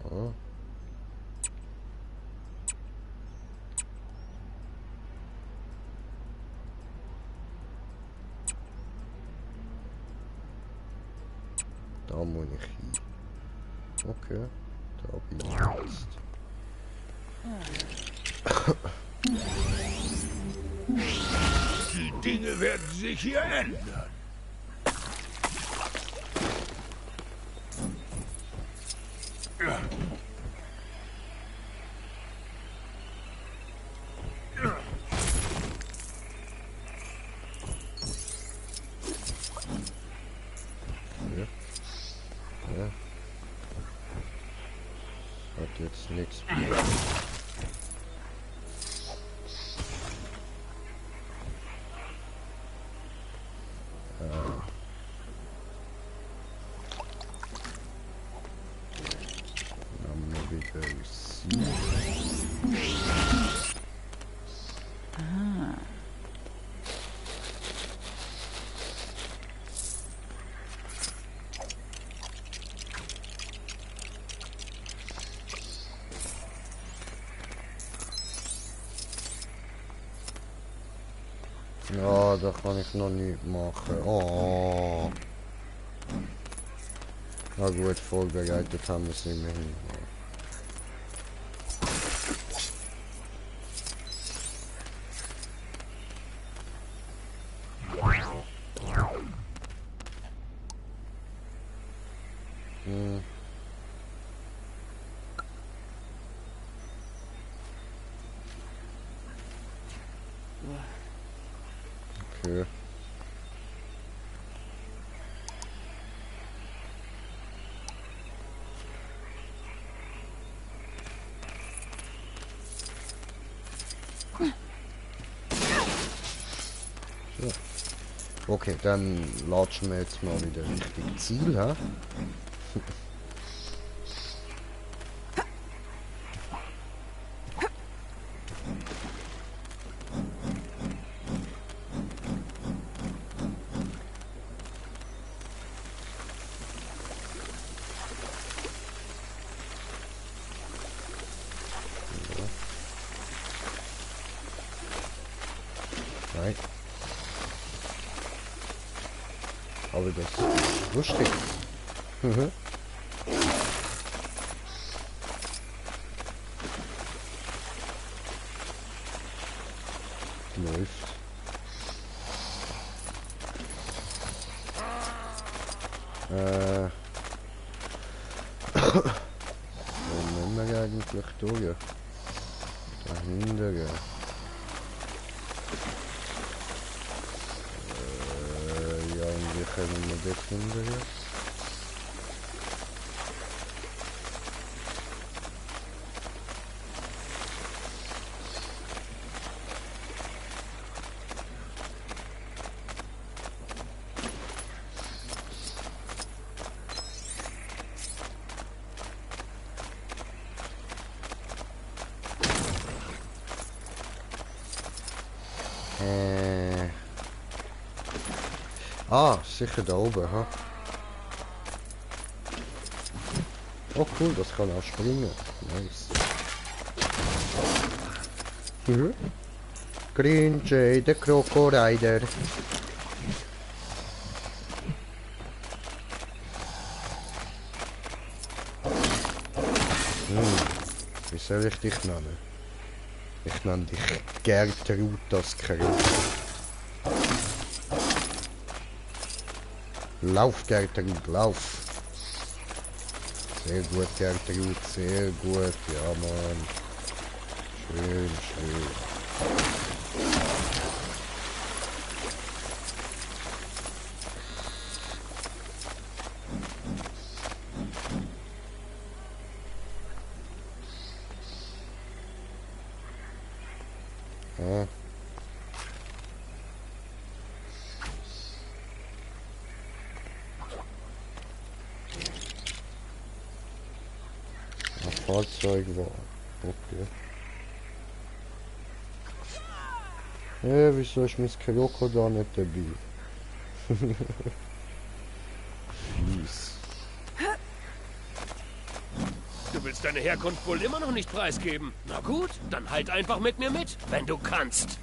Oh. Da muss ich hin. Okay, da bin ich jetzt. Die Dinge werden sich hier ändern. Ja. Hat jetzt nichts mehr. Ja, das kann ich noch nicht machen. Oh. Na gut, vorbereitet haben wir es immerhin. Hm. Okay. So. Okay, dann latschen wir jetzt mal wieder Richtung Ziel, ha? Nein. Aber das ist lustig. Mhm. Läuft. Wo nehmen wir eigentlich durch? Dahinter, ja. Ja, und wie können wir das hinterher? Ah, sicher da oben, ha? Oh cool, das kann auch springen. Nice. Green Jay, der Krokorider. Wie soll ich dich nennen? Ich nenne dich Gertrud das Krieg. Lauf, Gertrud, lauf! Sehr gut, Gertrud, sehr gut. Ja, Mann. Schön, schön. Ja. Fahrzeug war. Okay. Ja, wieso ist mein Kroko da nicht dabei? Fies. Du willst deine Herkunft wohl immer noch nicht preisgeben. Na gut, dann halt einfach mit mir mit, wenn du kannst.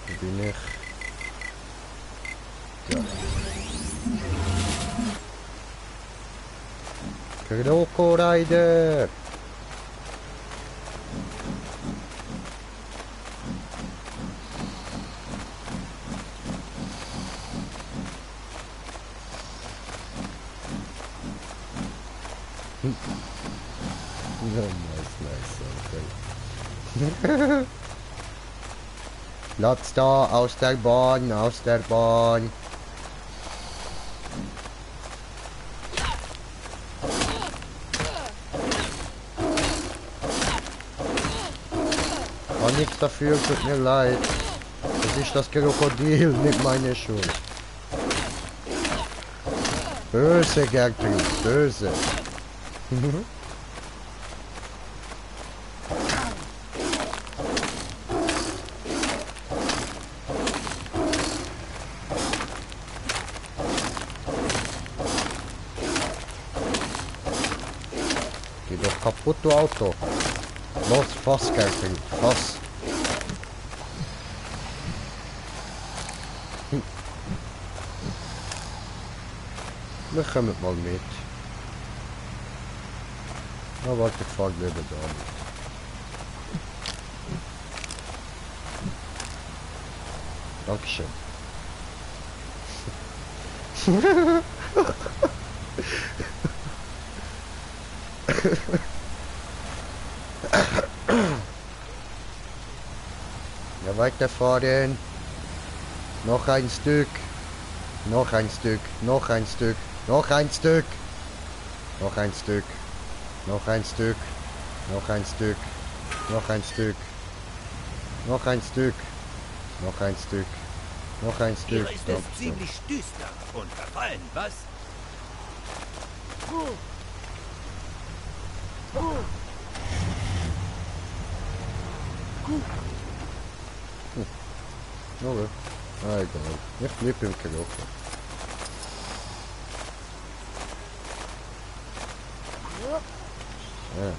Wo bin ich? Ja. Krokorider! Ja, nice, okay. Platz da, aus der Bahn, aus der Bahn. Kann nichts dafür, tut mir leid. Das ist das Krokodil, nicht meine Schuld. Böse, Gertrud, böse. Geh doch kaputt, du Auto. Los, fass, Gertrud, fass. Wir kommen mal mit. Na warte, ich fahr lieber da mit. Dankeschön. Ja, weiterfahren. Noch ein Stück. Noch ein Stück. Noch ein Stück. Noch ein Stück. Noch ein Stück. Noch ein Stück. Noch ein Stück. Noch ein Stück. Noch ein Stück. Noch ein Stück. Noch ein Stück. Hier ist es ziemlich düster und verfallen, was? Okay. Ah, egal. Ich bleib im Kroko. Ja.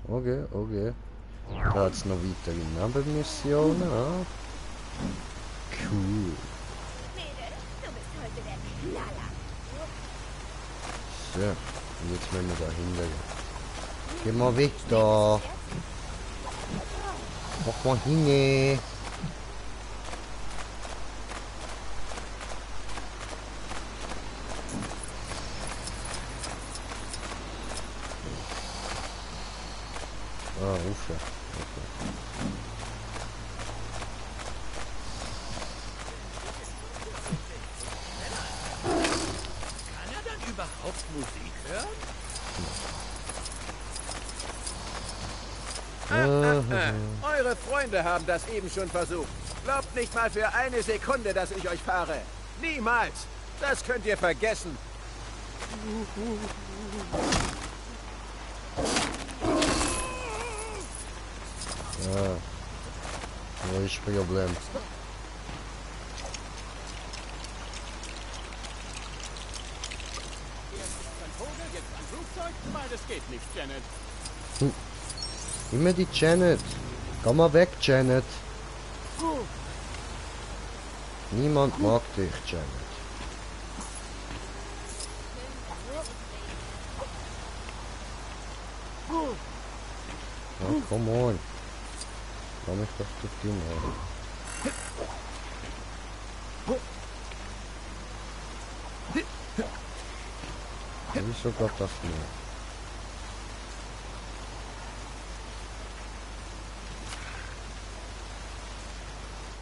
Okay, okay. Da hat's noch weitere Nebenmissionen. Ah. Cool. So, und jetzt müssen wir da hinten. Geh mal weg da. Mach mal hin. Okay. Kann er dann überhaupt Musik hören? Eure Freunde haben das eben schon versucht. Glaubt nicht mal für eine Sekunde, dass ich euch fahre. Niemals. Das könnt ihr vergessen. Ja. Wo ist das Problem? Beides geht nicht, Janet. Immer die Janet. Komm mal weg, Janet. Niemand mag dich, Janet. Oh, come on. Lass mich doch durch die machen. Wieso geht das nicht?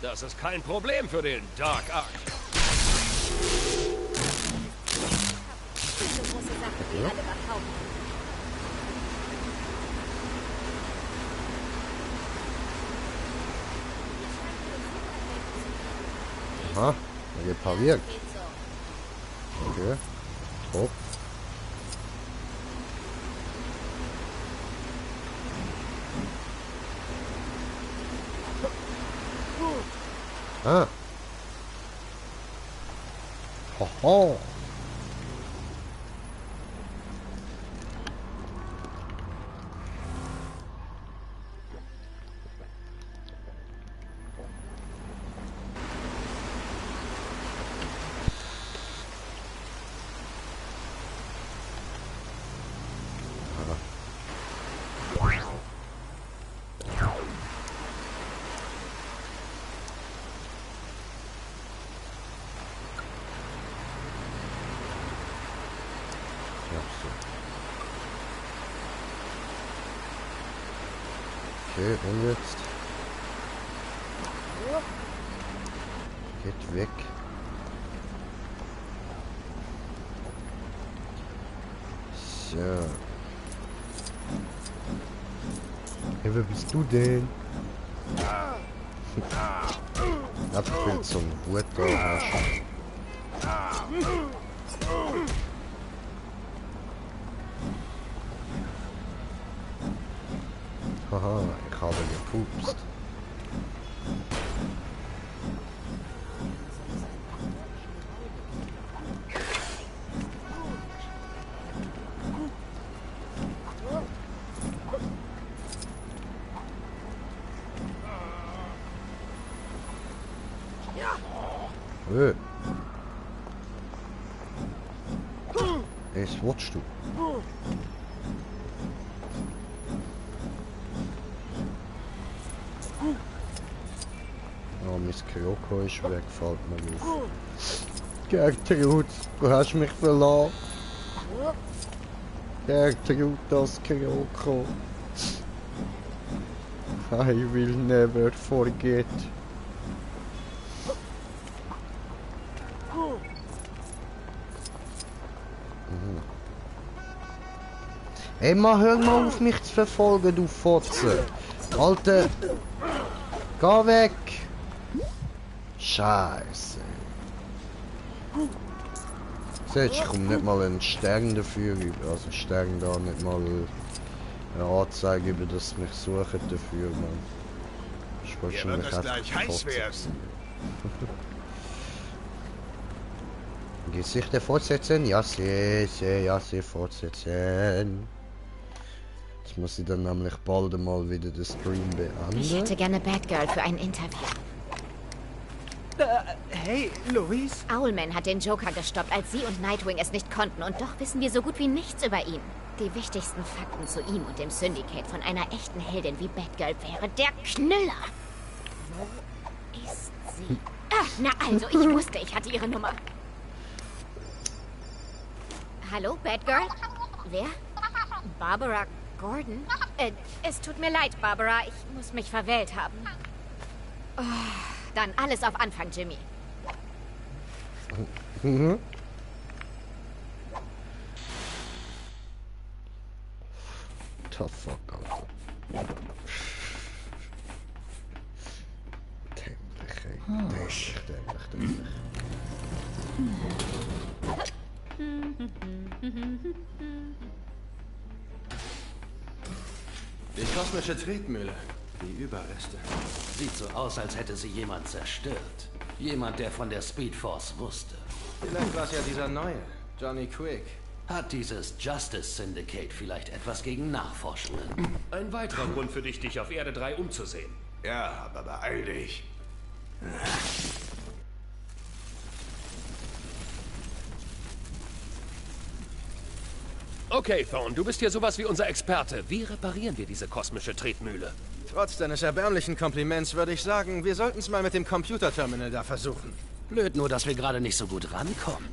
Das ist kein Problem für den Dark Ark. Aha, repariert. Okay, top. Ah. Hoho. Okay, und jetzt? Geht weg. So. Hey, wer bist du denn? Apfel zum Butter. Haha, ich habe gepupst. Was willst du? Oh, mein Kyoko ist weg, fällt mir auf. Gertrud, du hast mich verlassen. Gertrud, das Kyoko. I will never forget. Ey, Mann, hör mal auf mich zu verfolgen, du Fotze. Alter, geh weg. Scheiße. Siehst, ich komme nicht mal einen Stern dafür über. Also Stern da, nicht mal eine Anzeige über, dass sie mich suchen dafür, Mann. Ich wollte schon mich gleich heiß werden. Gesichter fortsetzen? Ja, sehr fortsetzen. Jetzt muss ich dann nämlich bald mal wieder den Stream beenden. Ich hätte gerne Batgirl für ein Interview. Hey, Louise? Owlman hat den Joker gestoppt, als sie und Nightwing es nicht konnten. Und doch wissen wir so gut wie nichts über ihn. Die wichtigsten Fakten zu ihm und dem Syndicate von einer echten Heldin wie Batgirl wäre der Knüller. Wo ist sie? Ah, na also, ich wusste, ich hatte ihre Nummer. Hallo, Batgirl? Wer? Barbara Gordon? Es tut mir leid, Barbara. Ich muss mich verwählt haben. Oh, dann alles auf Anfang, Jimmy. Mhm. Tough fuck, Alter. Dämlich. Die kosmische Tretmühle. Die Überreste. Sieht so aus, als hätte sie jemand zerstört. Jemand, der von der Speed Force wusste. Vielleicht war es ja dieser neue, Johnny Quick. Hat dieses Justice Syndicate vielleicht etwas gegen Nachforschungen? Ein weiterer Grund für dich, dich auf Erde 3 umzusehen. Ja, aber beeil dich. Okay, Thorne, du bist hier sowas wie unser Experte. Wie reparieren wir diese kosmische Tretmühle? Trotz deines erbärmlichen Kompliments würde ich sagen, wir sollten es mal mit dem Computerterminal da versuchen. Blöd nur, dass wir gerade nicht so gut rankommen.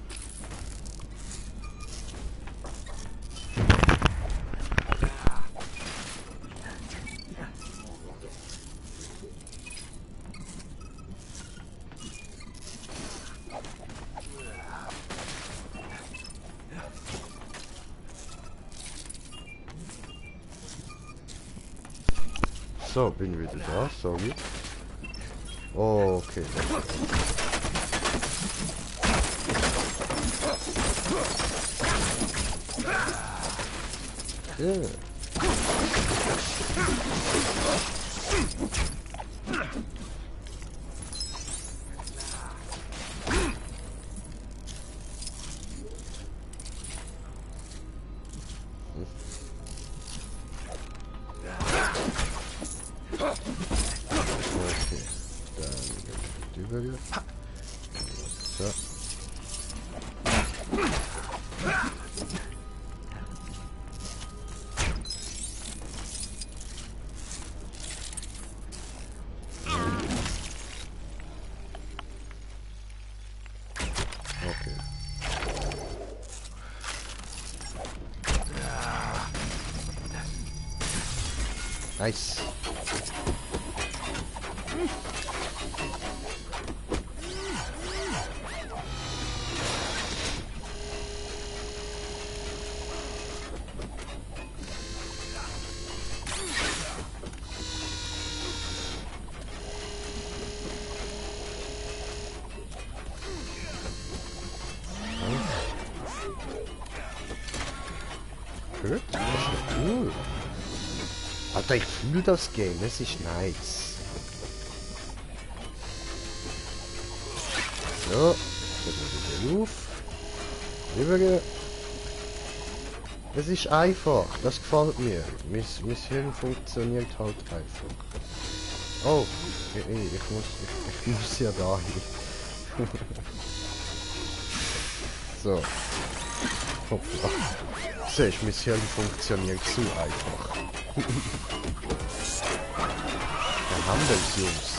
So, bin wieder da, sorry. Oh, okay. Yeah. So. Okay. Nice. Gut, das ist cool. Alter, ich fühle das Game, es ist nice. So, jetzt wieder auf. Rübergehen. Es ist einfach, das gefällt mir. Mein Hirn funktioniert halt einfach. Oh, ich muss ja da hin. So. Hoppla. Siehst du, mein Hirn funktioniert zu einfach. Dann haben wir es, Jungs.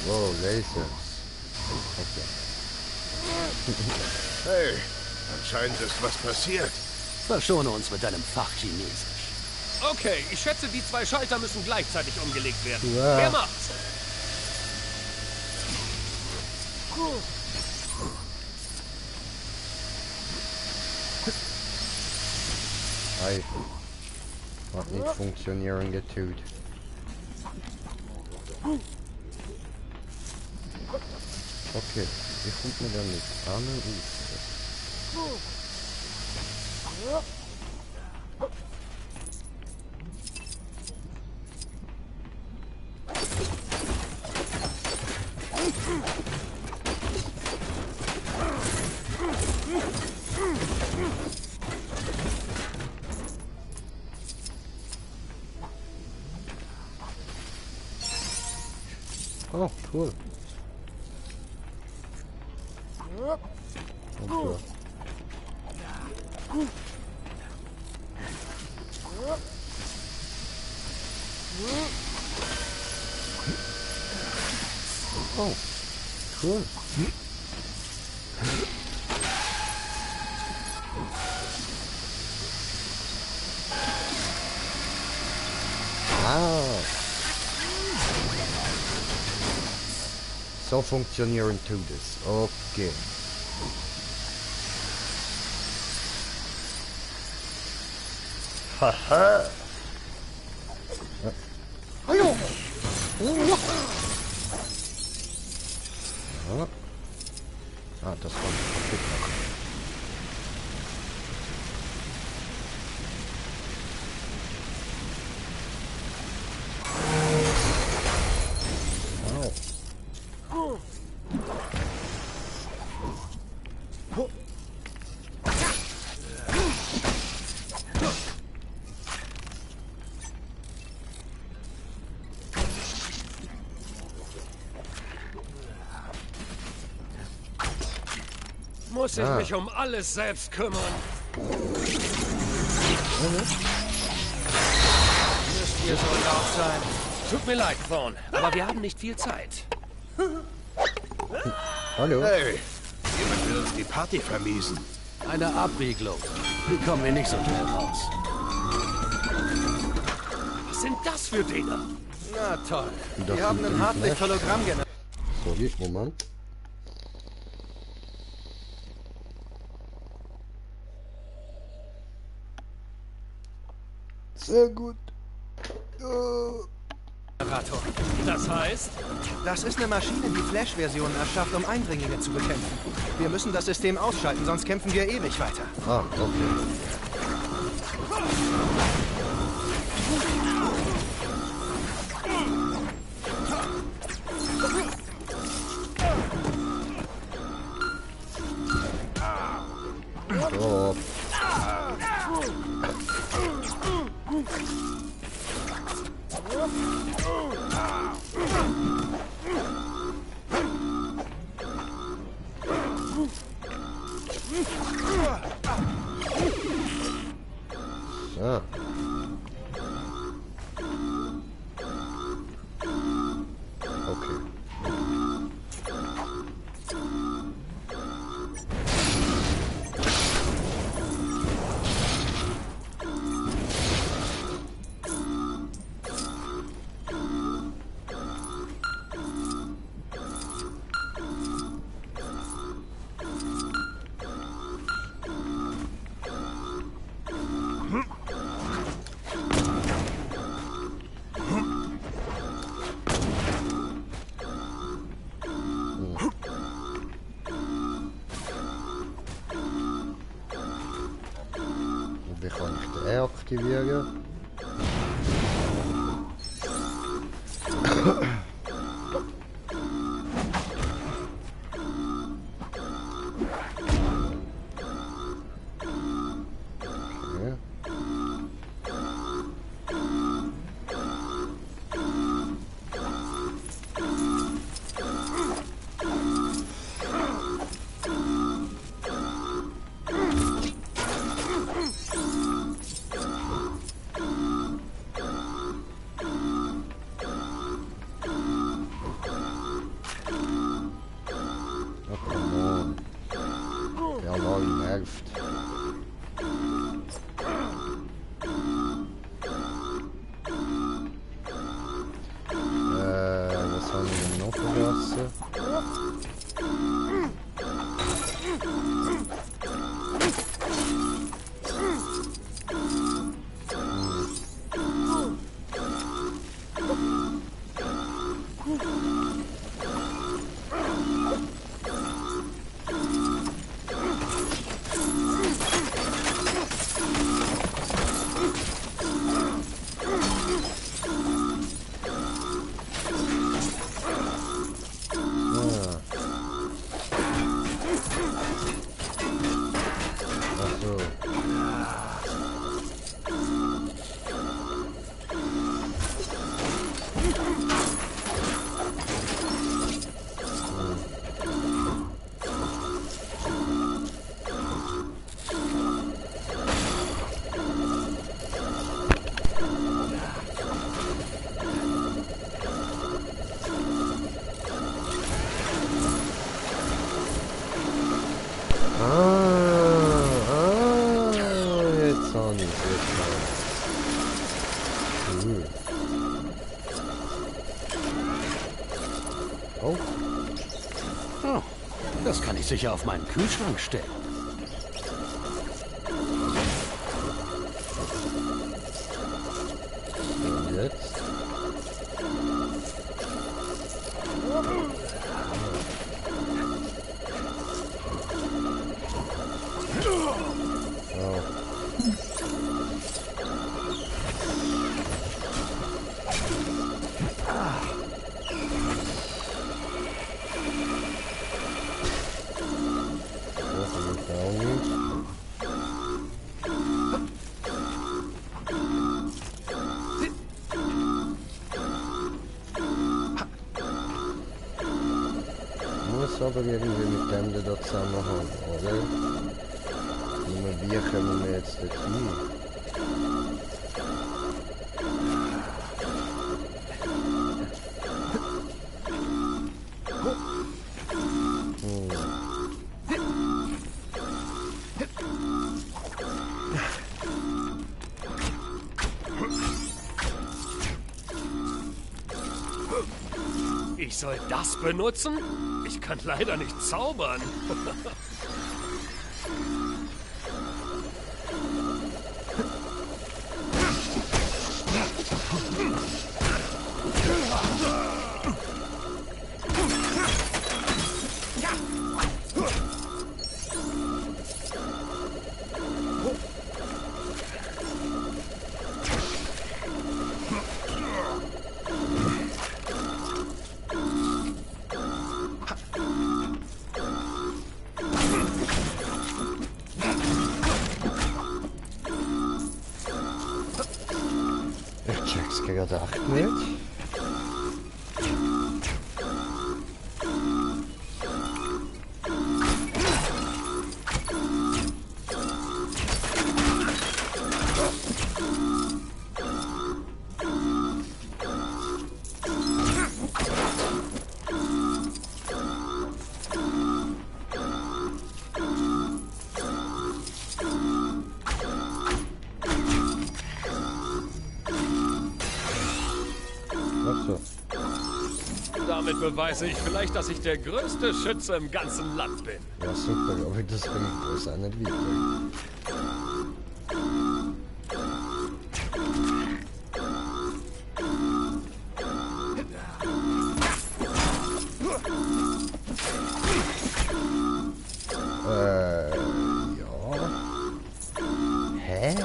Wow, Lasers. Okay. Hey, anscheinend ist was passiert. Verschone uns mit deinem Fachchinesisch. Okay, ich schätze, die 2 Schalter müssen gleichzeitig umgelegt werden. Ja. Wer macht's? Ei. Hat nicht funktionieren getut. Okay, wie kommt man damit an und Oh, cool. Okay. Oh, cool. Ah. So funktionieren tut es. Okay. Haha. Hallo. Ja. Ah, das war kaputt machen. Muss ich mich um alles selbst kümmern? Müsst ihr so laut sein? Tut mir leid, Thorn, aber wir haben nicht viel Zeit. Hallo. Hey, jemand will uns die Party vermiesen. Eine Abriegelung. Wie kommen wir nicht so schnell raus? Was sind das für Dinger? Na toll. Das Wir haben sind ein die Hartlicht-Hologramm generiert. Sorry, Moment. Sehr gut. Das heißt? Das ist eine Maschine, die Flash-Versionen erschafft, um Eindringlinge zu bekämpfen. Wir müssen das System ausschalten, sonst kämpfen wir ewig weiter. Ah, okay. So. So. Okay. Wie kann ich den aktivieren? Okay. Oh, come on. Der Alarm nervt. Was haben wir denn noch vergessen? Oh. Oh, das kann ich sicher auf meinen Kühlschrank stellen. Und jetzt? Aber irgendwie mit dem da zusammenhang, oder? Nur wie kommen wir jetzt dorthin? Ich soll das benutzen? Ich kann leider nicht zaubern. Gedacht nicht. Damit beweise ich vielleicht, dass ich der größte Schütze im ganzen Land bin. Ja, super, aber das bringt uns auch nicht weiter. Ja. Hä?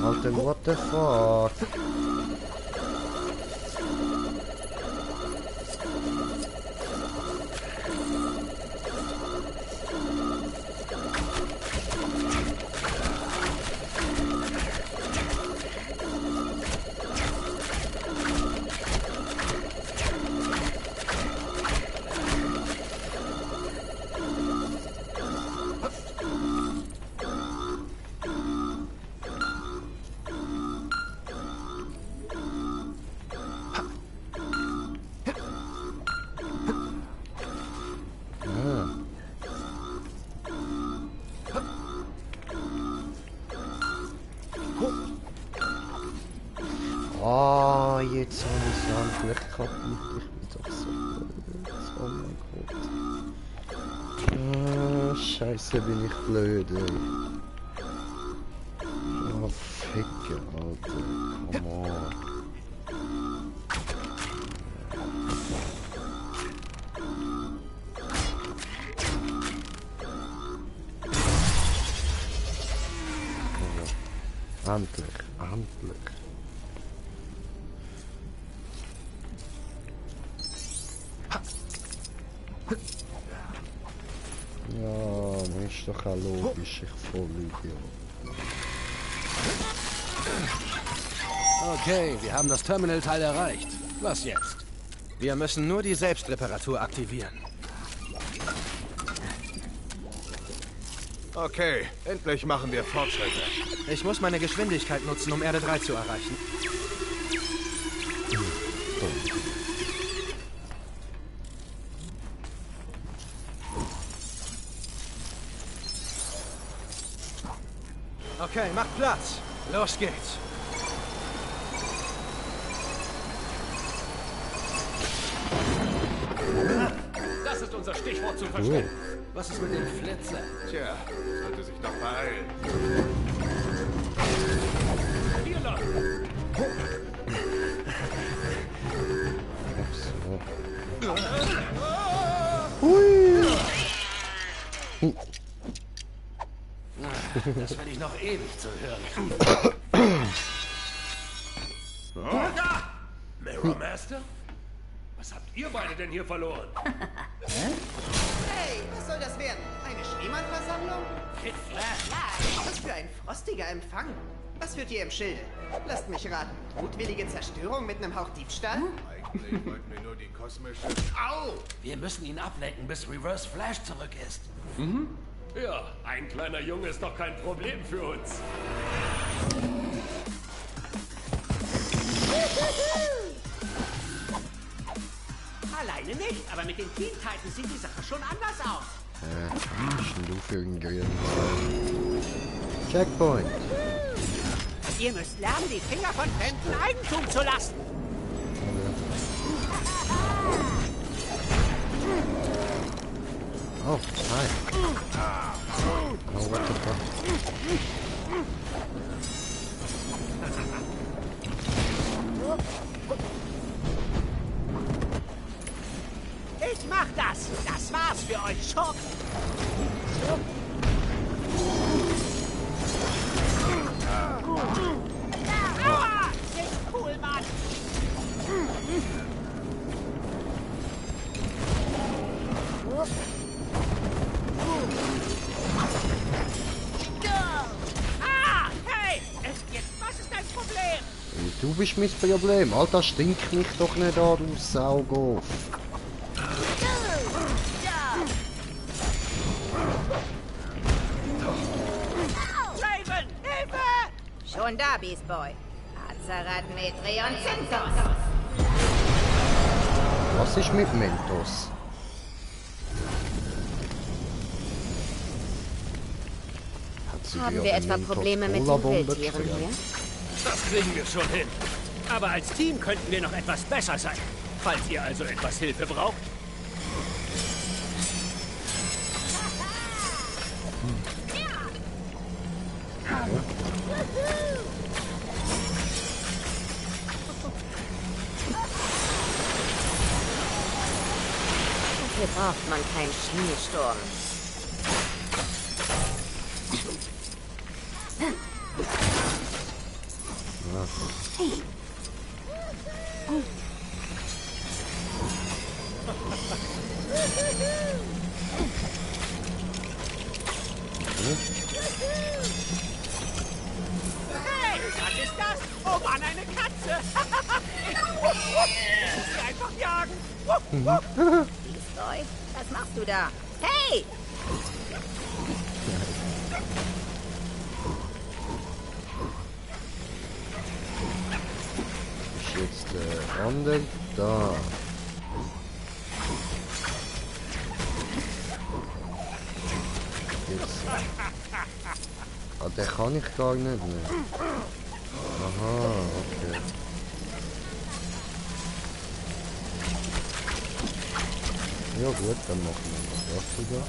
Alter, what the fuck? Oh, jetzt habe ich es endlich kapiert. Ich bin doch so blöd. Oh mein Gott. Scheiße, bin ich blöd, ey. Oh, Ficke, Alter. Come on. Endlich, endlich. Ja, das ist doch auch logisch, ich vorlüge. Okay, wir haben das Terminalteil erreicht. Was jetzt? Wir müssen nur die Selbstreparatur aktivieren. Okay, endlich machen wir Fortschritte. Ich muss meine Geschwindigkeit nutzen, um Erde 3 zu erreichen. Okay, macht Platz. Los geht's. Das ist unser Stichwort zum Verstecken. Was ist mit dem Flitzer? Tja, sollte sich doch beeilen. Hier lang. Hui. Das werde ich noch ewig zu hören. Mirror Master? Was habt ihr beide denn hier verloren? Hey, was soll das werden? Eine Schneemannversammlung? Kid Flash. Was für ein frostiger Empfang. Was führt ihr im Schilde? Lasst mich raten. Mutwillige Zerstörung mit einem Hauch Diebstahl? Eigentlich wollten wir nur die kosmische... Au! Wir müssen ihn ablenken, bis Reverse Flash zurück ist. Mhm. Ja, ein kleiner Junge ist doch kein Problem für uns. Alleine nicht, aber mit den Teen Titans sieht die Sache schon anders aus. Was ist denn du für ein Grün? Checkpoint. Ihr müsst lernen, die Finger von fremden Eigentum zu lassen. Oh, hi. Oh, what the fuck? Ich mach das. Das war's für euch, Schurken. Aua! Nicht cool, Mann. Ah! Hey! Es gibt... Was ist dein Problem? Du bist mein Problem. Alter, stink mich doch nicht an, du Saugof. Raven! Hilfe! Schon da, Beast Boy. Azarat, Metreon, Zintos. Was ist mit Mentos? Haben wir etwa Probleme mit den Wildtieren hier? Das kriegen wir schon hin. Aber als Team könnten wir noch etwas besser sein. Falls ihr also etwas Hilfe braucht. Hier braucht man keinen Schneesturm. Hey, was ist das? Oh Mann, eine Katze! Ich muss sie einfach jagen! Beast Boy, was machst du da? Hey! Ist jetzt der andere da. Jetzt. Ah, den kann ich gar nicht mehr. Aha, okay. Ja gut, dann machen wir das wieder.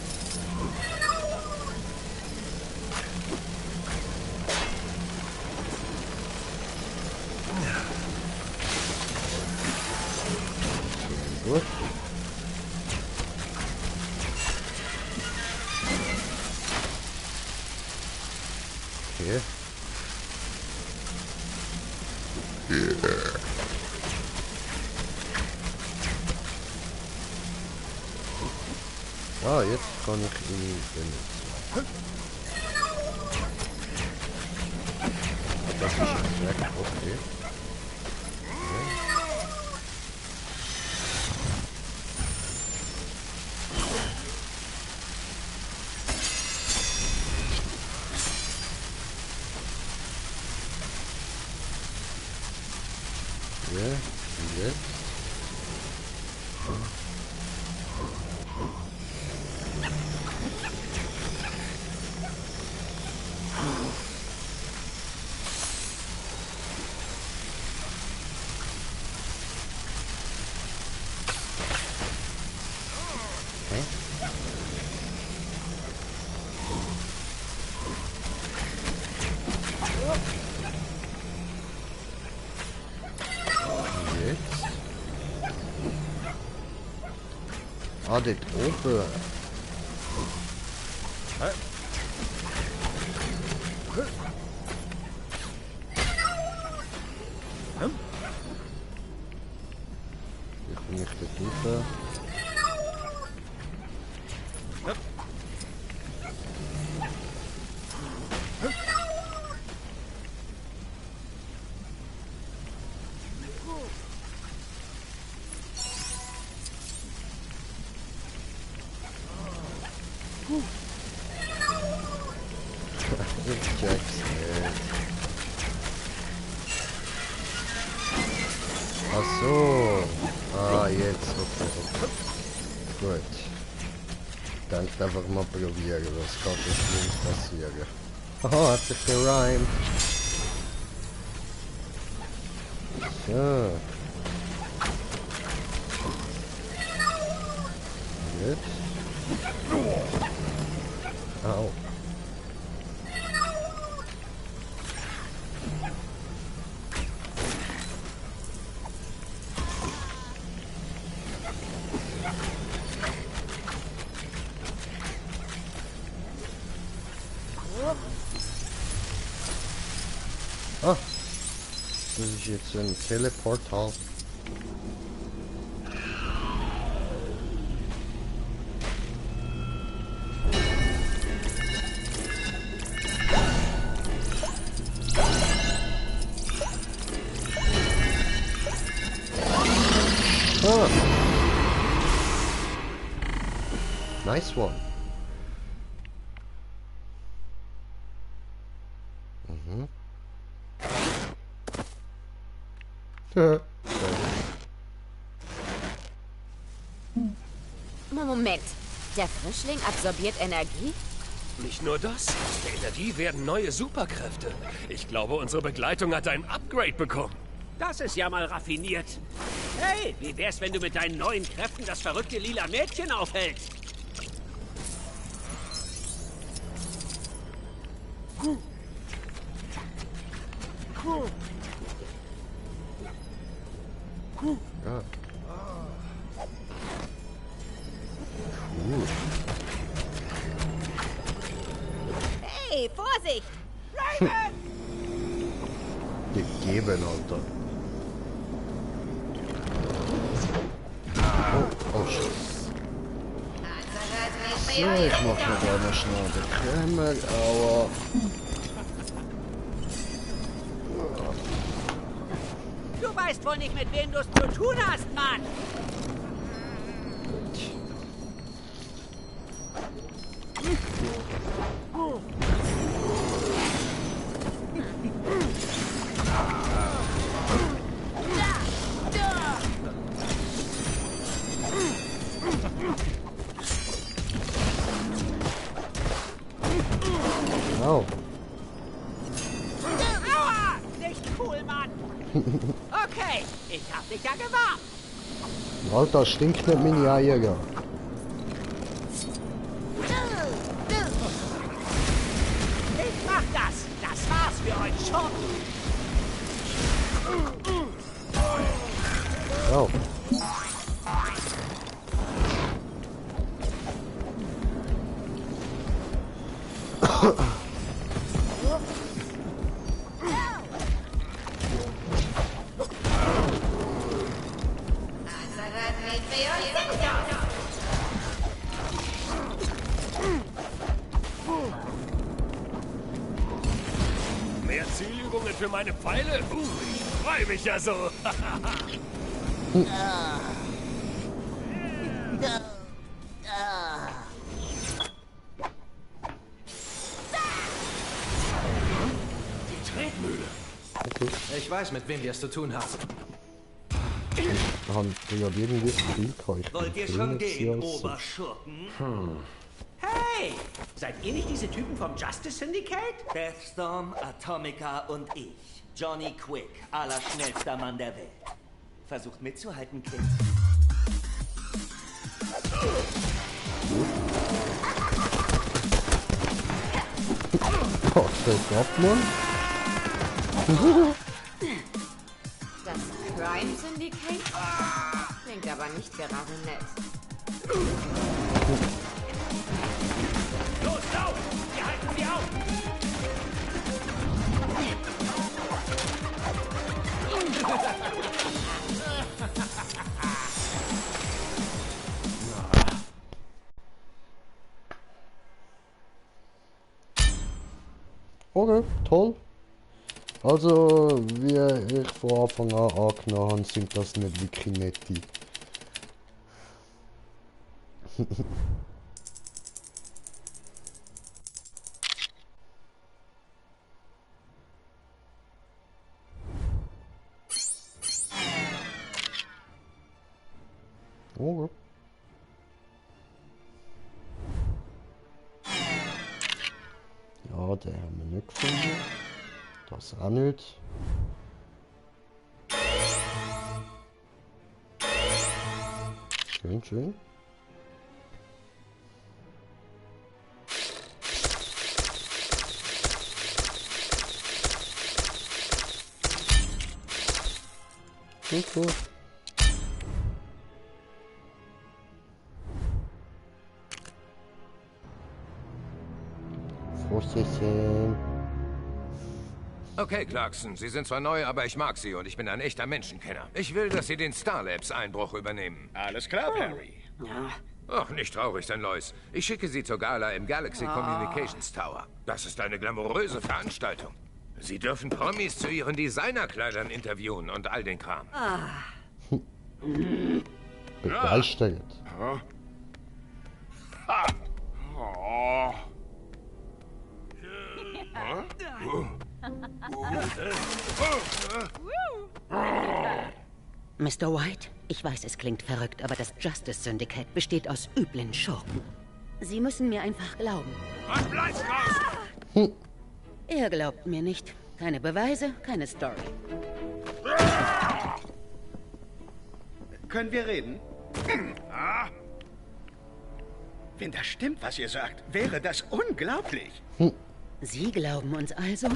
Gut. Okay. Ah, jetzt kann ich ihn benutzen. Das ist jetzt weg, okay. Ja, und jetzt? Ah, dort oben. Hä? Wie komme ich dort rauf? Ich check's nicht. Ach so. Ah, jetzt. Okay. Gut. Ich denke einfach mal probieren, was kann so schlimm passieren. Haha, hat sich gereimt. So. Jetzt. Au. Ah, das ist jetzt ein Teleportal. Ah. Nice one. Mhm. Moment. Der Frischling absorbiert Energie? Nicht nur das. Aus der Energie werden neue Superkräfte. Ich glaube, unsere Begleitung hat ein Upgrade bekommen. Das ist ja mal raffiniert. Hey, wie wär's, wenn du mit deinen neuen Kräften das verrückte lila Mädchen aufhältst? Ja. Hey, Vorsicht! Gegeben, Alter. Oh, shit. So, ich mach mir da noch schnell den Kreml, aber... Du weißt wohl nicht, mit wem du es zu tun hast, Mann! Au. Aua! Nicht cool, Mann! Okay, ich hab dich ja gewarnt! Alter, stinkt nicht meine Eier. Ich mach das! Das war's für euch schon! Oh. Mehr Zielübungen für meine Pfeile? Ich freue mich ja so. Die Tretmühle. Okay. Ich weiß, mit wem wir es zu tun haben. Haben die ja irgendwie viel geholfen. Wollt ihr schon gehen, Oberschurken? Hey! Seid ihr nicht diese Typen vom Justice Syndicate? Deathstorm, Atomica und ich. Johnny Quick, allerschnellster Mann der Welt. Versucht mitzuhalten, Kind. Oh, fällt ab, Mann. Das Crime Syndicate? Klingt aber nicht gerade nett. Los, lauf! Wir halten sie auf! Okay, toll. Also, wie ich von Anfang an angenommen habe, sind das nicht wirklich nette. Okay. Ja, den haben wir nicht gefunden. Das auch nicht. Schön, schön. Gut, gut. Vorsichtig. Okay, Clarkson, Sie sind zwar neu, aber ich mag Sie und ich bin ein echter Menschenkenner. Ich will, dass Sie den Star Labs Einbruch übernehmen. Alles klar, Harry. Ach, nicht traurig sein, Lois. Ich schicke Sie zur Gala im Galaxy Communications Tower. Das ist eine glamouröse Veranstaltung. Sie dürfen Promis zu ihren Designerkleidern interviewen und all den Kram. Begeistert. Oh. Mr. White, ich weiß, es klingt verrückt, aber das Justice Syndicate besteht aus üblen Schurken. Sie müssen mir einfach glauben. Was bleibst raus? Er glaubt mir nicht. Keine Beweise, keine Story. Können wir reden? Wenn das stimmt, was ihr sagt, wäre das unglaublich. Sie glauben uns also?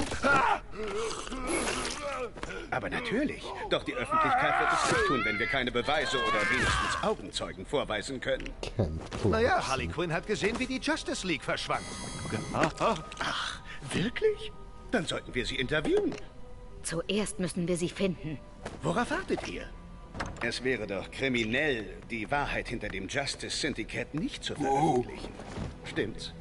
Aber natürlich. Doch die Öffentlichkeit wird es nicht tun, wenn wir keine Beweise oder wenigstens Augenzeugen vorweisen können. Naja, Harley Quinn hat gesehen, wie die Justice League verschwand. Ach, wirklich? Dann sollten wir sie interviewen. Zuerst müssen wir sie finden. Worauf wartet ihr? Es wäre doch kriminell, die Wahrheit hinter dem Justice Syndicate nicht zu veröffentlichen. Stimmt's?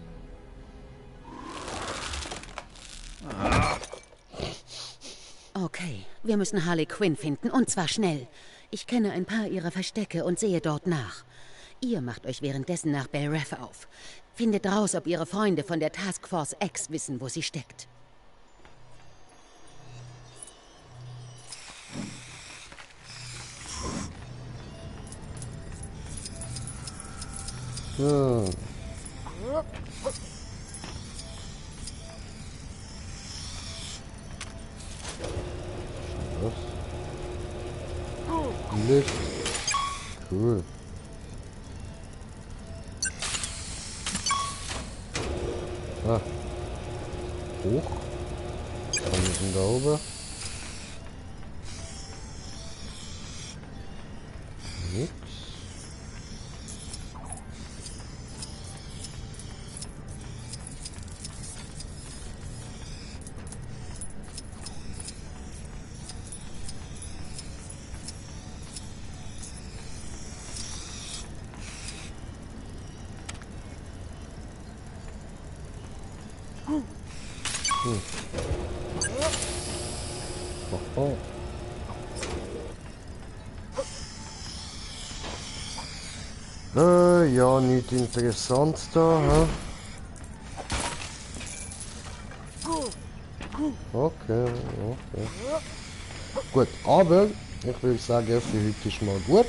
Okay, wir müssen Harley Quinn finden, und zwar schnell. Ich kenne ein paar ihrer Verstecke und sehe dort nach. Ihr macht euch währenddessen nach Belref auf. Findet raus, ob ihre Freunde von der Task Force X wissen, wo sie steckt. So. Lift. Cool. Ah. Hoch. Was haben wir denn da oben? Nix. Oh. Ja, nichts Interessantes da, hä? Okay. Gut, aber ich würde sagen, für heute ist mal gut.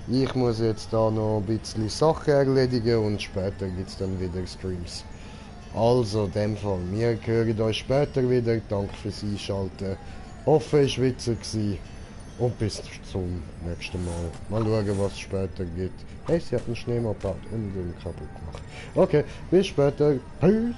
Ich muss jetzt da noch ein bisschen Sachen erledigen und später gibt es dann wieder Streams. Also, in dem Fall, wir hören euch später wieder. Danke fürs Einschalten. Hoffe, es war witzig und bis zum nächsten Mal. Mal schauen, was es später gibt. Hey, sie hat einen Schneemobil und einen kaputt gemacht. Okay, bis später. Peace.